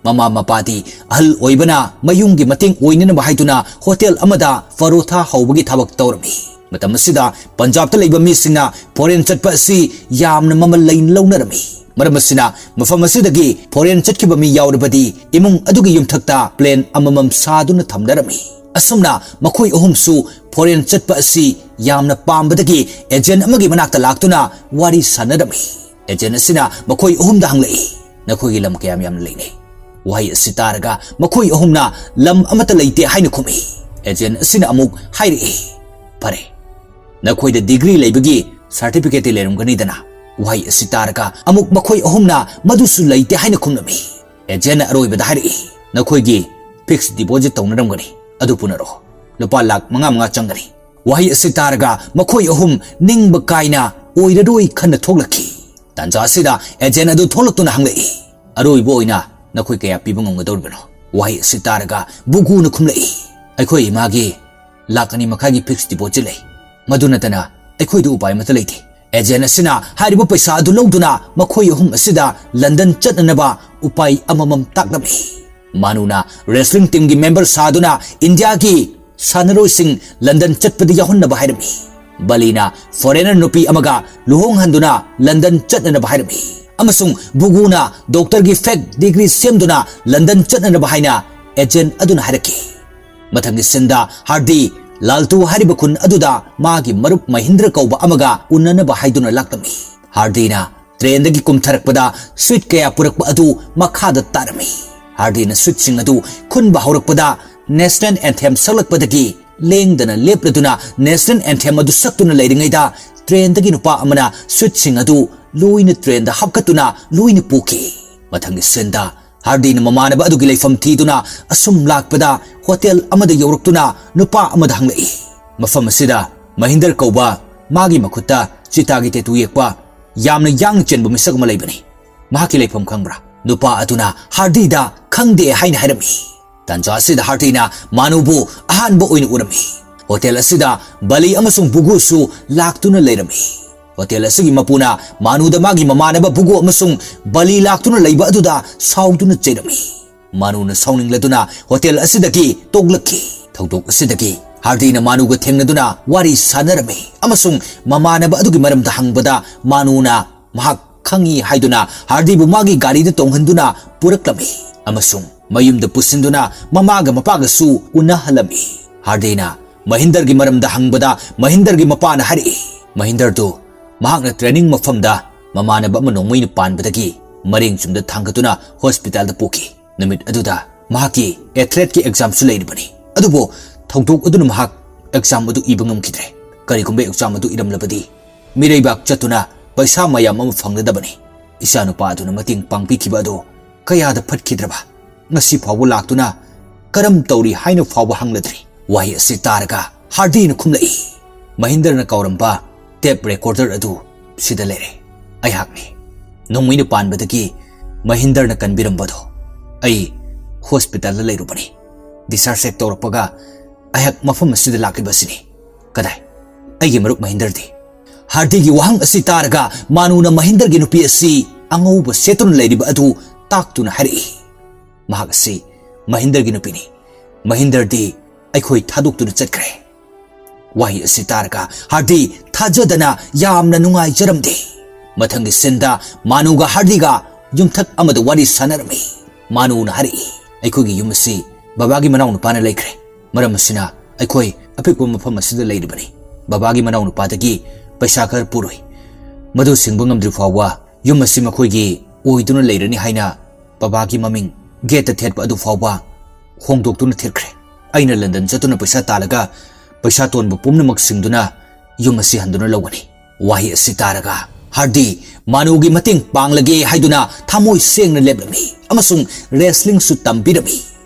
ꯃꯃꯥ ꯃꯄꯥꯗꯤ ꯑꯍꯜ ꯑꯣꯏꯕꯅ ꯃꯌꯨꯝꯒꯤ ꯃꯇꯦꯡ ꯑꯣꯏꯅꯅꯕ ꯍꯥꯏꯗꯨꯅ ꯍꯣꯇꯦꯜ ꯑꯃꯗ ꯄꯔꯣꯊꯥ ꯍꯧꯕꯒꯤ ꯊꯕꯛ ꯇꯧꯔꯝꯃꯤ꯫ ꯃꯇꯝ ꯑꯁꯤꯗ ꯄꯟꯖꯥꯕꯇ ꯂꯩꯕ ꯃꯤꯁꯤꯡꯅ ꯐꯣꯔꯦꯟ ꯆꯠꯄ ꯑꯁꯤ ꯌꯥꯝꯅ ꯃꯃꯜ ꯂꯩꯅ ꯂꯧꯅꯔꯝꯃꯤ꯫ ꯃꯔꯝ ꯑꯁꯤꯅ ꯃꯐꯝ ꯑꯁꯤꯗꯒꯤ ꯐꯣꯔꯦꯟ ꯆꯠꯈꯤꯕ ꯃꯤ ꯌꯥꯎꯔꯕꯗꯤ ꯏꯃꯨꯡ ꯑꯗꯨꯒꯤ ꯌꯨꯝꯊꯛꯇ ꯄ꯭ꯂꯦꯟ ꯑꯃꯃꯝ ꯁꯥꯗꯨꯅ ꯊꯝꯅꯔꯝꯃꯤ꯫ ꯑꯁꯨꯝꯅ ꯃꯈꯣꯏ ꯑꯍꯨꯝꯁꯨ ꯐꯣꯔꯦꯟ ꯆꯠꯄ ꯑꯁꯤ ꯌꯥꯝꯅ ꯄꯥꯝꯕꯗꯒꯤ ꯑꯦꯖꯦꯟ ꯑꯃꯒꯤ ꯃꯅꯥꯛꯇ ꯂꯥꯛꯇꯨꯅ ꯋꯥꯔꯤ ꯁꯥꯟꯅꯔꯝꯃꯤ꯫ ꯑꯦꯖꯦꯟ ꯑꯁꯤꯅ ꯃꯈꯣꯏ ꯑꯍꯨꯝꯗ ꯍꯪꯂꯛꯏ, "ꯅꯈꯣꯏꯒꯤ ꯂꯝ ꯀꯌꯥꯝ ꯌꯥꯝꯅ ꯂꯩꯅꯩ?" ꯋꯥꯍꯩ ꯑꯁꯤ ꯇꯥꯔꯒ ꯃꯈꯣꯏ ꯑꯍꯨꯝꯅ ꯂꯝ ꯑꯃꯠꯇ ꯂꯩꯇꯦ ꯍꯥꯏꯅ ꯈꯨꯝꯃꯤ꯫ ꯑꯦꯖꯦꯟ ꯑꯁꯤꯅ ꯑꯃꯨꯛ ꯍꯥꯏꯔꯛꯏ, "ꯐꯔꯦ, ꯅꯈꯣꯏꯗ ꯗꯤꯒ꯭ꯔꯤ ꯂꯩꯕꯒꯤ ꯁꯥꯔꯇꯤꯐꯤꯀꯦꯠꯇꯤ ꯂꯩꯔꯝꯒꯅꯤꯗꯅ?" ꯋꯥꯍꯩ ꯑꯁꯤ ꯇꯥꯔꯒ ꯑꯃꯨꯛ ꯃꯈꯣꯏ ꯑꯍꯨꯝꯅ ꯃꯗꯨꯁꯨ ꯂꯩꯇꯦ ꯍꯥꯏꯅ ꯈꯨꯝꯂꯝꯃꯤ꯫ ꯑꯦꯖꯦꯟꯅ ꯑꯔꯣꯏꯕꯗ ꯍꯥꯏꯔꯛꯏ, "ꯅꯈꯣꯏꯒꯤ ꯐꯤꯛꯁ ꯗꯤꯄꯣꯖꯤꯠ ꯇꯧꯅꯔꯝꯒꯅꯤ, ꯑꯗꯨ ꯄꯨꯅꯔꯛꯑꯣ꯫ ꯂꯨꯄꯥ ꯂꯥꯈ ꯃꯉꯥ ꯃꯉꯥ ꯆꯪꯒꯅꯤ꯫" ꯋꯥꯍꯩ ꯑꯁꯤ ꯇꯥꯔꯒ ꯃꯈꯣꯏ ꯑꯍꯨꯝ ꯅꯤꯡꯕ ꯀꯥꯏꯅ ꯑꯣꯏꯔꯔꯣꯏ ꯈꯟꯅ ꯊꯣꯛꯂꯛꯈꯤ꯫ ꯇꯥꯟꯖꯥ ꯑꯁꯤꯗ ꯑꯦꯖꯦꯟ ꯑꯗꯨ ꯊꯣꯛꯂꯛꯇꯨꯅ ꯍꯪꯂꯛꯏ, "ꯑꯔꯣꯏꯕ ꯑꯣꯏꯅ ꯅꯈꯣꯏ ꯀꯌꯥ ꯄꯤꯕ ꯉꯝꯒꯗꯧꯔꯤꯕꯅꯣ?" ꯋꯥꯍꯩ ꯑꯁꯤ ꯇꯥꯔꯒ ꯕꯨꯒꯨꯅ ꯈꯨꯝꯂꯛꯏ, "ꯑꯩꯈꯣꯏ ꯏꯃꯥꯒꯤ ꯂꯥꯈ ꯑꯅꯤ ꯃꯈꯥꯏꯒꯤ ꯐꯤꯛꯁ ꯗꯤꯄꯣꯖꯤꯠ ꯂꯩ꯫ ꯃꯗꯨ ꯅꯠꯇꯅ ꯑꯩꯈꯣꯏꯗ ꯎꯄꯥꯏ ꯑꯃꯠꯇ ꯂꯩꯇꯦ꯫" ꯑꯦꯖꯦꯟ ꯑꯁꯤꯅ ꯍꯥꯏꯔꯤꯕ ꯄꯩꯁꯥ ꯑꯗꯨ ꯂꯧꯗꯨꯅ ꯃꯈꯣꯏ ꯑꯍꯨꯝ ꯑꯁꯤꯗ ꯂꯟꯗꯟ ꯆꯠꯅꯅꯕ ꯎꯄꯥꯏ ꯑꯃꯃꯝ ꯇꯥꯛꯂꯝꯃꯤ꯫ ꯃꯥꯅꯨꯅ ꯔꯦꯁꯂꯤꯡ ꯇꯤꯝꯒꯤ ꯃꯦꯝꯕꯔ ꯁꯥꯗꯨꯅ ꯏꯟꯗꯤꯌꯥꯒꯤ ꯁꯥꯟꯅꯔꯣꯏꯁꯤꯡ ꯂꯟꯗꯟ ꯆꯠꯄꯗ ꯌꯥꯎꯍꯟꯅꯕ ꯍꯥꯏꯔꯝꯃꯤ꯫ ꯕꯂꯤꯅ ꯐꯣꯔꯦꯅꯔ ꯅꯨꯄꯤ ꯑꯃꯒ ꯂꯨꯍꯣꯡꯍꯟꯗꯨꯅ ꯂꯟꯗꯟ ꯆꯠꯅꯅꯕ ꯍꯥꯏꯔꯝꯃꯤ꯫ ꯑꯃꯁꯨꯡ ꯕꯨꯒꯨꯅ ꯗꯣꯛꯇꯔꯒꯤ ꯐꯦꯛ ꯗꯤꯒ꯭ꯔꯤ ꯁꯦꯝꯗꯨꯅ ꯂꯟꯗꯟ ꯆꯠꯅꯅꯕ ꯍꯥꯏꯅ ꯑꯦꯖꯦꯟ ꯑꯗꯨꯅ ꯍꯥꯏꯔꯛꯈꯤ꯫ ꯃꯊꯪꯒꯤ ꯁꯤꯟꯗ ꯍꯥꯔꯗꯤ ꯂꯥꯜꯇꯨ ꯍꯥꯏꯔꯤꯕ ꯈꯨꯟ ꯑꯗꯨꯗ ꯃꯥꯒꯤ ꯃꯔꯨꯞ ꯃꯍꯤꯟꯗ꯭ꯔ ꯀꯧꯕ ꯑꯃꯒ ꯎꯅꯅꯕ ꯍꯥꯏꯗꯨꯅ ꯂꯥꯛꯂꯝꯃꯤ꯫ ꯍꯥꯔꯗꯤꯅ ꯇ꯭ꯔꯦꯟꯗꯒꯤ ꯀꯨꯝꯊꯔꯛꯄꯗ ꯁ꯭ꯋꯤꯠ ꯀꯌꯥ ꯄꯨꯔꯛꯄ ꯑꯗꯨ ꯃꯈꯥꯗ ꯇꯥꯔꯝꯃꯤ꯫ ꯍꯥꯔꯗꯤꯅ ꯁ꯭ꯋꯤꯠꯁꯤꯡ ꯑꯗꯨ ꯈꯨꯟꯕ ꯍꯧꯔꯛꯄꯗ ꯅꯦꯁꯅꯦꯜ ꯑꯦꯟꯊꯦꯝ ꯁꯛꯂꯛꯄꯗꯒꯤ ꯂꯦꯡꯗꯅ ꯂꯦꯞꯂꯗꯨꯅ ꯅꯦꯁꯅꯦꯜ ꯑꯦꯟꯊꯦꯝ ꯑꯗꯨ ꯁꯛꯇꯨꯅ ꯂꯩꯔꯤꯉꯩꯗ ꯇ꯭ꯔꯦꯟꯗꯒꯤ ꯅꯨꯄꯥ ꯑꯃꯅ ꯁ꯭ꯋꯤꯠꯁꯤꯡ ꯑꯗꯨ ꯂꯣꯏꯅ ꯇ꯭ꯔꯦꯟꯗ ꯍꯥꯞꯀꯠꯇꯨꯅ ꯂꯣꯏꯅ ꯄꯨꯈꯤ꯫ ꯃꯊꯪꯒꯤ ꯁꯤꯟꯗ ꯍꯥꯔꯗꯤꯅ ꯃꯃꯥꯟꯅꯕ ꯑꯗꯨꯒꯤ ꯂꯩꯐꯝ ꯊꯤꯗꯨꯅ ꯑꯁꯨꯝ ꯂꯥꯛꯄꯗ ꯍꯣꯇꯦꯜ ꯑꯃꯗ ꯌꯧꯔꯛꯇꯨꯅ ꯅꯨꯄꯥ ꯑꯃꯗ ꯍꯪꯂꯛꯏ, "ꯃꯐꯝ ꯑꯁꯤꯗ ꯃꯍꯤꯟꯗꯔ ꯀꯧꯕ ꯃꯥꯒꯤ ꯃꯈꯨꯠꯇ ꯆꯤꯇꯥꯒꯤ ꯇꯦꯇꯨ ꯌꯦꯛꯄ ꯌꯥꯝꯅ ꯌꯥꯡꯅ ꯆꯦꯟꯕ ꯃꯤꯁꯛ ꯑꯃ ꯂꯩꯕꯅꯤ꯫ ꯃꯍꯥꯛꯀꯤ ꯂꯩꯐꯝ ꯈꯪꯕ꯭ꯔꯥ?" ꯅꯨꯄꯥ ꯑꯗꯨꯅ ꯍꯥꯔꯗꯤꯗ ꯈꯪꯗꯦ ꯍꯥꯏꯅ ꯍꯥꯏꯔꯝꯃꯤ꯫ ꯇꯥꯟꯖꯥ ꯑꯁꯤꯗ ꯍꯥꯔꯗꯤꯅ ꯃꯥꯅꯨꯕꯨ ꯑꯍꯥꯟꯕ ꯑꯣꯏꯅ ꯎꯔꯝꯃꯤ꯫ ꯍꯣꯇꯦꯜ ꯑꯁꯤꯗ ꯕꯂꯤ ꯑꯃꯁꯨꯡ ꯕꯨꯒꯨꯁꯨ ꯂꯥꯛꯇꯨꯅ ꯂꯩꯔꯝꯃꯤ꯫ ꯍꯣꯇꯦꯜ ꯑꯁꯤꯒꯤ ꯃꯄꯨꯅ ꯃꯥꯅꯨꯗ ꯃꯥꯒꯤ ꯃꯃꯥꯟꯅꯕ ꯕꯨꯒꯨ ꯑꯃꯁꯨꯡ ꯕꯂꯤ ꯂꯥꯛꯇꯨꯅ ꯂꯩꯕ ꯑꯗꯨꯗ ꯁꯥꯎꯗꯨꯅ ꯆꯩꯔꯝꯃꯤ꯫ ꯃꯥꯅꯨꯅ ꯁꯥꯎꯅꯤꯡꯂꯗꯨꯅ ꯍꯣꯇꯦꯜ ꯑꯁꯤꯗꯒꯤ ꯇꯣꯛꯂꯛꯈꯤ꯫ ꯊꯧꯗꯣꯛ ꯑꯁꯤꯗꯒꯤ ꯍꯥꯔꯗꯤꯅ ꯃꯥꯅꯨꯒ ꯊꯦꯡꯅꯗꯨꯅ ꯋꯥꯔꯤ ꯁꯥꯟꯅꯔꯝꯃꯤ ꯑꯃꯁꯨꯡ ꯃꯃꯥꯟꯅꯕ ꯑꯗꯨꯒꯤ ꯃꯔꯝꯗ ꯍꯪꯕꯗ ꯃꯥꯅꯨꯅ ꯃꯍꯥꯛ ꯈꯪꯏ ꯍꯥꯏꯗꯨꯅ ꯍꯥꯔꯗꯤꯕꯨ ꯃꯥꯒꯤ ꯒꯥꯔꯤꯗ ꯇꯣꯡꯍꯟꯗꯨꯅ ꯄꯨꯔꯛꯂꯝꯃꯤ ꯑꯃꯁꯨꯡ ꯃꯌꯨꯝꯗ ꯄꯨꯁꯤꯟꯗꯨꯅ ꯃꯃꯥꯒ ꯃꯄꯥꯒꯁꯨ ꯎꯅꯍꯜꯂꯝꯃꯤ꯫ ꯍꯥꯔꯗꯤꯅ ꯃꯍꯤꯟꯗꯔꯒꯤ ꯃꯔꯝꯗ ꯍꯪꯕꯗ ꯃꯍꯤꯟꯗꯔꯒꯤ ꯃꯄꯥꯅ ꯍꯥꯏꯔꯛꯏ, ꯃꯍꯤꯟꯗꯔꯗꯨ ꯃꯍꯥꯛꯅ training ꯃꯐꯝꯗ ꯃꯃꯥꯟꯅꯕ ꯑꯃ ꯅꯣꯡꯃꯩꯅ ꯄꯥꯟꯕꯗꯒꯤ ꯃꯔꯦꯡ ꯆꯨꯝꯗ ꯊꯥꯡꯒꯠꯇꯨꯅ hospitalꯗ ꯄꯨꯈꯤ꯫ ꯅꯨꯃꯤꯠ ꯑꯗꯨꯗ ꯃꯍꯥꯛꯀꯤ athleteꯀꯤ examꯁꯨ ꯂꯩꯔꯤꯕꯅꯤ꯫ ꯑꯗꯨꯕꯨ ꯊꯧꯗꯣꯛ ꯑꯗꯨꯅ ꯃꯍꯥꯛ exam ꯑꯗꯨ ꯏꯕ ꯉꯝꯈꯤꯗ꯭ꯔꯦ꯫ ꯀꯔꯤꯒꯨꯝꯕ exam ꯑꯗꯨ ꯏꯔꯝꯂꯕꯗꯤ ꯃꯤꯔꯩꯕꯥꯛ ꯆꯠꯇꯨꯅ ꯄꯩꯁꯥ ꯃꯌꯥꯝ ꯑꯃ ꯐꯪꯂꯗꯕꯅꯤ꯫ ꯏꯆꯥꯅꯨꯄꯥ ꯑꯗꯨꯅ ꯃꯇꯦꯡ ꯄꯥꯡꯕꯤꯈꯤꯕ ꯑꯗꯨ ꯀꯌꯥꯗ ꯐꯠꯈꯤꯗ꯭ꯔꯕ꯫ ꯉꯁꯤ ꯐꯥꯎꯕ ꯂꯥꯛꯇꯨꯅ ꯀꯔꯝ ꯇꯧꯔꯤ ꯍꯥꯏꯅ ꯐꯥꯎꯕ ꯍꯪꯂꯗ꯭ꯔꯤ꯫ ꯋꯥꯍꯩ ꯑꯁꯤ ꯇꯥꯔꯒ ꯍꯥꯔꯗꯤꯅ ꯈꯨꯝꯂꯛꯏ, ꯃꯍꯤꯟꯗꯔꯅ ꯀꯥꯎꯔꯝꯕ tape recorder ꯑꯗꯨ ꯁꯤꯗ ꯂꯩꯔꯦ꯫ ꯑꯩꯍꯥꯛꯅꯤ꯫ ꯅꯣꯡꯃꯩꯅ ꯄꯥꯟꯕꯗꯒꯤ ꯃꯍꯤꯟꯗꯔꯅ ꯀꯟꯕꯤꯔꯝꯕꯗꯣ꯫ ꯑꯩ hospitalꯗ ꯂꯩꯔꯨꯕꯅꯤ꯫ Discharge ꯍꯦꯛ ꯇꯧꯔꯛꯄꯒ ꯑꯩꯍꯥꯛ ꯃꯐꯝ ꯑꯁꯤꯗ ꯂꯥꯛꯂꯤꯕ ꯑꯁꯤꯅꯤ꯫ ꯀꯗꯥꯏ? ꯑꯩꯒꯤ ꯃꯔꯨꯞ ꯃꯍꯤꯟꯗꯔꯗꯤ? ꯍꯥꯔꯗꯤꯒꯤ ꯋꯥꯍꯪ ꯑꯁꯤ ꯇꯥꯔꯒ ꯃꯥꯅꯨꯅ ꯃꯍꯤꯟꯗꯔꯒꯤ ꯅꯨꯄꯤ ꯑꯁꯤ ꯑꯉꯧꯕ ꯁꯦꯠꯇꯨꯅ ꯂꯩꯔꯤꯕ ꯑꯗꯨ ꯇꯥꯛꯇꯨꯅ ꯍꯥꯏꯔꯛꯏ꯫ ꯃꯍꯥꯛ ꯑꯁꯤ ꯃꯍꯤꯟꯗꯔꯒꯤ ꯅꯨꯄꯤꯅꯤ꯫ ꯃꯍꯤꯟꯗꯔꯗꯤ ꯑꯩꯈꯣꯏ ꯊꯥꯗꯣꯛꯇꯨꯅ ꯆꯠꯈ꯭ꯔꯦ꯫ ꯋꯥꯍꯩ ꯑꯁꯤ ꯇꯥꯔꯒ ꯍꯥꯔꯗꯤ ꯊꯥꯖꯗꯅ ꯌꯥꯝꯅ ꯅꯨꯡꯉꯥꯏꯖꯔꯝꯗꯦ꯫ ꯃꯊꯪꯒꯤ sceneꯗ ꯃꯥꯅꯨꯒ ꯍꯥꯔꯗꯤꯒ ꯌꯨꯝꯊꯛ ꯑꯃꯗ ꯋꯥꯔꯤ ꯁꯥꯟꯅꯔꯝꯃꯤ꯫ ꯃꯥꯅꯨꯅ ꯍꯥꯏꯔꯛꯏ, ꯑꯩꯈꯣꯏꯒꯤ ꯌꯨꯝ ꯑꯁꯤ ꯕꯕꯥꯒꯤ ꯃꯅꯥꯎ ꯅꯨꯄꯥꯅ ꯂꯩꯈ꯭ꯔꯦ꯫ ꯃꯔꯝ ꯑꯁꯤꯅ ꯑꯩꯈꯣꯏ ꯑꯄꯤꯛꯄ ꯃꯐꯝ ꯑꯁꯤꯗ ꯂꯩꯔꯤꯕꯅꯤ꯫ ꯕꯕꯥꯒꯤ ꯃꯅꯥꯎ ꯅꯨꯄꯥꯗꯒꯤ ꯄꯩꯁꯥ ꯈꯔ ꯄꯨꯔꯨꯏ꯫ ꯃꯗꯨ ꯁꯤꯡꯕ ꯉꯝꯗ꯭ꯔꯤ ꯐꯥꯎꯕ ꯌꯨꯝ ꯑꯁꯤ ꯃꯈꯣꯏꯒꯤ ꯑꯣꯏꯗꯨꯅ ꯂꯩꯔꯅꯤ ꯍꯥꯏꯅ ꯕꯕꯥꯒꯤ ꯃꯃꯤꯡ gateꯇ ꯊꯦꯠꯄ ꯑꯗꯨ ꯐꯥꯎꯕ ꯍꯣꯡꯗꯣꯛꯇꯨꯅ ꯊꯦꯠꯈ꯭ꯔꯦ꯫ ꯑꯩꯅ ꯂꯟꯗꯟ ꯆꯠꯇꯨꯅ ꯄꯩꯁꯥ ꯇꯥꯜꯂꯒ ꯄꯩꯁꯥ ꯇꯣꯟꯕ ꯄꯨꯝꯅꯃꯛ ꯁꯤꯡꯗꯨꯅ ꯌꯨꯝ ꯑꯁꯤ ꯍꯟꯗꯨꯅ ꯂꯧꯒꯅꯤ꯫ ꯋꯥꯍꯩ ꯑꯁꯤ ꯇꯥꯔꯒ ꯍꯥꯔꯗꯤ ꯃꯥꯅꯨꯒꯤ ꯃꯇꯦꯡ ꯄꯥꯡꯂꯒꯦ ꯍꯥꯏꯗꯨꯅ ꯊꯃꯣꯏ ꯁꯦꯡꯅ ꯂꯦꯞꯂꯝꯃꯤ ꯑꯃꯁꯨꯡ wrestlingꯁꯨ ꯇꯝꯕꯤꯔꯝꯃꯤ꯫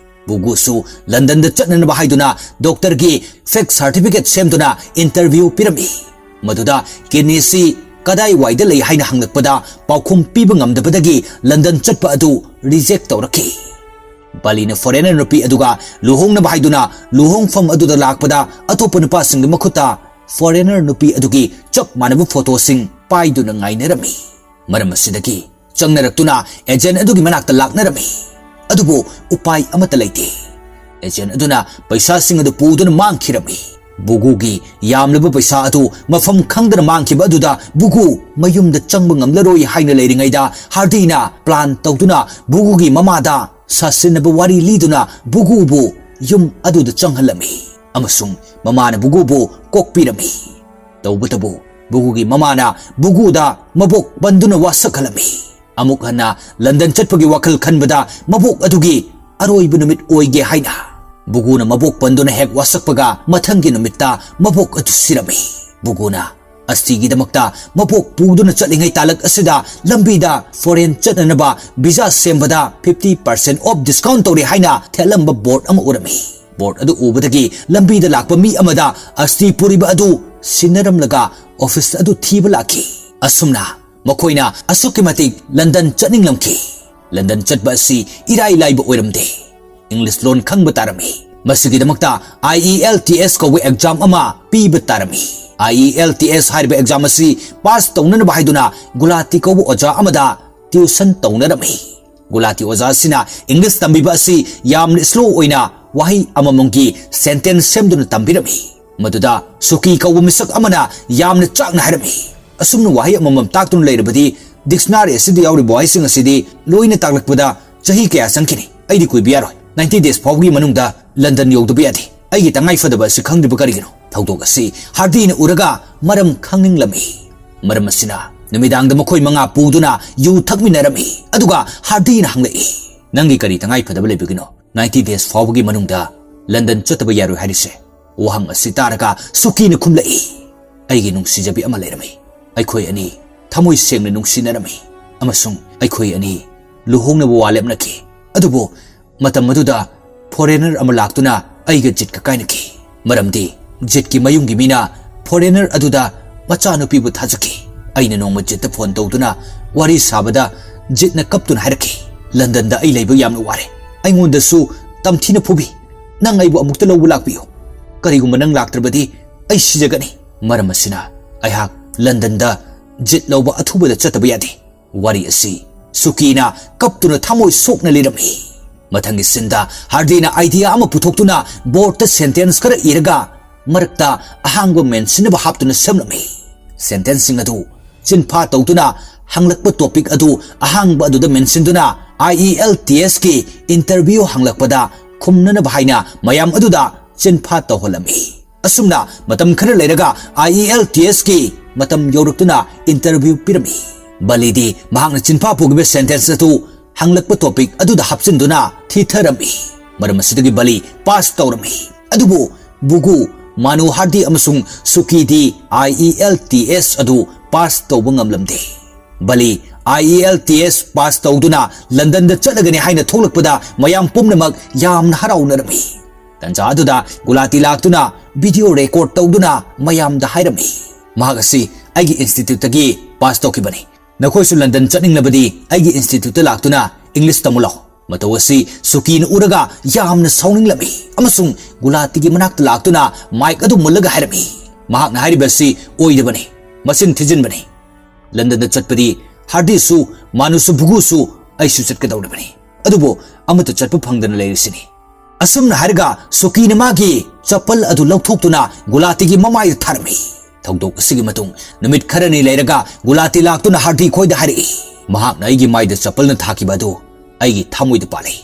ꯕꯨꯒꯨꯁꯨ ꯂꯟꯗꯟꯗ ꯆꯠꯅꯅꯕ ꯍꯥꯏꯗꯨꯅ doctorꯒꯤ fake certificate ꯁꯦꯝꯗꯨꯅ interview ꯄꯤꯔꯝꯃꯤ꯫ ꯃꯗꯨꯗ kidneyꯁꯤ ꯀꯗꯥꯏꯋꯥꯏꯗ ꯂꯩ ꯍꯥꯏꯅ ꯍꯪꯂꯛꯄꯗ ꯄꯥꯎꯈꯨꯝ ꯄꯤꯕ ꯉꯝꯗꯕꯗꯒꯤ ꯂꯟꯗꯟ ꯆꯠꯄ ꯑꯗꯨ reject ꯇꯧꯔꯛꯈꯤ꯫ ꯕꯥꯂꯤꯅ foreigner ꯅꯨꯄꯤ ꯑꯗꯨꯒ ꯂꯨꯍꯣꯡꯅꯕ ꯍꯥꯏꯗꯨꯅ ꯂꯨꯍꯣꯡꯐꯝ ꯑꯗꯨꯗ ꯂꯥꯛꯄꯗ ꯑꯇꯣꯞꯄ ꯅꯨꯄꯥꯁꯤꯡꯒꯤ ꯃꯈꯨꯠꯇ foreigner ꯅꯨꯄꯤ ꯑꯗꯨꯒꯤ ꯆꯞ ꯃꯥꯟꯅꯕ photoꯁꯤꯡ ꯄꯥꯏꯗꯨꯅ ꯉꯥꯏꯅꯔꯝꯃꯤ꯫ ꯃꯔꯝ ꯑꯁꯤꯗꯒꯤ ꯆꯪꯅꯔꯛꯇꯨꯅ agent ꯑꯗꯨꯒꯤ ꯃꯅꯥꯛꯇ ꯂꯥꯛꯅꯔꯝꯃꯤ꯫ ꯑꯗꯨꯕꯨ ꯎꯄꯥꯏ ꯑꯃꯠꯇ ꯂꯩꯇꯦ꯫ Agent ꯑꯗꯨꯅ ꯄꯩꯁꯥꯁꯤꯡ ꯑꯗꯨ ꯄꯨꯗꯨꯅ ꯃꯥꯡꯈꯤꯔꯝꯃꯤ꯫ ꯕꯨꯒꯨꯒꯤ ꯌꯥꯝꯂꯕ ꯄꯩꯁꯥ ꯑꯗꯨ ꯃꯐꯝ ꯈꯪꯗꯅ ꯃꯥꯡꯈꯤꯕ ꯑꯗꯨꯗ ꯕꯨꯒꯨ ꯃꯌꯨꯝꯗ ꯆꯪꯕ ꯉꯝꯂꯔꯣꯏ ꯍꯥꯏꯅ ꯂꯩꯔꯤꯉꯩꯗ ꯍꯥꯔꯗꯤꯅ plan ꯇꯧꯗꯨꯅ ꯕꯨꯒꯨꯒꯤ ꯃꯃꯥꯗ ꯁꯥꯁꯤꯟꯅꯕ ꯋꯥꯔꯤ ꯂꯤꯗꯨꯅ ꯕꯨꯒꯨꯕꯨ ꯌꯨꯝ ꯑꯗꯨꯗ ꯆꯪꯍꯜꯂꯝꯃꯤ ꯑꯃꯁꯨꯡ ꯃꯃꯥꯅ ꯕꯨꯒꯨꯕꯨ ꯀꯣꯛꯄꯤꯔꯝꯃꯤ꯫ ꯇꯧꯕꯇꯕꯨ ꯕꯨꯒꯨꯒꯤ ꯃꯃꯥꯅ ꯕꯨꯒꯨꯗ ꯃꯕꯣꯛ ꯄꯟꯗꯨꯅ ꯋꯥꯁꯛꯍꯜꯂꯝꯃꯤ꯫ ꯑꯃꯨꯛ ꯍꯟꯅ ꯂꯟꯗꯟ ꯆꯠꯄꯒꯤ ꯋꯥꯈꯜ ꯈꯟꯕꯗ ꯃꯕꯣꯛ ꯑꯗꯨꯒꯤ ꯑꯔꯣꯏꯕ ꯅꯨꯃꯤꯠ ꯑꯣꯏꯒꯦ ꯍꯥꯏꯅ꯫ ꯕꯨꯒꯨꯅ ꯃꯕꯣꯛ ꯄꯟꯗꯨꯅ ꯍꯦꯛ ꯋꯥꯁꯛꯄꯒ ꯃꯊꯪꯒꯤ ꯅꯨꯃꯤꯠꯇ ꯃꯕꯣꯛ ꯑꯗꯨ ꯁꯤꯔꯝꯃꯤ꯫ ꯕꯨꯒꯨꯅ ꯑꯁꯇꯤꯒꯤꯗꯃꯛꯇ ꯃꯕꯣꯛ ꯄꯨꯗꯨꯅ ꯆꯠꯂꯤꯉꯩ ꯇꯥꯂꯛ ꯑꯁꯤꯗ ꯂꯝꯕꯤꯗ ꯐꯣꯔꯦꯟ ꯆꯠꯅꯅꯕ ꯚꯤꯖꯥ ꯁꯦꯝꯕꯗ fifty percent off discount ꯇꯧꯔꯤ ꯍꯥꯏꯅ ꯊꯦꯠꯂꯝꯕ ꯕꯣꯔꯗ ꯑꯃ ꯎꯔꯝꯃꯤ꯫ ꯕꯣꯔꯗ ꯑꯗꯨ ꯎꯕꯗꯒꯤ ꯂꯝꯕꯤꯗ ꯂꯥꯛꯄ ꯃꯤ ꯑꯃꯗ ꯑꯁꯇꯤ ꯄꯨꯔꯤꯕ ꯑꯗꯨ ꯁꯤꯟꯅꯔꯝꯂꯒ ꯑꯣꯐꯤꯁ ꯑꯗꯨ ꯊꯤꯕ ꯂꯥꯛꯈꯤ꯫ ꯑꯁꯨꯝꯅ ꯃꯈꯣꯏꯅ ꯑꯁꯨꯛꯀꯤ ꯃꯇꯤꯛ ꯂꯟꯗꯟ ꯆꯠꯅꯤꯡꯂꯝꯈꯤ꯫ ꯂꯟꯗꯟ ꯆꯠꯄ ꯑꯁꯤ ꯏꯔꯥꯏ ꯂꯥꯏꯕ ꯑꯣꯏꯔꯝꯗꯦ꯫ ꯏꯪꯂꯤꯁ ꯂꯣꯟ ꯈꯪꯕ ꯇꯥꯔꯝꯃꯤ꯫ ꯃꯁꯤꯒꯤꯗꯃꯛꯇ I E L T S ꯀꯧꯕ ꯑꯦꯛꯖꯥꯝ ꯑꯃ ꯄꯤꯕ ꯇꯥꯔꯝꯃꯤ꯫ I E L T S ꯍꯥꯏꯔꯤꯕ ꯑꯦꯛꯖꯥꯝ ꯑꯁꯤ ꯄꯥꯁ ꯇꯧꯅꯅꯕ ꯍꯥꯏꯗꯨꯅ ꯒꯨꯂꯥꯇꯤ ꯀꯧꯕ ꯑꯣꯖꯥ ꯑꯃꯗ ꯇ꯭ꯌꯨꯁꯟ ꯇꯧꯅꯔꯝꯃꯤ꯫ ꯒꯨꯂꯥꯇꯤ ꯑꯣꯖꯥ ꯑꯁꯤꯅ ꯏꯪꯂꯤꯁ ꯇꯝꯕꯤꯕ ꯑꯁꯤ ꯌꯥꯝꯅ ꯁ꯭ꯂꯣ ꯑꯣꯏꯅ ꯋꯥꯍꯩ ꯑꯃꯃꯝꯒꯤ ꯁꯦꯟꯇꯦꯟꯁ ꯁꯦꯝꯗꯨꯅ ꯇꯝꯕꯤꯔꯝꯃꯤ꯫ ꯃꯗꯨꯗ ꯁꯨꯀꯤ ꯀꯧꯕ ꯃꯤꯁꯛ ꯑꯃꯅ ꯌꯥꯝꯅ ꯆꯥꯛꯅ ꯍꯥꯏꯔꯝꯃꯤ, "ꯑꯁꯨꯝꯅ ꯋꯥꯍꯩ ꯑꯃꯃꯝ ꯇꯥꯛꯇꯨꯅ ꯂꯩꯔꯕꯗꯤ ꯗꯤꯛꯁꯅꯥꯔꯤ ꯑꯁꯤꯗ ꯌꯥꯎꯔꯤꯕ ꯋꯥꯍꯩꯁꯤꯡ ꯑꯁꯤꯗꯤ ꯂꯣꯏꯅ ꯇꯥꯛꯂꯛꯄꯗ ꯆꯍꯤ ꯀꯌꯥ ꯆꯪꯈꯤꯅꯤ? ꯑꯩꯗꯤ ꯀꯨꯏꯕ ꯌꯥꯔꯣꯏ꯫ Ninety days ꯐꯥꯎꯕꯒꯤ ꯃꯅꯨꯡꯗ ꯂꯟꯗꯟ ꯌꯧꯗꯕ ꯌꯥꯗꯦ꯫ ꯑꯩꯒꯤ ꯇꯉꯥꯏ ꯐꯗꯕ ꯑꯁꯤ ꯈꯪꯗ꯭ꯔꯤꯕ ꯀꯔꯤꯒꯤꯅꯣ?" ꯊꯧꯗꯣꯛ ꯑꯁꯤ ꯍꯥꯔꯗꯤꯅ ꯎꯔꯒ ꯃꯔꯝ ꯈꯪꯅꯤꯡꯂꯝꯃꯤ꯫ ꯃꯔꯝ ꯑꯁꯤꯅ ꯅꯨꯃꯤꯗꯥꯡꯗ ꯃꯈꯣꯏ ꯃꯉꯥ ꯄꯨꯗꯨꯅ ꯌꯨ ꯊꯛꯃꯤꯟꯅꯔꯝꯃꯤ꯫ ꯑꯗꯨꯒ ꯍꯥꯔꯗꯤꯅ ꯍꯪꯂꯛꯏ, "ꯅꯪꯒꯤ ꯀꯔꯤ ꯇꯉꯥꯏ ꯐꯗꯕ ꯂꯩꯕꯒꯤꯅꯣ ninety days ꯐꯥꯎꯕꯒꯤ ꯃꯅꯨꯡꯗ ꯂꯟꯗꯟ ꯆꯠꯇꯕ ꯌꯥꯔꯣꯏ ꯍꯥꯏꯔꯤꯁꯦ?" ꯋꯥꯍꯪ ꯑꯁꯤ ꯇꯥꯔꯒ ꯁꯨꯀꯤꯅ ꯈꯨꯝꯂꯛꯏ, "ꯑꯩꯒꯤ ꯅꯨꯡꯁꯤꯖꯕꯤ ꯑꯃ ꯂꯩꯔꯝꯃꯤ꯫ ꯑꯩꯈꯣꯏ ꯑꯅꯤ ꯊꯃꯣꯏ ꯁꯦꯡꯅ ꯅꯨꯡꯁꯤꯅꯔꯝꯃꯤ ꯑꯃꯁꯨꯡ ꯑꯩꯈꯣꯏ ꯑꯅꯤ ꯂꯨꯍꯣꯡꯅꯕ ꯋꯥ ꯂꯦꯞꯅꯈꯤ꯫ ꯑꯗꯨꯕꯨ ꯃꯇꯝ ꯑꯗꯨꯗ ꯐꯣꯔꯦꯅꯔ ꯑꯃ ꯂꯥꯛꯇꯨꯅ ꯑꯩꯒ ꯖꯤꯠꯀ ꯀꯥꯏꯅꯈꯤ꯫ ꯃꯔꯝꯗꯤ ꯖꯤꯠꯀꯤ ꯃꯌꯨꯝꯒꯤ ꯃꯤꯅ ꯐꯣꯔꯦꯅꯔ ꯑꯗꯨꯗ ꯃꯆꯥꯅꯨꯄꯤꯕꯨ ꯊꯥꯖꯈꯤ꯫ ꯑꯩꯅ ꯅꯣꯡꯃ ꯖꯤꯠꯇ ꯐꯣꯟ ꯇꯧꯗꯨꯅ ꯋꯥꯔꯤ ꯁꯥꯕꯗ ꯖꯤꯠꯅ ꯀꯞꯇꯨꯅ ꯍꯥꯏꯔꯛꯈꯤ, 'ꯂꯟꯗꯟꯗ ꯑꯩ ꯂꯩꯕ ꯌꯥꯝꯅ ꯋꯥꯔꯦ꯫ ꯑꯩꯉꯣꯟꯗꯁꯨ ꯇꯝꯊꯤꯅ ꯐꯨꯕꯤ꯫ ꯅꯪ ꯑꯩꯕꯨ ꯑꯃꯨꯛꯇ ꯂꯧꯕ ꯂꯥꯛꯄꯤꯌꯨ꯫ ꯀꯔꯤꯒꯨꯝꯕ ꯅꯪ ꯂꯥꯛꯇ꯭ꯔꯕꯗꯤ ꯑꯩ ꯁꯤꯖꯒꯅꯤ.' ꯃꯔꯝ ꯑꯁꯤꯅ ꯑꯩꯍꯥꯛ ꯂꯟꯗꯟꯗ ꯖꯤꯠ ꯂꯧꯕ ꯑꯊꯨꯕꯗ ꯆꯠꯇꯕ ꯌꯥꯗꯦ꯫ ꯋꯥꯔꯤ ꯑꯁꯤ ꯁꯨꯀꯤꯅ ꯀꯞꯇꯨꯅ ꯊꯃꯣꯏ ꯁꯣꯛꯅ ꯂꯤꯔꯝꯃꯤ꯫ ꯃꯊꯪꯒꯤ ꯁꯤꯟꯗ ꯍꯥꯔꯗꯤꯅ ꯑꯥꯏꯗꯤꯌꯥ ꯑꯃ ꯄꯨꯊꯣꯛꯇꯨꯅ ꯕꯣꯔꯗꯇ ꯁꯦꯟꯇꯦꯟꯁ ꯈꯔ ꯏꯔꯒ ꯃꯔꯛꯇ ꯑꯍꯥꯡꯕ ꯃꯦꯟꯁꯤꯟꯅꯕ ꯍꯥꯞꯇꯨꯅ ꯁꯦꯝꯂꯝꯃꯤ꯫ ꯁꯦꯟꯇꯦꯟꯁꯁꯤꯡ ꯑꯗꯨ ꯆꯤꯟꯐꯥ ꯇꯧꯗꯨꯅ ꯍꯪꯂꯛꯄ ꯇꯣꯄꯤꯛ ꯑꯗꯨ ꯑꯍꯥꯡꯕ ꯑꯗꯨꯗ ꯃꯦꯟꯁꯤꯟꯗꯨꯅ I E L T S ꯀꯤ interview ꯍꯪꯂꯛꯄꯗ ꯈꯨꯝꯅꯅꯕ ꯍꯥꯏꯅ ꯃꯌꯥꯝ ꯑꯗꯨꯗ ꯆꯤꯟꯐꯥ ꯇꯧꯍꯜꯂꯝꯃꯤ꯫ ꯑꯁꯨꯝꯅ ꯃꯇꯝ ꯈꯔ ꯂꯩꯔꯒ I E L T S ꯀꯤ ꯃꯇꯝ ꯌꯧꯔꯛꯇꯨꯅ interview ꯄꯤꯔꯝꯃꯤ꯫ ꯕꯂꯤꯗꯤ ꯃꯍꯥꯛꯅ ꯆꯤꯟꯐꯥ ꯄꯨꯈꯤꯕ sentence ꯑꯗꯨ ꯍꯪꯂꯛꯄ topic ꯑꯗꯨꯗ ꯍꯥꯞꯆꯤꯟꯗꯨꯅ ꯊꯤꯊꯔꯝꯃꯤ꯫ ꯃꯔꯝ ꯑꯁꯤꯗꯒꯤ ꯕꯂꯤ pass ꯇꯧꯔꯝꯃꯤ꯫ ꯑꯗꯨꯕꯨ ꯚꯨꯒꯨ, ꯃꯥꯅꯨ ꯍꯥꯔꯗꯤ ꯑꯃꯁꯨꯡ ꯁꯨꯀꯤꯗꯤ I E L T S ꯑꯗꯨ pass ꯇꯧꯕ ꯉꯝꯂꯝꯗꯦ꯫ Bali I E L T S pass ꯇꯧꯗꯨꯅ ꯂꯟꯗꯟꯗ ꯆꯠꯂꯒꯅꯤ ꯍꯥꯏꯅ ꯊꯣꯛꯂꯛꯄꯗ ꯃꯌꯥꯝ ꯄꯨꯝꯅꯃꯛ ꯌꯥꯝꯅ ꯍꯔꯥꯎꯅꯔꯝꯃꯤ꯫ ꯇꯟꯖꯥ ꯑꯗꯨꯗ ꯒꯨꯂꯥꯇꯤ ꯂꯥꯛꯇꯨꯅ video record ꯇꯧꯗꯨꯅ ꯃꯌꯥꯝꯗ ꯍꯥꯏꯔꯝꯃꯤ, "ꯃꯍꯥꯛ ꯑꯁꯤ ꯑꯩꯒꯤ instituteꯇꯒꯤ pass ꯇꯧꯈꯤꯕꯅꯤ꯫ ꯅꯈꯣꯏꯁꯨ ꯂꯟꯗꯟ ꯆꯠꯅꯤꯡꯂꯕꯗꯤ ꯑꯩꯒꯤ instituteꯇ ꯂꯥꯛꯇꯨꯅ English ꯇꯝꯃꯨ ꯂꯥꯎ꯫" ꯃꯇꯧ ꯑꯁꯤ ꯁꯨꯀꯤꯅ ꯎꯔꯒ ꯌꯥꯝꯅ ꯁꯥꯎꯅꯤꯡꯂꯝꯃꯤ ꯑꯃꯁꯨꯡ ꯒꯨꯂꯥꯇꯤꯒꯤ ꯃꯅꯥꯛꯇ ꯂꯥꯛꯇꯨꯅ mic ꯑꯗꯨ ꯃꯨꯜꯂꯒ ꯍꯥꯏꯔꯝꯃꯤ, "ꯃꯍꯥꯛꯅ ꯍꯥꯏꯔꯤꯕ ꯑꯁꯤ ꯑꯣꯏꯗꯕꯅꯤ, ꯃꯆꯤꯟ ꯊꯤꯖꯤꯟꯕꯅꯤ꯫ ꯂꯟꯗꯟꯗ ꯆꯠꯄꯗꯤ ꯍꯥꯔꯗꯤꯁꯨ, ꯃꯥꯅꯨꯁꯨ, ꯚꯨꯒꯨꯁꯨ ꯑꯩꯁꯨ ꯆꯠꯀꯗꯧꯔꯤꯕꯅꯤ꯫ ꯑꯗꯨꯕꯨ ꯑꯃꯠꯇ ꯆꯠꯄ ꯐꯪꯗꯅ ꯂꯩꯔꯤꯁꯤꯅꯤ꯫" ꯑꯁꯨꯝꯅ ꯍꯥꯏꯔꯒ ꯁꯨꯀꯤꯅ ꯃꯥꯒꯤ ꯆꯄꯜ ꯑꯗꯨ ꯂꯧꯊꯣꯛꯇꯨꯅ ꯒꯨꯂꯥꯇꯤꯒꯤ ꯃꯃꯥꯏꯗ ꯊꯥꯔꯝꯃꯤ꯫ ꯊꯧꯗꯣꯛ ꯑꯁꯤꯒꯤ ꯃꯇꯨꯡ ꯅꯨꯃꯤꯠ ꯈꯔꯅꯤ ꯂꯩꯔꯒ ꯒꯨꯂꯥꯇꯤ ꯂꯥꯛꯇꯨꯅ ꯍꯥꯔꯗꯤ ꯈꯣꯏꯗ ꯍꯥꯏꯔꯛꯏ, "ꯃꯍꯥꯛꯅ ꯑꯩꯒꯤ ꯃꯥꯏꯗ ꯆꯄꯜꯅ ꯊꯥꯈꯤꯕ ꯑꯗꯨ ꯑꯩꯒꯤ ꯊꯃꯣꯏꯗ ꯄꯥꯜꯂꯤ꯫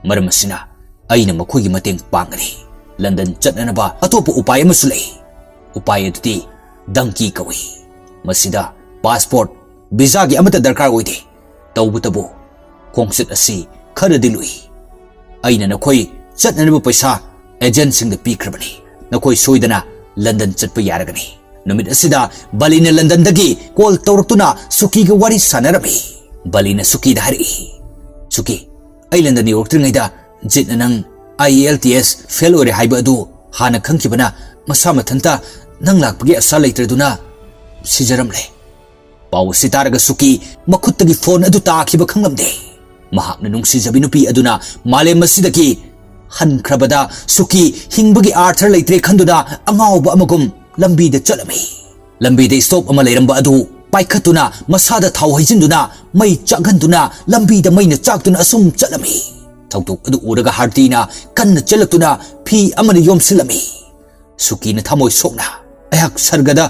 ꯃꯔꯝ ꯑꯁꯤꯅ ꯑꯩꯅ ꯃꯈꯣꯏꯒꯤ ꯃꯇꯦꯡ ꯄꯥꯡꯒꯅꯤ꯫ ꯂꯟꯗꯟ ꯆꯠꯅꯅꯕ ꯑꯇꯣꯞꯄ ꯎꯄꯥꯏ ꯑꯃꯁꯨ ꯂꯩ꯫ ꯎꯄꯥꯏ ꯑꯗꯨꯗꯤ donkey ꯀꯧꯏ꯫ ꯃꯁꯤꯗ passport, visaꯒꯤ ꯑꯃꯠꯇ ꯗꯔꯀꯥꯔ ꯑꯣꯏꯗꯦ꯫ ꯇꯧꯕꯇꯕꯨ ꯈꯣꯡꯆꯠ ꯑꯁꯤ ꯈꯔꯗꯤ ꯂꯨꯏ꯫ ꯑꯩꯅ ꯅꯈꯣꯏ ꯆꯠꯅꯅꯕ ꯄꯩꯁꯥ agentꯁꯤꯡꯗ ꯄꯤꯈ꯭ꯔꯕꯅꯤ꯫ ꯅꯈꯣꯏ ꯁꯣꯏꯗꯅ ꯂꯟꯗꯟ ꯆꯠꯄ ꯌꯥꯔꯒꯅꯤ꯫" ꯅꯨꯃꯤꯠ ꯑꯁꯤꯗ ꯕꯂꯤꯅ ꯂꯟꯗꯟꯗꯒꯤ call ꯇꯧꯔꯛꯇꯨꯅ ꯁꯨꯀꯤꯒ ꯋꯥꯔꯤ ꯁꯥꯟꯅꯔꯝꯃꯤ꯫ ꯕꯂꯤꯅ ꯁꯨꯀꯤꯗ ꯍꯥꯏꯔꯛꯏ, "ꯁꯨꯀꯤ, ꯑꯩ ꯂꯟꯗꯟ ꯌꯧꯔꯛꯇ꯭ꯔꯤꯉꯩꯗ ꯖꯤꯠꯅ ꯅꯪ I E L T S fail ꯑꯣꯏꯔꯦ ꯍꯥꯏꯕ ꯑꯗꯨ ꯍꯥꯟꯅ ꯈꯪꯈꯤꯕꯅ ꯃꯁꯥ ꯃꯊꯟꯇ ꯅꯪ ꯂꯥꯛꯄꯒꯤ ꯑꯁꯥ ꯂꯩꯇ꯭ꯔꯗꯨꯅ ꯁꯤꯖꯔꯝꯂꯦ꯫" ꯄꯥꯎ ꯑꯁꯤ ꯇꯥꯔꯒ ꯁꯨꯀꯤ ꯃꯈꯨꯠꯇꯒꯤ phone ꯑꯗꯨ ꯇꯥꯈꯤꯕ ꯈꯪꯂꯝꯗꯦ꯫ ꯃꯍꯥꯛꯅ ꯅꯨꯡꯁꯤꯖꯕꯤ ꯅꯨꯄꯤ ꯑꯗꯨꯅ ꯃꯥꯂꯦꯝ ꯑꯁꯤꯗꯒꯤ ꯍꯟꯈ꯭ꯔꯕꯗ ꯁꯨꯀꯤ ꯍꯤꯡꯕꯒꯤ ꯑꯥꯔꯊ ꯂꯩꯇ꯭ꯔꯦ ꯈꯟꯗꯨꯅ ꯑꯉꯥꯎꯕ ꯑꯃꯒꯨꯝ ꯂꯝꯕꯤꯗ ꯆꯠꯂꯝꯃꯤ꯫ ꯂꯝꯕꯤꯗ stop ꯑꯃ ꯂꯩꯔꯝꯕ ꯑꯗꯨ ꯄꯥꯏꯈꯠꯇꯨꯅ ꯃꯁꯥꯗ ꯊꯥꯎ ꯍꯩꯖꯤꯟꯗꯨꯅ ꯃꯩ ꯆꯥꯛꯍꯟꯗꯨꯅ ꯂꯝꯕꯤꯗ ꯃꯩꯅ ꯆꯥꯛꯇꯨꯅ ꯑꯁꯨꯝ ꯆꯠꯂꯝꯃꯤ꯫ ꯊꯧꯗꯣꯛ ꯑꯗꯨ ꯎꯔꯒ ꯍꯥꯔꯗꯤꯅ ꯀꯟꯅ ꯆꯦꯜꯂꯛꯇꯨꯅ ꯐꯤ ꯑꯃꯅ ꯌꯣꯝꯁꯤꯜꯂꯝꯃꯤ꯫ ꯁꯨꯀꯤꯅ ꯊꯃꯣꯏ ꯁꯣꯛꯅ, "ꯑꯩꯍꯥꯛ ꯁꯔꯒꯗ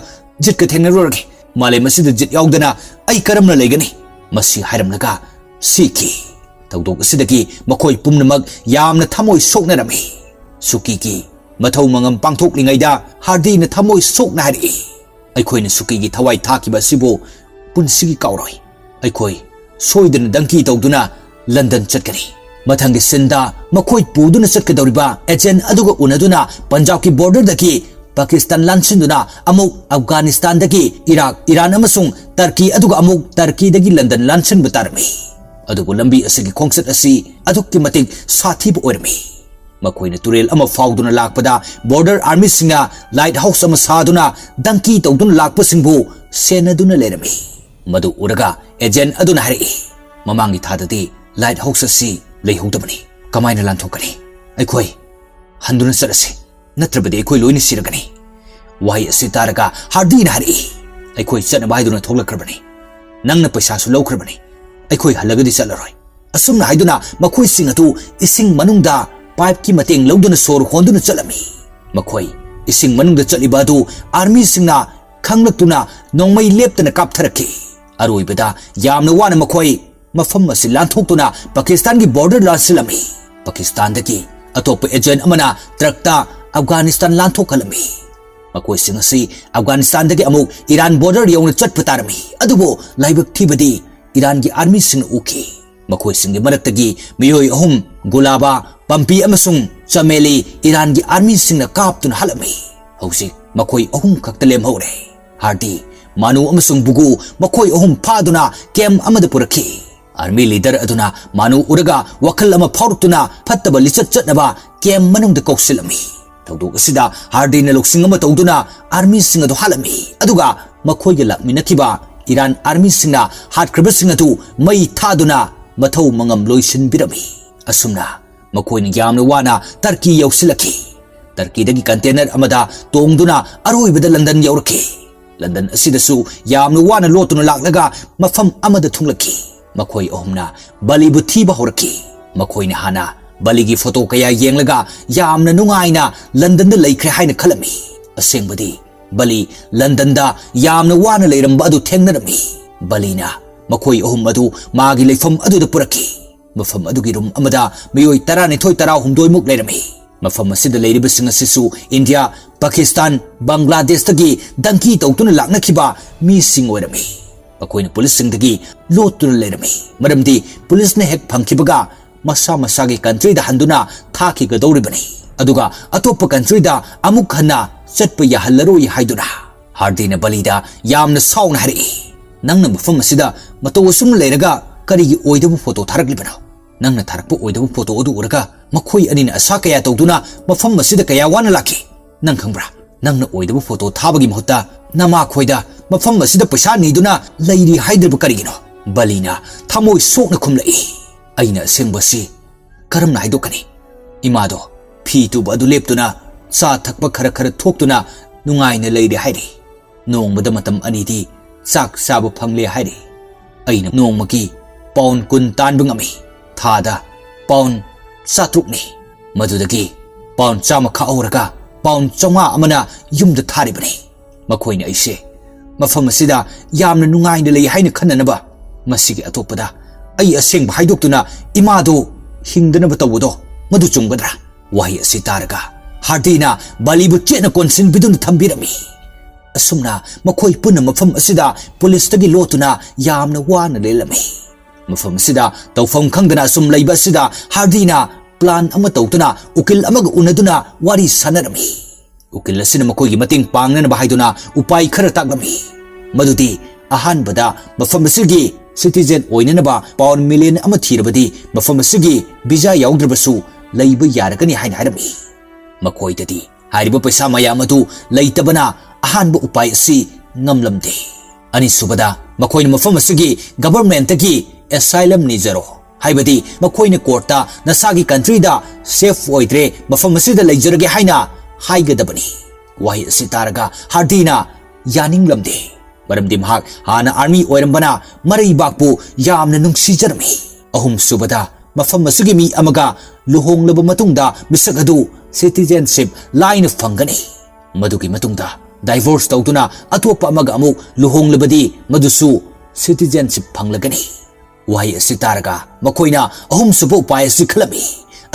ꯖꯤꯠꯀ ꯊꯦꯡꯅꯔꯨꯔꯒꯦ꯫ ꯃꯥꯂꯦꯝ ꯑꯁꯤꯗ ꯖꯤꯠ ꯌꯥꯎꯗꯅ ꯑꯩ ꯀꯔꯝꯅ ꯂꯩꯒꯅꯤ?" ꯃꯁꯤ ꯍꯥꯏꯔꯝꯂꯒ ꯁꯤꯈꯤ꯫ ꯊꯧꯗꯣꯛ ꯑꯁꯤꯗꯒꯤ ꯃꯈꯣꯏ ꯄꯨꯝꯅꯃꯛ ꯌꯥꯝꯅ ꯊꯃꯣꯏ ꯁꯣꯛꯅꯔꯝꯃꯤ꯫ ꯁꯨꯀꯤꯒꯤ ꯃꯊꯧ ꯃꯉꯝ ꯄꯥꯡꯊꯣꯛꯂꯤꯉꯩꯗ ꯍꯥꯔꯗꯤꯅ ꯊꯃꯣꯏ ꯁꯣꯛꯅ ꯍꯥꯏꯔꯛꯏ, "ꯑꯩꯈꯣꯏꯅ ꯁꯨꯀꯤꯒꯤ ꯊꯋꯥꯏ ꯊꯥꯈꯤꯕ ꯑꯁꯤꯕꯨ ꯄꯨꯟꯁꯤꯒꯤ ꯀꯥꯎꯔꯣꯏ꯫ ꯑꯩꯈꯣꯏ ꯁꯣꯏꯗꯅ ꯗꯪꯀꯤ ꯇꯧꯗꯨꯅ ꯂꯟꯗꯟ ꯆꯠꯀꯅꯤ꯫ ꯃꯊꯪꯒꯤ ꯁꯤꯟꯗ ꯃꯈꯣꯏ ꯄꯨꯗꯨꯅ ꯆꯠꯀꯗꯧꯔꯤꯕ ꯑꯦꯖꯦꯟ ꯑꯗꯨꯒ ꯎꯅꯗꯨꯅ ꯄꯟꯖꯥꯕꯀꯤ ꯕꯣꯔꯗꯔꯗꯒꯤ ꯄꯥꯀꯤꯁꯇꯥꯟ ꯂꯥꯟꯁꯤꯟꯗꯨꯅ ꯑꯃꯨꯛ ꯑꯐꯒꯥꯅꯤꯁꯇꯥꯟꯗꯒꯤ ꯏꯔꯥꯛ, ꯏꯔꯥꯟ ꯑꯃꯁꯨꯡ ꯇꯔꯀꯤ, ꯑꯗꯨꯒ ꯑꯃꯨꯛ ꯇꯔꯀꯤꯗꯒꯤ ꯂꯟꯗꯟ ꯂꯥꯟꯁꯤꯟꯕ ꯇꯥꯔꯝꯃꯤ꯫ ꯑꯗꯨꯕꯨ ꯂꯝꯕꯤ ꯑꯁꯤꯒꯤ ꯈꯣꯡꯆꯠ ꯑꯁꯤ ꯑꯗꯨꯛꯀꯤ ꯃꯇꯤꯛ ꯁꯥꯊꯤꯕ ꯑꯣꯏꯔꯝꯃꯤ꯫ ꯃꯈꯣꯏꯅ ꯇꯨꯔꯦꯜ ꯑꯃ ꯐꯥꯎꯗꯨꯅ ꯂꯥꯛꯄꯗ ꯕꯣꯔꯗꯔ ꯑꯥꯔꯃꯤꯁꯤꯡꯅ ꯂꯥꯏꯠ ꯍꯥꯎꯁ ꯑꯃ ꯁꯥꯗꯨꯅ ꯗꯪꯀꯤ ꯇꯧꯗꯨꯅ ꯂꯥꯛꯄꯁꯤꯡꯕꯨ ꯁꯦꯟꯅꯗꯨꯅ ꯂꯩꯔꯝꯃꯤ꯫ ꯃꯗꯨ ꯎꯔꯒ ꯑꯦꯖꯦꯟ ꯑꯗꯨꯅ ꯍꯥꯏꯔꯛꯏ, "ꯃꯃꯥꯡꯒꯤ ꯊꯥꯗꯗꯤ ꯂꯥꯏꯠ ꯍꯥꯎꯁ ꯑꯁꯤ ꯂꯩꯍꯧꯗꯕꯅꯤ꯫ ꯀꯃꯥꯏꯅ ꯂꯥꯟꯊꯣꯛꯀꯅꯤ? ꯑꯩꯈꯣꯏ ꯍꯟꯗꯨꯅ ꯆꯠꯂꯁꯤ, ꯅꯠꯇ꯭ꯔꯕꯗꯤ ꯑꯩꯈꯣꯏ ꯂꯣꯏꯅ ꯁꯤꯔꯒꯅꯤ꯫" ꯋꯥꯍꯩ ꯑꯁꯤ ꯇꯥꯔꯒ ꯍꯥꯔꯗꯤꯅ ꯍꯥꯏꯔꯛꯏ, "ꯑꯩꯈꯣꯏ ꯆꯠꯅꯕ ꯍꯥꯏꯗꯨꯅ ꯊꯣꯛꯂꯛꯈ꯭ꯔꯕꯅꯤ꯫ ꯅꯪꯅ ꯄꯩꯁꯥꯁꯨ ꯂꯧꯈ꯭ꯔꯕꯅꯤ꯫ ꯑꯩꯈꯣꯏ ꯍꯜꯂꯒꯗꯤ ꯆꯠꯂꯔꯣꯏ꯫" ꯑꯁꯨꯝꯅ ꯍꯥꯏꯗꯨꯅ ꯃꯈꯣꯏꯁꯤꯡ ꯑꯗꯨ ꯏꯁꯤꯡ ꯃꯅꯨꯡꯗ ꯄꯥꯏꯞꯀꯤ ꯃꯇꯦꯡ ꯂꯧꯗꯨꯅ ꯁꯣꯔ ꯍꯣꯟꯗꯨꯅ ꯆꯠꯂꯝꯃꯤ꯫ ꯃꯈꯣꯏ ꯏꯁꯤꯡ ꯃꯅꯨꯡꯗ ꯆꯠꯂꯤꯕ ꯑꯗꯨ ꯑꯥꯔꯃꯤꯁꯤꯡꯅ ꯈꯪꯂꯛꯇꯨꯅ ꯅꯣꯡꯃꯩ ꯂꯦꯞꯇꯅ ꯀꯥꯞꯊꯔꯛꯈꯤ꯫ ꯑꯔꯣꯏꯕꯗ ꯌꯥꯝꯅ ꯋꯥꯅ ꯃꯈꯣꯏ ꯃꯐꯝ ꯑꯁꯤ ꯂꯥꯟꯊꯣꯛꯇꯨꯅ ꯄꯥꯀꯤꯁꯇꯥꯟꯒꯤ ꯕꯣꯔꯗꯔ ꯂꯥꯟꯁꯤꯜꯂꯝꯃꯤ꯫ ꯄꯥꯀꯤꯁꯇꯥꯟꯗꯒꯤ ꯑꯇꯣꯞꯄ ꯑꯦꯖꯦꯟ ꯑꯃꯅ ꯇ꯭ꯔꯛꯇ ꯑꯐꯒꯥꯅꯤꯁꯇꯥꯟ ꯂꯥꯟꯊꯣꯛꯍꯜꯂꯝꯃꯤ꯫ ꯃꯈꯣꯏꯁꯤꯡ ꯑꯁꯤ ꯑꯐꯒꯥꯅꯤꯁꯇꯥꯟꯗꯒꯤ ꯑꯃꯨꯛ ꯏꯔꯥꯟ ꯕꯣꯔꯗꯔ ꯌꯧꯅ ꯆꯠꯄ ꯇꯥꯔꯝꯃꯤ꯫ ꯑꯗꯨꯕꯨ ꯂꯥꯏꯕꯛ ꯊꯤꯕꯗꯤ ꯏꯔꯥꯟꯒꯤ ꯑꯥꯔꯃꯤꯁꯤꯡꯅ ꯎꯈꯤ꯫ ꯃꯈꯣꯏꯁꯤꯡꯒꯤ ꯃꯔꯛꯇꯒꯤ ꯃꯤꯑꯣꯏ ꯑꯍꯨꯝ, ꯒꯨꯂꯥꯕꯥ, ꯄꯝꯄꯤ ꯑꯃꯁꯨꯡ ꯆꯃꯦꯂꯤ, ꯏꯔꯥꯟꯒꯤ ꯑꯥꯔꯃꯤꯁꯤꯡꯅ ꯀꯥꯞꯇꯨꯅ ꯍꯥꯠꯂꯝꯃꯤ꯫ ꯍꯧꯖꯤꯛ ꯃꯈꯣꯏ ꯑꯍꯨꯝ ꯈꯛꯇ ꯂꯦꯝꯍꯧꯔꯦ꯫ ꯍꯥꯔꯗꯤ, ꯃꯥꯅꯨ ꯑꯃꯁꯨꯡ ꯕꯨꯒꯨ ꯃꯈꯣꯏ ꯑꯍꯨꯝ ꯐꯥꯗꯨꯅ ꯀꯦꯝ ꯑꯃꯗ ꯄꯨꯔꯛꯈꯤ꯫ ꯑꯥꯔꯃꯤ ꯂꯤꯗꯔ ꯑꯗꯨꯅ ꯃꯥꯅꯨ ꯎꯔꯒ ꯋꯥꯈꯜ ꯑꯃ ꯐꯥꯎꯔꯛꯇꯨꯅ ꯐꯠꯇꯕ ꯂꯤꯆꯠ ꯆꯠꯅꯕ ꯀꯦꯝ ꯃꯅꯨꯡꯗ ꯀꯧꯁꯤꯜꯂꯝꯃꯤ꯫ ꯊꯧꯗꯣꯛ ꯑꯁꯤꯗ ꯍꯥꯔꯗꯤꯅ ꯂꯧꯁꯤꯡ ꯑꯃ ꯇꯧꯗꯨꯅ ꯑꯥꯔꯃꯤꯁꯤꯡ ꯑꯗꯨ ꯍꯥꯠꯂꯝꯃꯤ, ꯑꯗꯨꯒ ꯃꯈꯣꯏꯒ ꯂꯥꯛꯃꯤꯟꯅꯈꯤꯕ ꯏꯔꯥꯟ ꯑꯥꯔꯃꯤꯁꯤꯡꯅ ꯍꯥꯠꯈ꯭ꯔꯕꯁꯤꯡ ꯑꯗꯨ ꯃꯩ ꯊꯥꯗꯨꯅ ꯃꯊꯧ ꯃꯉꯝ ꯂꯣꯏꯁꯤꯟꯕꯤꯔꯝꯃꯤ꯫ ꯑꯁꯨꯝꯅ ꯃꯈꯣꯏꯅ ꯌꯥꯝꯅ ꯋꯥꯅ ꯇꯔꯀꯤ ꯌꯧꯁꯤꯜꯂꯛꯈꯤ꯫ ꯇꯔꯀꯤꯗꯒꯤ ꯀꯟꯇꯦꯅꯔ ꯑꯃꯗ ꯇꯣꯡꯗꯨꯅ ꯑꯔꯣꯏꯕꯗ ꯂꯟꯗꯟ ꯌꯧꯔꯛꯈꯤ꯫ ꯂꯟꯗꯟ ꯑꯁꯤꯗꯁꯨ ꯌꯥꯝꯅ ꯋꯥꯅ ꯂꯣꯠꯇꯨꯅ ꯂꯥꯛꯂꯒ ꯃꯐꯝ ꯑꯃꯗ ꯊꯨꯡꯂꯛꯈꯤ꯫ ꯃꯈꯣꯏ ꯑꯍꯨꯝꯅ ꯕꯂꯤꯕꯨ ꯊꯤꯕ ꯍꯧꯔꯛꯈꯤ꯫ ꯃꯈꯣꯏꯅ ꯍꯥꯟꯅ ꯕꯂꯤꯒꯤ ꯐꯣꯇꯣ ꯀꯌꯥ ꯌꯦꯡꯂꯒ ꯌꯥꯝꯅ ꯅꯨꯡꯉꯥꯏꯅ ꯂꯟꯗꯟꯗ ꯂꯩꯈ꯭ꯔꯦ ꯍꯥꯏꯅ ꯈꯜꯂꯝꯃꯤ꯫ ꯑꯁꯦꯡꯕꯗꯤ ꯕꯂꯤ ꯂꯟꯗꯟꯗ ꯌꯥꯝꯅ ꯋꯥꯅ ꯂꯩꯔꯝꯕ ꯑꯗꯨ ꯊꯦꯡꯅꯔꯝꯃꯤ꯫ ꯕꯂꯤꯅ ꯃꯈꯣꯏ ꯑꯍꯨꯝ ꯑꯗꯨ ꯃꯥꯒꯤ ꯂꯩꯐꯝ ꯑꯗꯨꯗ ꯄꯨꯔꯛꯈꯤ꯫ ꯃꯐꯝ ꯑꯗꯨꯒꯤ ꯔꯨꯝ ꯑꯃꯗ ꯃꯤꯑꯣꯏ ꯇꯔꯥꯅꯤꯊꯣꯏ ꯇꯔꯥꯍꯨꯝꯗꯣꯏꯃꯨꯛ ꯂꯩꯔꯝꯃꯤ꯫ ꯃꯐꯝ ꯑꯁꯤꯗ ꯂꯩꯔꯤꯕꯁꯤꯡ ꯑꯁꯤꯁꯨ ꯏꯟꯗꯤꯌꯥ, ꯄꯥꯀꯤꯁꯇꯥꯟ, ꯕꯪꯒ꯭ꯂꯥꯗꯦꯁꯇꯒꯤ ꯗꯪꯀꯤ ꯇꯧꯗꯨꯅ ꯂꯥꯛꯅꯈꯤꯕ ꯃꯤꯁꯤꯡ ꯑꯣꯏꯔꯝꯃꯤ꯫ ꯃꯈꯣꯏꯅ ꯄꯨꯂꯤꯁꯁꯤꯡꯗꯒꯤ ꯂꯣꯠꯇꯨꯅ ꯂꯩꯔꯝꯃꯤ, ꯃꯔꯝꯗꯤ ꯄꯨꯂꯤꯁꯅ ꯍꯦꯛ ꯐꯪꯈꯤꯕꯒ ꯃꯁꯥ ꯃꯁꯥꯒꯤ ꯀꯟꯇ꯭ꯔꯤꯗ ꯍꯟꯗꯨꯅ ꯊꯥꯈꯤꯒꯗꯧꯔꯤꯕꯅꯤ, ꯑꯗꯨꯒ ꯑꯇꯣꯞꯄ ꯀꯟꯇ꯭ꯔꯤꯗ ꯑꯃꯨꯛ ꯍꯟꯅ ꯆꯠꯄ ꯌꯥꯍꯜꯂꯔꯣꯏ ꯍꯥꯏꯗꯨꯅ꯫ ꯍꯥꯔꯗꯤꯅ ꯕꯂꯤꯗ ꯌꯥꯝꯅ ꯁꯥꯎꯅ ꯍꯥꯏꯔꯛꯏ, "ꯅꯪꯅ ꯃꯐꯝ ꯑꯁꯤꯗ ꯃꯇꯧ ꯑꯁꯨꯝ ꯂꯩꯔꯒ ꯀꯔꯤꯒꯤ ꯑꯣꯏꯗꯕ ꯐꯣꯇꯣ ꯊꯥꯔꯛꯂꯤꯕꯅꯣ? ꯅꯪꯅ ꯊꯥꯔꯛꯄ ꯑꯣꯏꯗꯕ ꯐꯣꯇꯣ ꯑꯗꯨ ꯎꯔꯒ ꯃꯈꯣꯏ ꯑꯅꯤꯅ ꯑꯁꯥ ꯀꯌꯥ ꯇꯧꯗꯨꯅ ꯃꯐꯝ ꯑꯁꯤꯗ ꯀꯌꯥ ꯋꯥꯅ ꯂꯥꯛꯈꯤ꯫ ꯅꯪ ꯈꯪꯕ꯭ꯔꯥ? ꯅꯪꯅ ꯑꯣꯏꯗꯕ ꯐꯣꯇꯣ ꯊꯥꯕꯒꯤ ꯃꯍꯨꯠꯇ ꯅꯃꯥꯈꯣꯏꯗ ꯃꯐꯝ ꯑꯁꯤꯗ ꯄꯩꯁꯥ ꯅꯤꯗꯨꯅ ꯂꯩꯔꯤ ꯍꯥꯏꯗ꯭ꯔꯤꯕ ꯀꯔꯤꯒꯤꯅꯣ?" ꯕꯂꯤꯅ ꯊꯃꯣꯏ ꯁꯣꯛꯅ ꯈꯨꯝꯂꯛꯏ, "ꯑꯩꯅ ꯑꯁꯦꯡꯕꯁꯤ ꯀꯔꯝꯅ ꯍꯥꯏꯗꯣꯛꯀꯅꯤ? ꯏꯃꯥꯗꯣ ꯐꯤ ꯇꯨꯕ ꯑꯗꯨ ꯂꯦꯞꯇꯨꯅ ꯆꯥ ꯊꯛꯄ ꯈꯔ ꯈꯔ ꯊꯣꯛꯇꯨꯅ ꯅꯨꯡꯉꯥꯏꯅ ꯂꯩꯔꯦ ꯍꯥꯏꯔꯤ꯫ ꯅꯣꯡꯃꯗ ꯃꯇꯝ ꯑꯅꯤꯗꯤ ꯆꯥꯛ ꯆꯥꯕ ꯐꯪꯂꯦ ꯍꯥꯏꯔꯤ꯫ ꯑꯩꯅ ꯅꯣꯡꯃꯒꯤ ꯄꯥꯎꯟ ꯀꯨꯟ ꯇꯥꯟꯕ ꯉꯝꯃꯤ꯫ ꯊꯥꯗ ꯄꯥꯎꯟ ꯆꯥꯇ꯭ꯔꯨꯛꯅꯤ꯫ ꯃꯗꯨꯗꯒꯤ ꯄꯥꯎꯟ ꯆꯥꯝꯃ ꯈꯥꯛꯍꯧꯔꯒ ꯄꯥꯎꯟ ꯆꯥꯝꯃꯉꯥ ꯑꯃꯅ ꯌꯨꯝꯗ ꯊꯥꯔꯤꯕꯅꯤ꯫ ꯃꯈꯣꯏꯅ ꯑꯩꯁꯦ ꯃꯐꯝ ꯑꯁꯤꯗ ꯌꯥꯝꯅ ꯅꯨꯡꯉꯥꯏꯅ ꯂꯩ ꯍꯥꯏꯅ ꯈꯟꯅꯅꯕ, ꯃꯁꯤꯒꯤ ꯑꯇꯣꯞꯄꯗ ꯑꯩ ꯑꯁꯦꯡꯕ ꯍꯥꯏꯗꯣꯛꯇꯨꯅ ꯏꯃꯥꯗꯨ ꯍꯤꯡꯗꯅꯕ ꯇꯧꯕꯗꯣ ꯃꯗꯨ ꯆꯨꯝꯒꯗ꯭ꯔꯥ?" ꯋꯥꯍꯩ ꯑꯁꯤ ꯇꯥꯔꯒ ꯍꯥꯔꯗꯤꯅ ꯕꯂꯤꯕꯨ ꯆꯦꯠꯅ ꯀꯣꯟꯁꯤꯟꯕꯤꯗꯨꯅ ꯊꯝꯕꯤꯔꯝꯃꯤ꯫ ꯑꯁꯨꯝꯅ ꯃꯈꯣꯏ ꯄꯨꯟꯅ ꯃꯐꯝ ꯑꯁꯤꯗ ꯄꯨꯂꯤꯁꯇꯒꯤ ꯂꯣꯠꯇꯨꯅ ꯌꯥꯝꯅ ꯋꯥꯅ ꯂꯦꯜꯂꯝꯃꯤ꯫ ꯃꯐꯝ ꯑꯁꯤꯗ ꯇꯧꯐꯝ ꯈꯪꯗꯅ ꯑꯁꯨꯝ ꯂꯩꯕ ꯑꯁꯤꯗ ꯍꯥꯔꯗꯤꯅ ꯄ꯭ꯂꯥꯟ ꯑꯃ ꯇꯧꯗꯨꯅ ꯎꯀꯤꯜ ꯑꯃꯒ ꯎꯅꯗꯨꯅ ꯋꯥꯔꯤ ꯁꯥꯟꯅꯔꯝꯃꯤ꯫ ꯎꯀꯤꯜ ꯑꯁꯤꯅ ꯃꯈꯣꯏꯒꯤ ꯃꯇꯦꯡ ꯄꯥꯡꯅꯅꯕ ꯍꯥꯏꯗꯨꯅ ꯎꯄꯥꯏ ꯈꯔ ꯇꯥꯛꯂꯝꯃꯤ, ꯃꯗꯨꯗꯤ ꯑꯍꯥꯟꯕꯗ ꯃꯐꯝ ꯑꯁꯤꯒꯤ ꯁꯤꯇꯤꯖꯦꯟ ꯑꯣꯏꯅꯅꯕ ꯄꯥꯎꯟ ꯃꯤꯂꯤꯌꯟ ꯑꯃ ꯊꯤꯔꯕꯗꯤ ꯃꯐꯝ ꯑꯁꯤꯒꯤ ꯚꯤꯖꯥ ꯌꯥꯎꯗ꯭ꯔꯕꯁꯨ ꯂꯩꯕ ꯌꯥꯔꯒꯅꯤ ꯍꯥꯏꯅ ꯍꯥꯏꯔꯝꯃꯤ꯫ ꯃꯈꯣꯏꯗꯗꯤ ꯍꯥꯏꯔꯤꯕ ꯄꯩꯁꯥ ꯃꯌꯥꯝ ꯑꯗꯨ ꯂꯩꯇꯕꯅ ꯑꯍꯥꯟꯕ ꯎꯄꯥꯏ ꯑꯁꯤ ꯉꯝꯂꯝꯗꯦ꯫ ꯑꯅꯤꯁꯨꯕꯗ, ꯃꯈꯣꯏꯅ ꯃꯐꯝ ꯑꯁꯤꯒꯤ ꯒꯚꯔꯟꯃꯦꯟꯠꯇꯒꯤ ꯑꯦꯁꯥꯏꯂꯝ ꯅꯤꯖꯔꯣ, ꯍꯥꯏꯕꯗꯤ ꯃꯈꯣꯏꯅ ꯀꯣꯔꯠꯇ "ꯅꯁꯥꯒꯤ ꯀꯟꯇ꯭ꯔꯤꯗ ꯁꯦꯐ ꯑꯣꯏꯗ꯭ꯔꯦ, ꯃꯐꯝ ꯑꯁꯤꯗ ꯂꯩꯖꯔꯒꯦ" ꯍꯥꯏꯅ ꯍꯥꯏꯒꯗꯕꯅꯤ꯫ ꯋꯥꯍꯩ ꯑꯁꯤ ꯇꯥꯔꯒ ꯍꯥꯔꯗꯤꯅ ꯌꯥꯅꯤꯡꯂꯝꯗꯦ, ꯃꯔꯝꯗꯤ ꯃꯍꯥꯛ ꯍꯥꯟꯅ ꯑꯥꯔꯃꯤ ꯑꯣꯏꯔꯝꯕꯅ ꯃꯔꯩꯕꯥꯛꯄꯨ ꯌꯥꯝꯅ ꯅꯨꯡꯁꯤꯖꯔꯝꯃꯤ꯫ ꯑꯍꯨꯝꯁꯨꯕꯗ, ꯃꯐꯝ ꯑꯁꯤꯒꯤ ꯃꯤ ꯑꯃꯒ ꯂꯨꯍꯣꯡꯂꯕ ꯃꯇꯨꯡꯗ ꯃꯤꯁꯛ ꯑꯗꯨ ꯁꯤꯇꯤꯖꯦꯟꯁꯤꯞ ꯂꯥꯏꯅ ꯐꯪꯒꯅꯤ꯫ ꯃꯗꯨꯒꯤ ꯃꯇꯨꯡꯗ ꯗꯥꯏꯚꯣꯔꯁ ꯇꯧꯗꯨꯅ ꯑꯇꯣꯞꯄ ꯑꯃꯒ ꯑꯃꯨꯛ ꯂꯨꯍꯣꯡꯂꯕꯗꯤ ꯃꯗꯨꯁꯨ ꯁꯤꯇꯤꯖꯦꯟꯁꯤꯞ ꯐꯪꯂꯒꯅꯤ꯫ ꯋꯥꯍꯩ ꯑꯁꯤ ꯇꯥꯔꯒ ꯃꯈꯣꯏꯅ ꯑꯍꯨꯝꯁꯨꯕ ꯎꯄꯥꯏ ꯑꯁꯤ ꯈꯜꯂꯝꯃꯤ꯫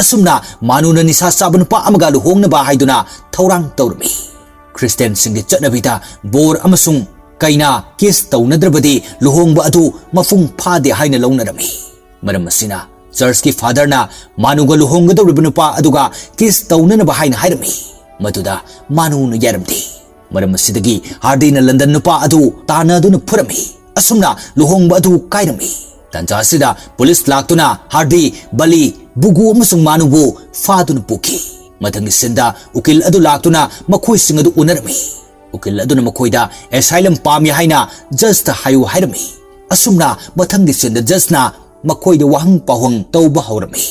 ꯑꯁꯨꯝꯅ ꯃꯥꯅꯨꯅ ꯅꯤꯁꯥ ꯆꯥꯕ ꯅꯨꯄꯥ ꯑꯃꯒ ꯂꯨꯍꯣꯡꯅꯕ ꯍꯥꯏꯗꯨꯅ ꯊꯧꯔꯥꯡ ꯇꯧꯔꯝꯃꯤ꯫ ꯈ꯭ꯔꯤꯁꯇꯤꯌꯥꯟꯁꯤꯡꯒꯤ ꯆꯠꯅꯕꯤꯗ ꯕꯣꯔ ꯑꯃꯁꯨꯡ ꯀꯩꯅꯥ ꯀꯤꯁ ꯇꯧꯅꯗ꯭ꯔꯕꯗꯤ ꯂꯨꯍꯣꯡꯕ ꯑꯗꯨ ꯃꯄꯨꯡ ꯐꯥꯗꯦ ꯍꯥꯏꯅ ꯂꯧꯅꯔꯝꯃꯤ꯫ ꯃꯔꯝ ꯑꯁꯤꯅ ꯆꯔꯆꯀꯤ ꯐꯥꯗꯔꯅ ꯃꯥꯅꯨꯒ ꯂꯨꯍꯣꯡꯒꯗꯧꯔꯤꯕ ꯅꯨꯄꯥ ꯑꯗꯨꯒ ꯀꯤꯁ ꯇꯧꯅꯅꯕ ꯍꯥꯏꯅ ꯍꯥꯏꯔꯝꯃꯤ꯫ ꯃꯗꯨꯗ ꯃꯥꯅꯨꯅ ꯌꯥꯔꯝꯗꯦ꯫ ꯃꯔꯝ ꯑꯁꯤꯗꯒꯤ ꯍꯥꯔꯗꯤꯅ ꯂꯟꯗꯟ ꯅꯨꯄꯥ ꯑꯗꯨ ꯇꯥꯟꯅꯗꯨꯅ ꯐꯨꯔꯝꯃꯤ꯫ ꯑꯁꯨꯝꯅ ꯂꯨꯍꯣꯡꯕ ꯑꯗꯨ ꯀꯥꯏꯔꯝꯃꯤ꯫ ꯇꯥꯟꯖꯥ ꯑꯁꯤꯗ ꯄꯨꯂꯤꯁ ꯂꯥꯛꯇꯨꯅ ꯍꯥꯔꯗꯤ, ꯕꯂꯤ, ꯕꯨꯒꯨ ꯑꯃꯁꯨꯡ ꯃꯥꯅꯨꯕꯨ ꯐꯥꯗꯨꯅ ꯄꯨꯈꯤ꯫ ꯃꯊꯪꯒꯤ ꯁꯤꯟꯗ ꯎꯀꯤꯜ ꯑꯗꯨ ꯂꯥꯛꯇꯨꯅ ꯃꯈꯣꯏꯁꯤꯡ ꯑꯗꯨ ꯎꯅꯔꯝꯃꯤ꯫ ꯎꯀꯤꯜ ꯑꯗꯨꯅ ꯃꯈꯣꯏꯗ ꯑꯦꯁꯥꯏꯂꯝ ꯄꯥꯝꯃꯤ ꯍꯥꯏꯅ ꯖꯖꯇ ꯍꯥꯏꯌꯨ ꯍꯥꯏꯔꯝꯃꯤ꯫ ꯑꯁꯨꯝꯅ ꯃꯊꯪꯒꯤ ꯁꯤꯟꯗ ꯖꯖꯅ ꯃꯈꯣꯏꯗ ꯋꯥꯍꯪ ꯄꯥꯎꯍꯪ ꯇꯧꯕ ꯍꯧꯔꯝꯃꯤ꯫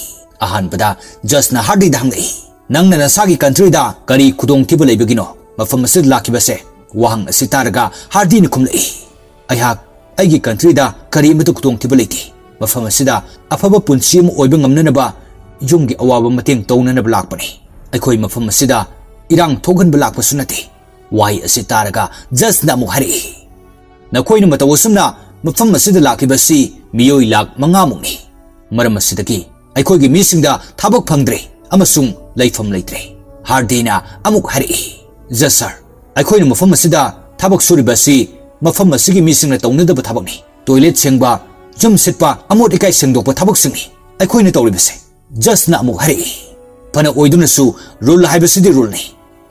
ꯑꯍꯥꯟꯕꯗ ꯖꯖꯅ ꯍꯥꯔꯗꯤꯗ ꯍꯪꯂꯛꯏ, "ꯅꯪꯅ ꯅꯁꯥꯒꯤ ꯀꯟꯇ꯭ꯔꯤꯗ ꯀꯔꯤ ꯈꯨꯗꯣꯡꯊꯤꯕ ꯂꯩꯕꯒꯤꯅꯣ ꯃꯐꯝ ꯑꯁꯤꯗ ꯂꯥꯛꯈꯤꯕꯁꯦ?" ꯋꯥꯍꯪ ꯑꯁꯤ ꯇꯥꯔꯒ ꯍꯥꯔꯗꯤꯅ ꯈꯨꯝꯂꯛꯏ, "ꯑꯩꯍꯥꯛ ꯑꯩꯒꯤ ꯀꯟꯇ꯭ꯔꯤꯗ ꯀꯔꯤꯃꯠꯇ ꯈꯨꯗꯣꯡꯊꯤꯕ ꯂꯩꯇꯦ꯫ ꯃꯐꯝ ꯑꯁꯤꯗ ꯑꯐꯕ ꯄꯨꯟꯁꯤ ꯑꯃ ꯑꯣꯏꯕ ꯉꯝꯅꯅꯕ ꯌꯨꯝꯒꯤ ꯑꯋꯥꯕ ꯃꯇꯦꯡ ꯇꯧꯅꯅꯕ ꯂꯥꯛꯄꯅꯤ꯫ ꯑꯩꯈꯣꯏ ꯃꯐꯝ ꯑꯁꯤꯗ ꯏꯔꯥꯡ ꯊꯣꯛꯍꯟꯕ ꯂꯥꯛꯄꯁꯨ ꯅꯠꯇꯦ꯫" ꯋꯥꯍꯩ ꯑꯁꯤ ꯇꯥꯔꯒ ꯖꯖꯅ ꯑꯃꯨꯛ ꯍꯥꯏꯔꯛꯏ, "ꯅꯈꯣꯏꯅ ꯃꯇꯧ ꯑꯁꯨꯝꯅ ꯃꯐꯝ ꯑꯁꯤꯗ ꯂꯥꯛꯂꯤꯕꯁꯤ ꯃꯤꯑꯣꯏ ꯂꯥꯈ ꯃꯉꯥꯃꯨꯛꯅꯤ꯫ ꯃꯔꯝ ꯑꯁꯤꯗꯒꯤ ꯑꯩꯈꯣꯏꯒꯤ ꯃꯤꯁꯤꯡꯗ ꯊꯕꯛ ꯐꯪꯗ꯭ꯔꯦ ꯑꯃꯁꯨꯡ ꯂꯩꯐꯝ ꯂꯩꯇ꯭ꯔꯦ꯫" ꯍꯥꯔꯗꯤꯅ ꯑꯃꯨꯛ ꯍꯥꯏꯔꯛꯏ, "ꯖꯖ ꯁꯥꯔ, ꯑꯩꯈꯣꯏꯅ ꯃꯐꯝ ꯑꯁꯤꯗ ꯊꯕꯛ ꯁꯨꯔꯤꯕ ꯑꯁꯤ ꯃꯐꯝ ꯑꯁꯤꯒꯤ ꯃꯤꯁꯤꯡꯅ ꯇꯧꯅꯗꯕ ꯊꯕꯛꯅꯤ꯫ ꯇꯣꯏꯂꯦꯠ ꯁꯦꯡꯕ, ꯌꯨꯝ ꯁꯤꯠꯄ, ꯑꯃꯣꯠ ꯑꯀꯥꯏ ꯁꯦꯡꯗꯣꯛꯄ ꯊꯕꯛꯁꯤꯡꯅꯤ ꯑꯩꯈꯣꯏꯅ ꯇꯧꯔꯤꯕꯁꯦ꯫" ꯖꯖꯅ ꯑꯃꯨꯛ ꯍꯥꯏꯔꯛꯏ, "ꯐꯅ ꯑꯣꯏꯗꯨꯅꯁꯨ ꯔꯨꯜ ꯍꯥꯏꯕꯁꯤꯗꯤ ꯔꯨꯜꯅꯤ꯫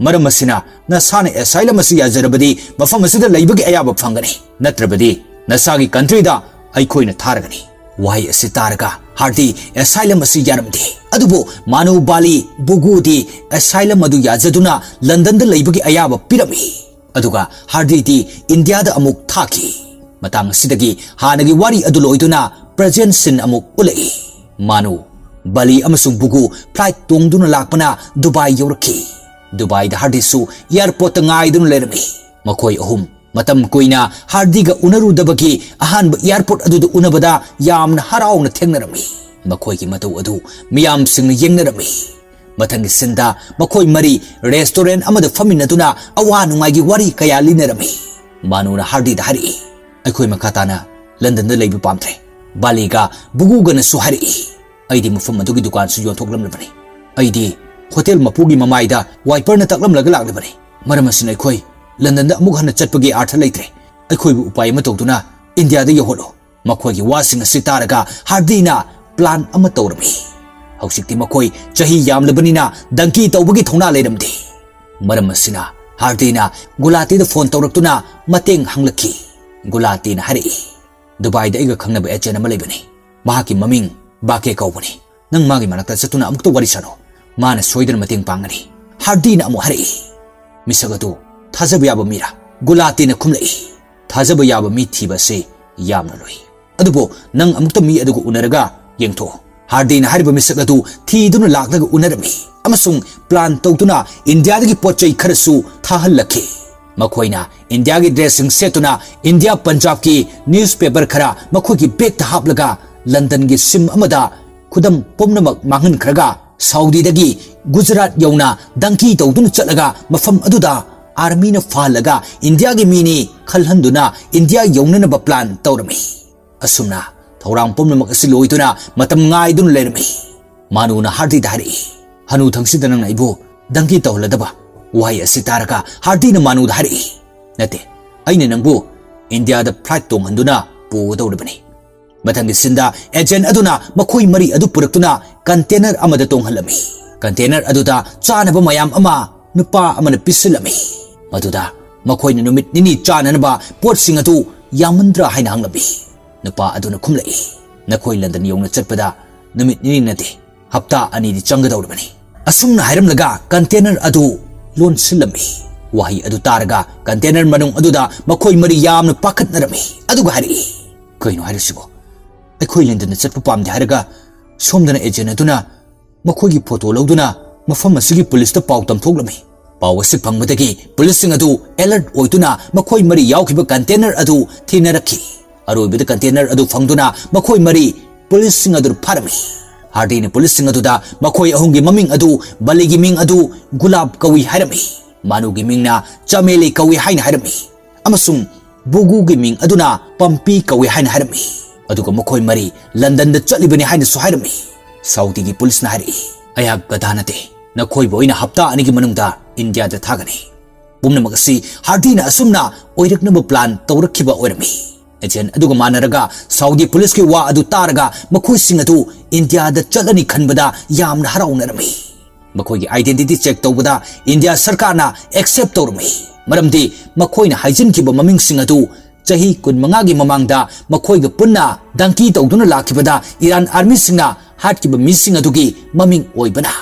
ꯃꯔꯝ ꯑꯁꯤꯅ ꯅꯁꯥꯅ ꯑꯦꯁꯥꯏꯂꯝ ꯑꯁꯤ ꯌꯥꯖꯔꯕꯗꯤ ꯃꯐꯝ ꯑꯁꯤꯗ ꯂꯩꯕꯒꯤ ꯑꯌꯥꯕ ꯐꯪꯒꯅꯤ, ꯅꯠꯇ꯭ꯔꯕꯗꯤ ꯅꯁꯥꯒꯤ ꯀꯟꯇ꯭ꯔꯤꯗ ꯑꯩꯈꯣꯏꯅ ꯊꯥꯔꯒꯅꯤ꯫" ꯋꯥꯍꯩ ꯑꯁꯤ ꯇꯥꯔꯒ ꯍꯥꯔꯗꯤ ꯑꯦꯁꯥꯏꯂꯝ ꯑꯁꯤ ꯌꯥꯔꯝꯗꯦ꯫ ꯑꯗꯨꯕꯨ ꯃꯥꯅꯨ, ꯕꯥꯂꯤ, ꯕꯨꯒꯨꯗꯤ ꯑꯦꯁꯥꯏꯂꯝ ꯑꯗꯨ ꯌꯥꯖꯗꯨꯅ ꯂꯟꯗꯟꯗ ꯂꯩꯕꯒꯤ ꯑꯌꯥꯕ ꯄꯤꯔꯝꯃꯤ꯫ ꯑꯗꯨꯒ ꯍꯥꯔꯗꯤꯗꯤ ꯏꯟꯗꯤꯌꯥꯗ ꯑꯃꯨꯛ ꯊꯥꯈꯤ꯫ ꯃꯇꯥꯡ ꯑꯁꯤꯗꯒꯤ ꯍꯥꯟꯅꯒꯤ ꯋꯥꯔꯤ ꯑꯗꯨ ꯂꯣꯏꯗꯨꯅ ꯄ꯭ꯔꯖꯦꯟ ꯁꯤꯟ ꯑꯃꯨꯛ ꯎꯠꯂꯛꯏ꯫ ꯃꯥꯅꯨ, ꯕꯥꯂꯤ ꯑꯃꯁꯨꯡ ꯕꯨꯒꯨ ꯐ꯭ꯂꯥꯏꯠ ꯇꯣꯡꯗꯨꯅ ꯂꯥꯛꯄꯅ ꯗꯨꯕꯥꯏ ꯌꯧꯔꯛꯈꯤ꯫ ꯗꯨꯕꯥꯏꯗ ꯍꯥꯔꯗꯤꯁꯨ ꯑꯦꯌꯔꯄꯣꯔꯠꯇ ꯉꯥꯏꯗꯨꯅ ꯂꯩꯔꯝꯃꯤ꯫ ꯃꯈꯣꯏ ꯑꯍꯨꯝ ꯃꯇꯝ ꯀꯨꯏꯅ ꯍꯥꯔꯗꯤꯒ ꯎꯅꯔꯨꯗꯕꯒꯤ ꯑꯍꯥꯟꯕ ꯑꯦꯌꯔꯄꯣꯔꯠ ꯑꯗꯨꯗ ꯎꯅꯕꯗ ꯌꯥꯝꯅ ꯍꯔꯥꯎꯅ ꯊꯦꯡꯅꯔꯝꯃꯤ꯫ ꯃꯈꯣꯏꯒꯤ ꯃꯇꯧ ꯑꯗꯨ ꯃꯤꯌꯥꯝꯁꯤꯡꯅ ꯌꯦꯡꯅꯔꯝꯃꯤ꯫ ꯃꯊꯪꯒꯤ ꯁꯤꯟꯗ ꯃꯈꯣꯏ ꯃꯔꯤ ꯔꯦꯁꯇꯨꯔꯦꯟ ꯑꯃꯗ ꯐꯝꯃꯤꯟꯅꯗꯨꯅ ꯑꯋꯥ ꯅꯨꯡꯉꯥꯏꯒꯤ ꯋꯥꯔꯤ ꯀꯌꯥ ꯂꯤꯅꯔꯝꯃꯤ꯫ ꯃꯥꯅꯨꯅ ꯍꯥꯔꯗꯤꯗ ꯍꯥꯏꯔꯛꯏ, "ꯑꯩꯈꯣꯏ ꯃꯈꯥ ꯇꯥꯅ ꯂꯟꯗꯟꯗ ꯂꯩꯕ ꯄꯥꯝꯗ꯭ꯔꯦ꯫ ꯕꯥꯂꯤꯒ ꯕꯨꯒꯨꯒꯅꯁꯨ ꯍꯥꯏꯔꯛꯏ, "ꯑꯩꯗꯤ ꯃꯐꯝ ꯑꯗꯨꯒꯤ ꯗꯨꯀꯥꯟꯁꯨ ꯌꯣꯟꯊꯣꯛꯂꯝꯂꯕꯅꯤ꯫ ꯑꯩꯗꯤ ꯍꯣꯇꯦꯜ ꯃꯄꯨꯒꯤ ꯃꯃꯥꯏꯗ ꯋꯥꯏꯄꯔꯅ ꯇꯛꯂꯝꯂꯒ ꯂꯥꯛꯂꯕꯅꯤ꯫ ꯃꯔꯝ ꯑꯁꯤꯅ ꯑꯩꯈꯣꯏ ꯂꯟꯗꯟꯗ ꯑꯃꯨꯛ ꯍꯟꯅ ꯆꯠꯄꯒꯤ ꯑꯥꯔꯊ ꯂꯩꯇ꯭ꯔꯦ꯫ ꯑꯩꯈꯣꯏꯕꯨ ꯎꯄꯥꯏ ꯑꯃ ꯇꯧꯗꯨꯅ ꯏꯟꯗꯤꯌꯥꯗ ꯌꯧꯍꯜꯂꯨ꯫" ꯃꯈꯣꯏꯒꯤ ꯋꯥꯁꯤꯡ ꯑꯁꯤ ꯇꯥꯔꯒ ꯍꯥꯔꯗꯤꯅ ꯄ꯭ꯂꯥꯟ ꯑꯃ ꯇꯧꯔꯝꯃꯤ꯫ ꯍꯧꯖꯤꯛꯇꯤ ꯃꯈꯣꯏ ꯆꯍꯤ ꯌꯥꯝꯂꯕꯅꯤꯅ ꯗꯪꯀꯤ ꯇꯧꯕꯒꯤ ꯊꯧꯅꯥ ꯂꯩꯔꯝꯗꯦ꯫ ꯃꯔꯝ ꯑꯁꯤꯅ ꯍꯥꯔꯗꯤꯅ ꯒꯨꯂꯥꯇꯤꯗ ꯐꯣꯟ ꯇꯧꯔꯛꯇꯨꯅ ꯃꯇꯦꯡ ꯍꯪꯂꯛꯈꯤ꯫ ꯒꯨꯂꯥꯇꯤꯅ ꯍꯥꯏꯔꯛꯏ, "ꯗꯨꯕꯥꯏꯗ ꯑꯩꯒ ꯈꯪꯅꯕ ꯑꯦꯖꯦꯟ ꯑꯃ ꯂꯩꯕꯅꯤ꯫ ꯃꯍꯥꯛꯀꯤ ꯃꯃꯤꯡ ꯕꯥꯀꯦ ꯀꯧꯕꯅꯤ꯫ ꯅꯪ ꯃꯥꯒꯤ ꯃꯅꯥꯛꯇ ꯆꯠꯇꯨꯅ ꯑꯃꯨꯛꯇ ꯋꯥꯔꯤ ꯁꯥꯅꯧ꯫ ꯃꯥꯅ ꯁꯣꯏꯗꯅ ꯃꯇꯦꯡ ꯄꯥꯡꯒꯅꯤ꯫" ꯍꯥꯔꯗꯤꯅ ꯑꯃꯨꯛ ꯍꯥꯏꯔꯛꯏ, "ꯃꯤꯁꯛ ꯑꯗꯨ ꯊꯥꯖꯕ ꯌꯥꯕ ꯃꯤꯔꯥ?" ꯒꯨꯂꯥꯇꯤꯅ ꯈꯨꯝꯂꯛꯏ, "ꯊꯥꯖꯕ ꯌꯥꯕ ꯃꯤ ꯊꯤꯕ ꯑꯁꯤ ꯌꯥꯝꯅ ꯂꯨꯏ꯫ ꯑꯗꯨꯕꯨ ꯅꯪ ꯑꯃꯨꯛꯇ ꯃꯤ ꯑꯗꯨꯒ ꯎꯅꯔꯒ ꯌꯦꯡꯊꯣꯛꯎ꯫" ꯍꯥꯔꯗꯤꯅ ꯍꯥꯏꯔꯤꯕ ꯃꯤꯁꯛ ꯑꯗꯨ ꯊꯤꯗꯨꯅ ꯂꯥꯛꯂꯒ ꯎꯅꯔꯝꯃꯤ ꯑꯃꯁꯨꯡ ꯄ꯭ꯂꯥꯟ ꯇꯧꯗꯨꯅ ꯏꯟꯗꯤꯌꯥꯗꯒꯤ ꯄꯣꯠ ꯆꯩ ꯈꯔꯁꯨ ꯊꯥꯍꯜꯂꯛꯈꯤ꯫ ꯃꯈꯣꯏꯅ ꯏꯟꯗꯤꯌꯥꯒꯤ ꯗ꯭ꯔꯦꯁꯁꯤꯡ ꯁꯦꯠꯇꯨꯅ ꯏꯟꯗꯤꯌꯥ ꯄꯟꯖꯥꯕꯀꯤ ꯅ꯭ꯌꯨꯁꯄꯦꯄꯔ ꯈꯔ ꯃꯈꯣꯏꯒꯤ ꯕꯦꯒꯇ ꯍꯥꯞꯂꯒ ꯂꯟꯗꯟꯒꯤ ꯁꯤꯝ ꯑꯃꯗ ꯈꯨꯗꯝ ꯄꯨꯝꯅꯃꯛ ꯃꯥꯡꯍꯟꯈ꯭ꯔꯒ ꯁꯥꯎꯗꯤꯗꯒꯤ ꯒꯨꯖꯔꯥꯠ ꯌꯧꯅ ꯗꯪꯀꯤ ꯇꯧꯗꯨꯅ ꯆꯠꯂꯒ ꯃꯐꯝ ꯑꯗꯨꯗ ꯑꯥꯔꯃꯤꯅ ꯐꯥꯍꯜꯂꯒ ꯏꯟꯗꯤꯌꯥꯒꯤ ꯃꯤꯅꯤ ꯈꯜꯍꯟꯗꯨꯅ ꯏꯟꯗꯤꯌꯥ ꯌꯧꯅꯅꯕ ꯄ꯭ꯂꯥꯟ ꯇꯧꯔꯝꯃꯤ꯫ ꯑꯁꯨꯝꯅ ꯊꯧꯔꯥꯡ ꯄꯨꯝꯅꯃꯛ ꯑꯁꯤ ꯂꯣꯏꯗꯨꯅ ꯃꯇꯝ ꯉꯥꯏꯗꯨꯅ ꯂꯩꯔꯝꯃꯤ꯫ ꯃꯥꯅꯨꯅ ꯍꯥꯔꯗꯤꯗ ꯍꯥꯏꯔꯛꯏ, "ꯍꯅꯨꯊꯪꯁꯤꯗ ꯅꯪꯅ ꯑꯩꯕꯨ ꯗꯪꯀꯤ ꯇꯧꯍꯜꯂꯗꯕ?" ꯋꯥꯍꯩ ꯑꯁꯤ ꯇꯥꯔꯒ ꯍꯥꯔꯗꯤꯅ ꯃꯥꯅꯨꯗ ꯍꯥꯏꯔꯛꯏ, "ꯅꯠꯇꯦ, ꯑꯩꯅ ꯅꯪꯕꯨ ꯏꯟꯗꯤꯌꯥꯗ ꯐ꯭ꯂꯥꯏꯠ ꯇꯣꯡꯍꯟꯗꯨꯅ ꯄꯨꯒꯗꯧꯔꯤꯕꯅꯤ꯫ ꯃꯊꯪꯒꯤ ꯁꯤꯟꯗ ꯑꯦꯖꯦꯟ ꯑꯗꯨꯅ ꯃꯈꯣꯏ ꯃꯔꯤ ꯑꯗꯨ ꯄꯨꯔꯛꯇꯨꯅ ꯀꯟꯇꯦꯅꯔ ꯑꯃꯗ ꯇꯣꯡꯍꯜꯂꯝꯃꯤ꯫ ꯀꯟꯇꯦꯅꯔ ꯑꯗꯨꯗ ꯆꯥꯅꯕ ꯃꯌꯥꯝ ꯑꯃ ꯅꯨꯄꯥ ꯑꯃꯅ ꯄꯤꯁꯤꯜꯂꯝꯃꯤ꯫ ꯃꯗꯨꯗ ꯃꯈꯣꯏꯅ ꯅꯨꯃꯤꯠ ꯅꯤꯅꯤ ꯆꯥꯅꯅꯕ ꯄꯣꯠꯁꯤꯡ ꯑꯗꯨ ꯌꯥꯝꯃꯟꯗ꯭ꯔꯥ ꯍꯥꯏꯅ ꯍꯪꯂꯝꯃꯤ꯫ ꯅꯨꯄꯥ ꯑꯗꯨꯅ ꯈꯨꯝꯂꯛꯏ, "ꯅꯈꯣꯏ ꯂꯟꯗꯟ ꯌꯧꯅ ꯆꯠꯄꯗ ꯅꯨꯃꯤꯠ ꯅꯤꯅꯤ ꯅꯠꯇꯦ, ꯍꯞꯇꯥ ꯑꯅꯤꯗꯤ ꯆꯪꯒꯗꯧꯔꯤꯕꯅꯤ꯫" ꯑꯁꯨꯝꯅ ꯍꯥꯏꯔꯝꯂꯒ ꯀꯟꯇꯦꯅꯔ ꯑꯗꯨ ꯂꯣꯟꯁꯤꯜꯂꯝꯃꯤ꯫ ꯋꯥꯍꯩ ꯑꯗꯨ ꯇꯥꯔꯒ ꯀꯟꯇꯦꯅꯔ ꯃꯅꯨꯡ ꯑꯗꯨꯗ ꯃꯈꯣꯏ ꯃꯔꯤ ꯌꯥꯝꯅ ꯄꯥꯈꯠꯅꯔꯝꯃꯤ꯫ ꯑꯗꯨꯒ ꯍꯥꯏꯔꯛꯏ, "ꯀꯩꯅꯣ ꯍꯥꯏꯔꯤꯁꯤꯕꯣ? ꯑꯩꯈꯣꯏ ꯂꯟꯗꯟꯗ ꯆꯠꯄ ꯄꯥꯝꯗꯦ ꯍꯥꯏꯔꯒ ꯁꯣꯝꯗꯅ ꯑꯦꯖꯦꯟ ꯑꯗꯨꯅ ꯃꯈꯣꯏꯒꯤ ꯐꯣꯇꯣ ꯂꯧꯗꯨꯅ ꯃꯐꯝ ꯑꯁꯤꯒꯤ ꯄꯨꯂꯤꯁꯇ ꯄꯥꯎ ꯇꯝꯊꯣꯛꯂꯝꯃꯤ꯫" ꯄꯥꯎ ꯑꯁꯤ ꯐꯪꯕꯗꯒꯤ ꯄꯨꯂꯤꯁꯁꯤꯡ ꯑꯗꯨ ꯑꯦꯂꯔꯠ ꯑꯣꯏꯗꯨꯅ ꯃꯈꯣꯏ ꯃꯔꯤ ꯌꯥꯎꯈꯤꯕ ꯀꯟꯇꯦꯅꯔ ꯑꯗꯨ ꯊꯤꯅꯔꯛꯈꯤ꯫ ꯑꯔꯣꯏꯕꯗ ꯀꯟꯇꯦꯅꯔ ꯑꯗꯨ ꯐꯪꯗꯨꯅ ꯃꯈꯣꯏ ꯃꯔꯤ ꯄꯨꯂꯤꯁꯁꯤꯡ ꯑꯗꯨ ꯐꯥꯔꯝꯃꯤ꯫ ꯍꯥꯔꯗꯤꯅ ꯄꯨꯂꯤꯁꯁꯤꯡ ꯑꯗꯨꯗ ꯃꯈꯣꯏ ꯑꯍꯨꯝꯒꯤ ꯃꯃꯤꯡ ꯑꯗꯨ, ꯕꯂꯤꯒꯤ ꯃꯤꯡ ꯑꯗꯨ ꯒꯨꯂꯥꯞ ꯀꯧꯏ ꯍꯥꯏꯔꯝꯃꯤ, ꯃꯥꯅꯨꯒꯤ ꯃꯤꯡꯅ ꯆꯃꯦꯂꯤ ꯀꯧꯏ ꯍꯥꯏꯅ ꯍꯥꯏꯔꯝꯃꯤ, ꯑꯃꯁꯨꯡ ꯕꯨꯒꯨꯒꯤ ꯃꯤꯡ ꯑꯗꯨꯅ ꯄꯝꯄꯤ ꯀꯧꯏ ꯍꯥꯏꯅ ꯍꯥꯏꯔꯝꯃꯤ꯫ ꯑꯗꯨꯒ ꯃꯈꯣꯏ ꯃꯔꯤ ꯂꯟꯗꯟꯗ ꯆꯠꯂꯤꯕꯅꯤ ꯍꯥꯏꯅꯁꯨ ꯍꯥꯏꯔꯝꯃꯤ꯫ ꯁꯥꯎꯗꯤꯒꯤ ꯄꯨꯂꯤꯁꯅ ꯍꯥꯏꯔꯛꯏ, "ꯑꯩꯍꯥꯛ ꯒꯙꯥ ꯅꯠꯇꯦ, ꯅꯈꯣꯏꯕꯨ ꯑꯩꯅ ꯍꯞꯇꯥ ꯑꯅꯤꯒꯤ ꯃꯅꯨꯡꯗ ꯏꯟꯗꯤꯌꯥꯗ ꯊꯥꯒꯅꯤ꯫" ꯄꯨꯝꯅꯃꯛ ꯑꯁꯤ ꯍꯥꯔꯗꯤꯅ ꯑꯁꯨꯝꯅ ꯑꯣꯏꯔꯛꯅꯕ ꯄ꯭ꯂꯥꯟ ꯇꯧꯔꯛꯈꯤꯕ ꯑꯣꯏꯔꯝꯃꯤ꯫ ꯑꯦꯖꯦꯟ ꯑꯗꯨꯒ ꯃꯥꯟꯅꯔꯒ ꯁꯥꯎꯗꯤ ꯄꯨꯂꯤꯁꯀꯤ ꯋꯥ ꯑꯗꯨ ꯇꯥꯔꯒ ꯃꯈꯣꯏꯁꯤꯡ ꯑꯗꯨ ꯏꯟꯗꯤꯌꯥꯗ ꯆꯠꯂꯅꯤ ꯈꯟꯕꯗ ꯌꯥꯝꯅ ꯍꯔꯥꯎꯅꯔꯝꯃꯤ꯫ ꯃꯈꯣꯏꯒꯤ identity check ꯇꯧꯕꯗ ꯏꯟꯗꯤꯌꯥ ꯁꯔꯀꯥꯔꯅ accept ꯇꯧꯔꯝꯃꯤ, ꯃꯔꯝꯗꯤ ꯃꯈꯣꯏꯅ ꯍꯥꯏꯖꯤꯟꯈꯤꯕ ꯃꯃꯤꯡꯁꯤꯡ ꯑꯗꯨ ꯆꯍꯤ ꯀꯨꯟꯃꯉꯥꯒꯤ ꯃꯃꯥꯡꯗ ꯃꯈꯣꯏꯒ ꯄꯨꯟꯅ ꯗꯪꯀꯤ ꯇꯧꯗꯨꯅ ꯂꯥꯛꯈꯤꯕꯗ ꯏꯔꯥꯟ ꯑꯥꯔꯃꯤꯁꯤꯡꯅ ꯍꯥꯠꯈꯤꯕ ꯃꯤꯁꯤꯡ ꯑꯗꯨꯒꯤ ꯃꯃꯤꯡ ꯑꯣꯏꯕꯅ꯫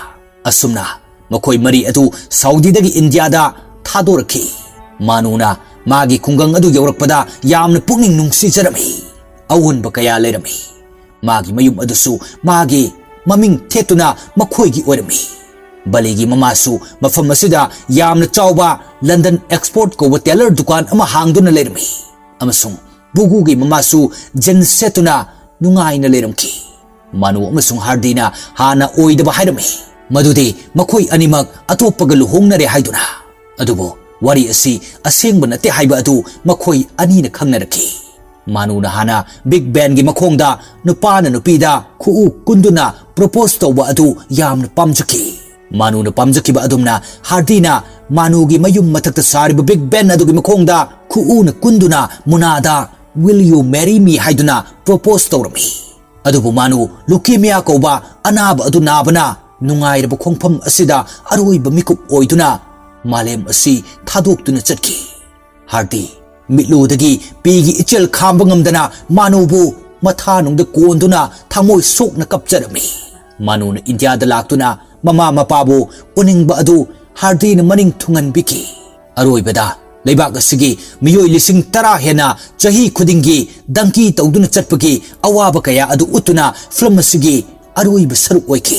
ꯑꯁꯨꯝꯅ ꯃꯈꯣꯏ ꯃꯔꯤ ꯑꯗꯨ ꯁꯥꯎꯗꯤꯗꯒꯤ ꯏꯟꯗꯤꯌꯥꯗ ꯊꯥꯗꯣꯔꯛꯈꯤ꯫ ꯃꯥꯅꯨꯅ ꯃꯥꯒꯤ ꯈꯨꯡꯒꯪ ꯑꯗꯨ ꯌꯧꯔꯛꯄꯗ ꯌꯥꯝꯅ ꯄꯨꯛꯅꯤꯡ ꯅꯨꯡꯁꯤꯖꯔꯝꯃꯤ꯫ ꯑꯑꯣꯟꯕ ꯀꯌꯥ ꯂꯩꯔꯝꯃꯤ꯫ ꯃꯥꯒꯤ ꯃꯌꯨꯝ ꯑꯗꯨꯁꯨ ꯃꯥꯒꯤ ꯃꯃꯤꯡ ꯊꯦꯠꯇꯨꯅ ꯃꯈꯣꯏꯒꯤ ꯑꯣꯏꯔꯝꯃꯤ꯫ ꯕꯂꯤꯒꯤ ꯃꯃꯥꯁꯨ ꯃꯐꯝ ꯑꯁꯤꯗ ꯌꯥꯝꯅ ꯆꯥꯎꯕ ꯂꯟꯗꯟ ꯑꯦꯛꯁꯄꯣꯔꯠ ꯀꯧꯕ ꯇꯦꯂꯔ ꯗꯨꯀꯥꯟ ꯑꯃ ꯍꯥꯡꯗꯨꯅ ꯂꯩꯔꯝꯃꯤ, ꯑꯃꯁꯨꯡ ꯕꯨꯒꯨꯒꯤ ꯃꯃꯥꯁꯨ ꯖꯤꯟꯁ ꯁꯦꯠꯇꯨꯅ ꯅꯨꯡꯉꯥꯏꯅ ꯂꯩꯔꯝꯈꯤ꯫ ꯃꯥꯅꯨ ꯑꯃꯁꯨꯡ ꯍꯥꯔꯗꯤꯅ ꯍꯥꯟꯅ ꯑꯣꯏꯗꯕ ꯍꯥꯏꯔꯝꯃꯤ, ꯃꯗꯨꯗꯤ ꯃꯈꯣꯏ ꯑꯅꯤꯃꯛ ꯑꯇꯣꯞꯄꯒ ꯂꯨꯍꯣꯡꯅꯔꯦ ꯍꯥꯏꯗꯨꯅ꯫ ꯑꯗꯨꯕꯨ ꯋꯥꯔꯤ ꯑꯁꯤ ꯑꯁꯦꯡꯕ ꯅꯠꯇꯦ ꯍꯥꯏꯕ ꯑꯗꯨ ꯃꯈꯣꯏ ꯑꯅꯤꯅ ꯈꯪꯅꯔꯛꯈꯤ꯫ ꯃꯥꯅꯨꯅ ꯍꯥꯟꯅ ꯕꯤꯒ ꯕꯦꯟꯒꯤ ꯃꯈꯣꯡꯗ ꯅꯨꯄꯥꯅ ꯅꯨꯄꯤꯗ ꯈꯨꯎ ꯀꯨꯟꯗꯨꯅ ꯄ꯭ꯔꯣꯄꯣꯖ ꯇꯧꯕ ꯑꯗꯨ ꯌꯥꯝꯅ ꯄꯥꯝꯖꯈꯤ꯫ ꯃꯥꯅꯨꯅ ꯄꯥꯝꯖꯈꯤꯕ ꯑꯗꯨꯝꯅ ꯍꯥꯔꯗꯤꯅ ꯃꯥꯅꯨꯒꯤ ꯃꯌꯨꯝ ꯃꯊꯛꯇ ꯁꯥꯔꯤꯕ ꯕꯤꯒ ꯕꯦꯟ ꯑꯗꯨꯒꯤ ꯃꯈꯣꯡꯗ ꯈꯨꯎꯅ ꯀꯨꯟꯗꯨꯅ ꯃꯨꯅꯥꯗ "Will you marry me?" ꯍꯥꯏꯗꯨꯅ ꯄ꯭ꯔꯣꯄꯣꯖ ꯇꯧꯔꯝꯃꯤ꯫ ꯑꯗꯨꯕꯨ ꯃꯥꯅꯨ ꯂꯨꯀꯦꯃꯤꯌꯥ ꯀꯧꯕ ꯑꯅꯥꯕ ꯑꯗꯨ ꯅꯥꯕꯅ ꯅꯨꯡꯉꯥꯏꯔꯕ ꯈꯣꯡꯐꯝ ꯑꯁꯤꯗ ꯑꯔꯣꯏꯕ ꯃꯤꯀꯨꯞ ꯑꯣꯏꯗꯨꯅ ꯃꯥꯂꯦꯝ ꯑꯁꯤ ꯊꯥꯗꯣꯛꯇꯨꯅ ꯆꯠꯈꯤ꯫ ꯍꯥꯔꯗꯤ ꯃꯤꯠꯂꯨꯗꯒꯤ ꯄꯤꯒꯤ ꯏꯆꯦꯜ ꯈꯥꯝꯕ ꯉꯝꯗꯅ ꯃꯥꯅꯨꯕꯨ ꯃꯊꯥꯅꯨꯡꯗ ꯀꯣꯟꯗꯨꯅ ꯊꯃꯣꯏ ꯁꯣꯛꯅ ꯀꯞꯆꯔꯝꯃꯤ꯫ ꯃꯥꯅꯨꯅ ꯏꯟꯗꯤꯌꯥꯗ ꯂꯥꯛꯇꯨꯅ ꯃꯃꯥ ꯃꯄꯥꯕꯨ ꯎꯅꯤꯡꯕ ꯑꯗꯨ ꯍꯥꯔꯗꯤꯅ ꯃꯅꯤꯡ ꯊꯨꯡꯍꯟꯕꯤꯈꯤ꯫ ꯑꯔꯣꯏꯕꯗ ꯂꯩꯕꯥꯛ ꯑꯁꯤꯒꯤ ꯃꯤꯑꯣꯏ ꯂꯤꯁꯤꯡ ꯇꯔꯥ ꯍꯦꯟꯅ ꯆꯍꯤ ꯈꯨꯗꯤꯡꯒꯤ ꯗꯪꯀꯤ ꯇꯧꯗꯨꯅ ꯆꯠꯄꯒꯤ ꯑꯋꯥꯕ ꯀꯌꯥ ꯑꯗꯨ ꯎꯠꯇꯨꯅ ꯐꯤꯂꯝ ꯑꯁꯤꯒꯤ ꯑꯔꯣꯏꯕ ꯁꯔꯨꯛ ꯑꯣꯏꯈꯤ꯫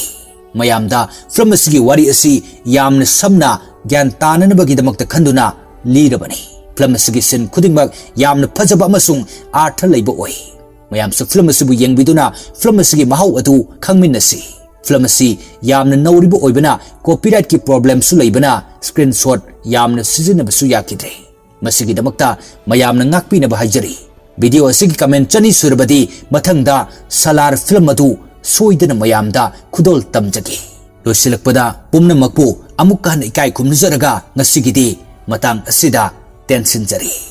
ꯃꯌꯥꯝꯗ ꯐꯤꯂꯝ ꯑꯁꯤꯒꯤ ꯋꯥꯔꯤ ꯑꯁꯤ ꯌꯥꯝꯅ ꯁꯝꯅ ꯒ꯭ꯌꯥꯟ ꯇꯥꯅꯅꯕꯒꯤꯗꯃꯛꯇ ꯈꯟꯗꯨꯅ ꯂꯤꯔꯕꯅꯤ꯫ ꯐꯤꯂꯝ ꯑꯁꯤꯒꯤ ꯁꯤꯟ ꯈꯨꯗꯤꯡꯃꯛ ꯌꯥꯝꯅ ꯐꯖꯕ ꯑꯃꯁꯨꯡ ꯑꯥꯔꯊ ꯂꯩꯕ ꯑꯣꯏ꯫ ꯃꯌꯥꯝꯁꯨ ꯐꯤꯂꯝ ꯑꯁꯤꯕꯨ ꯌꯦꯡꯕꯤꯗꯨꯅ ꯐꯤꯂꯝ ꯑꯁꯤꯒꯤ ꯃꯍꯥꯎ ꯑꯗꯨ ꯈꯪꯃꯤꯟꯅꯁꯤ꯫ ꯐꯤꯂꯝ ꯑꯁꯤ ꯌꯥꯝꯅ ꯅꯧꯔꯤꯕ ꯑꯣꯏꯕꯅ ꯀꯣꯄꯤꯔꯥꯏꯠꯀꯤ ꯄ꯭ꯔꯣꯕ꯭ꯂꯦꯝꯁꯨ ꯂꯩꯕꯅ ꯁ꯭ꯀ꯭ꯔꯤꯟꯁꯣꯠ ꯌꯥꯝꯅ ꯁꯤꯖꯤꯟꯅꯕꯁꯨ ꯌꯥꯈꯤꯗ꯭ꯔꯦ꯫ ꯃꯁꯤꯒꯤꯗꯃꯛꯇ ꯃꯌꯥꯝꯅ ꯉꯥꯛꯄꯤꯅꯕ ꯍꯥꯏꯖꯔꯤ꯫ Video ꯑꯁꯤꯒꯤ comment ꯆꯅꯤ ꯁꯨꯔꯕꯗꯤ ꯃꯊꯪꯗ ꯁꯂꯥꯔ film ꯑꯗꯨ ꯁꯣꯏꯗꯅ ꯃꯌꯥꯝꯗ ꯈꯨꯗꯣꯜ ꯇꯝꯖꯒꯦ꯫ ꯂꯣꯏꯁꯤꯜꯂꯛꯄꯗ ꯄꯨꯝꯅꯃꯛꯄꯨ ꯑꯃꯨꯛꯀ ꯍꯟꯅ ꯏꯀꯥꯏ ꯈꯨꯝꯅꯖꯔꯒ ꯉꯁꯤꯒꯤꯗꯤ ꯃꯇꯥꯡ ꯑꯁꯤꯗ ꯇꯦꯟꯁꯤꯟꯖꯔꯤ꯫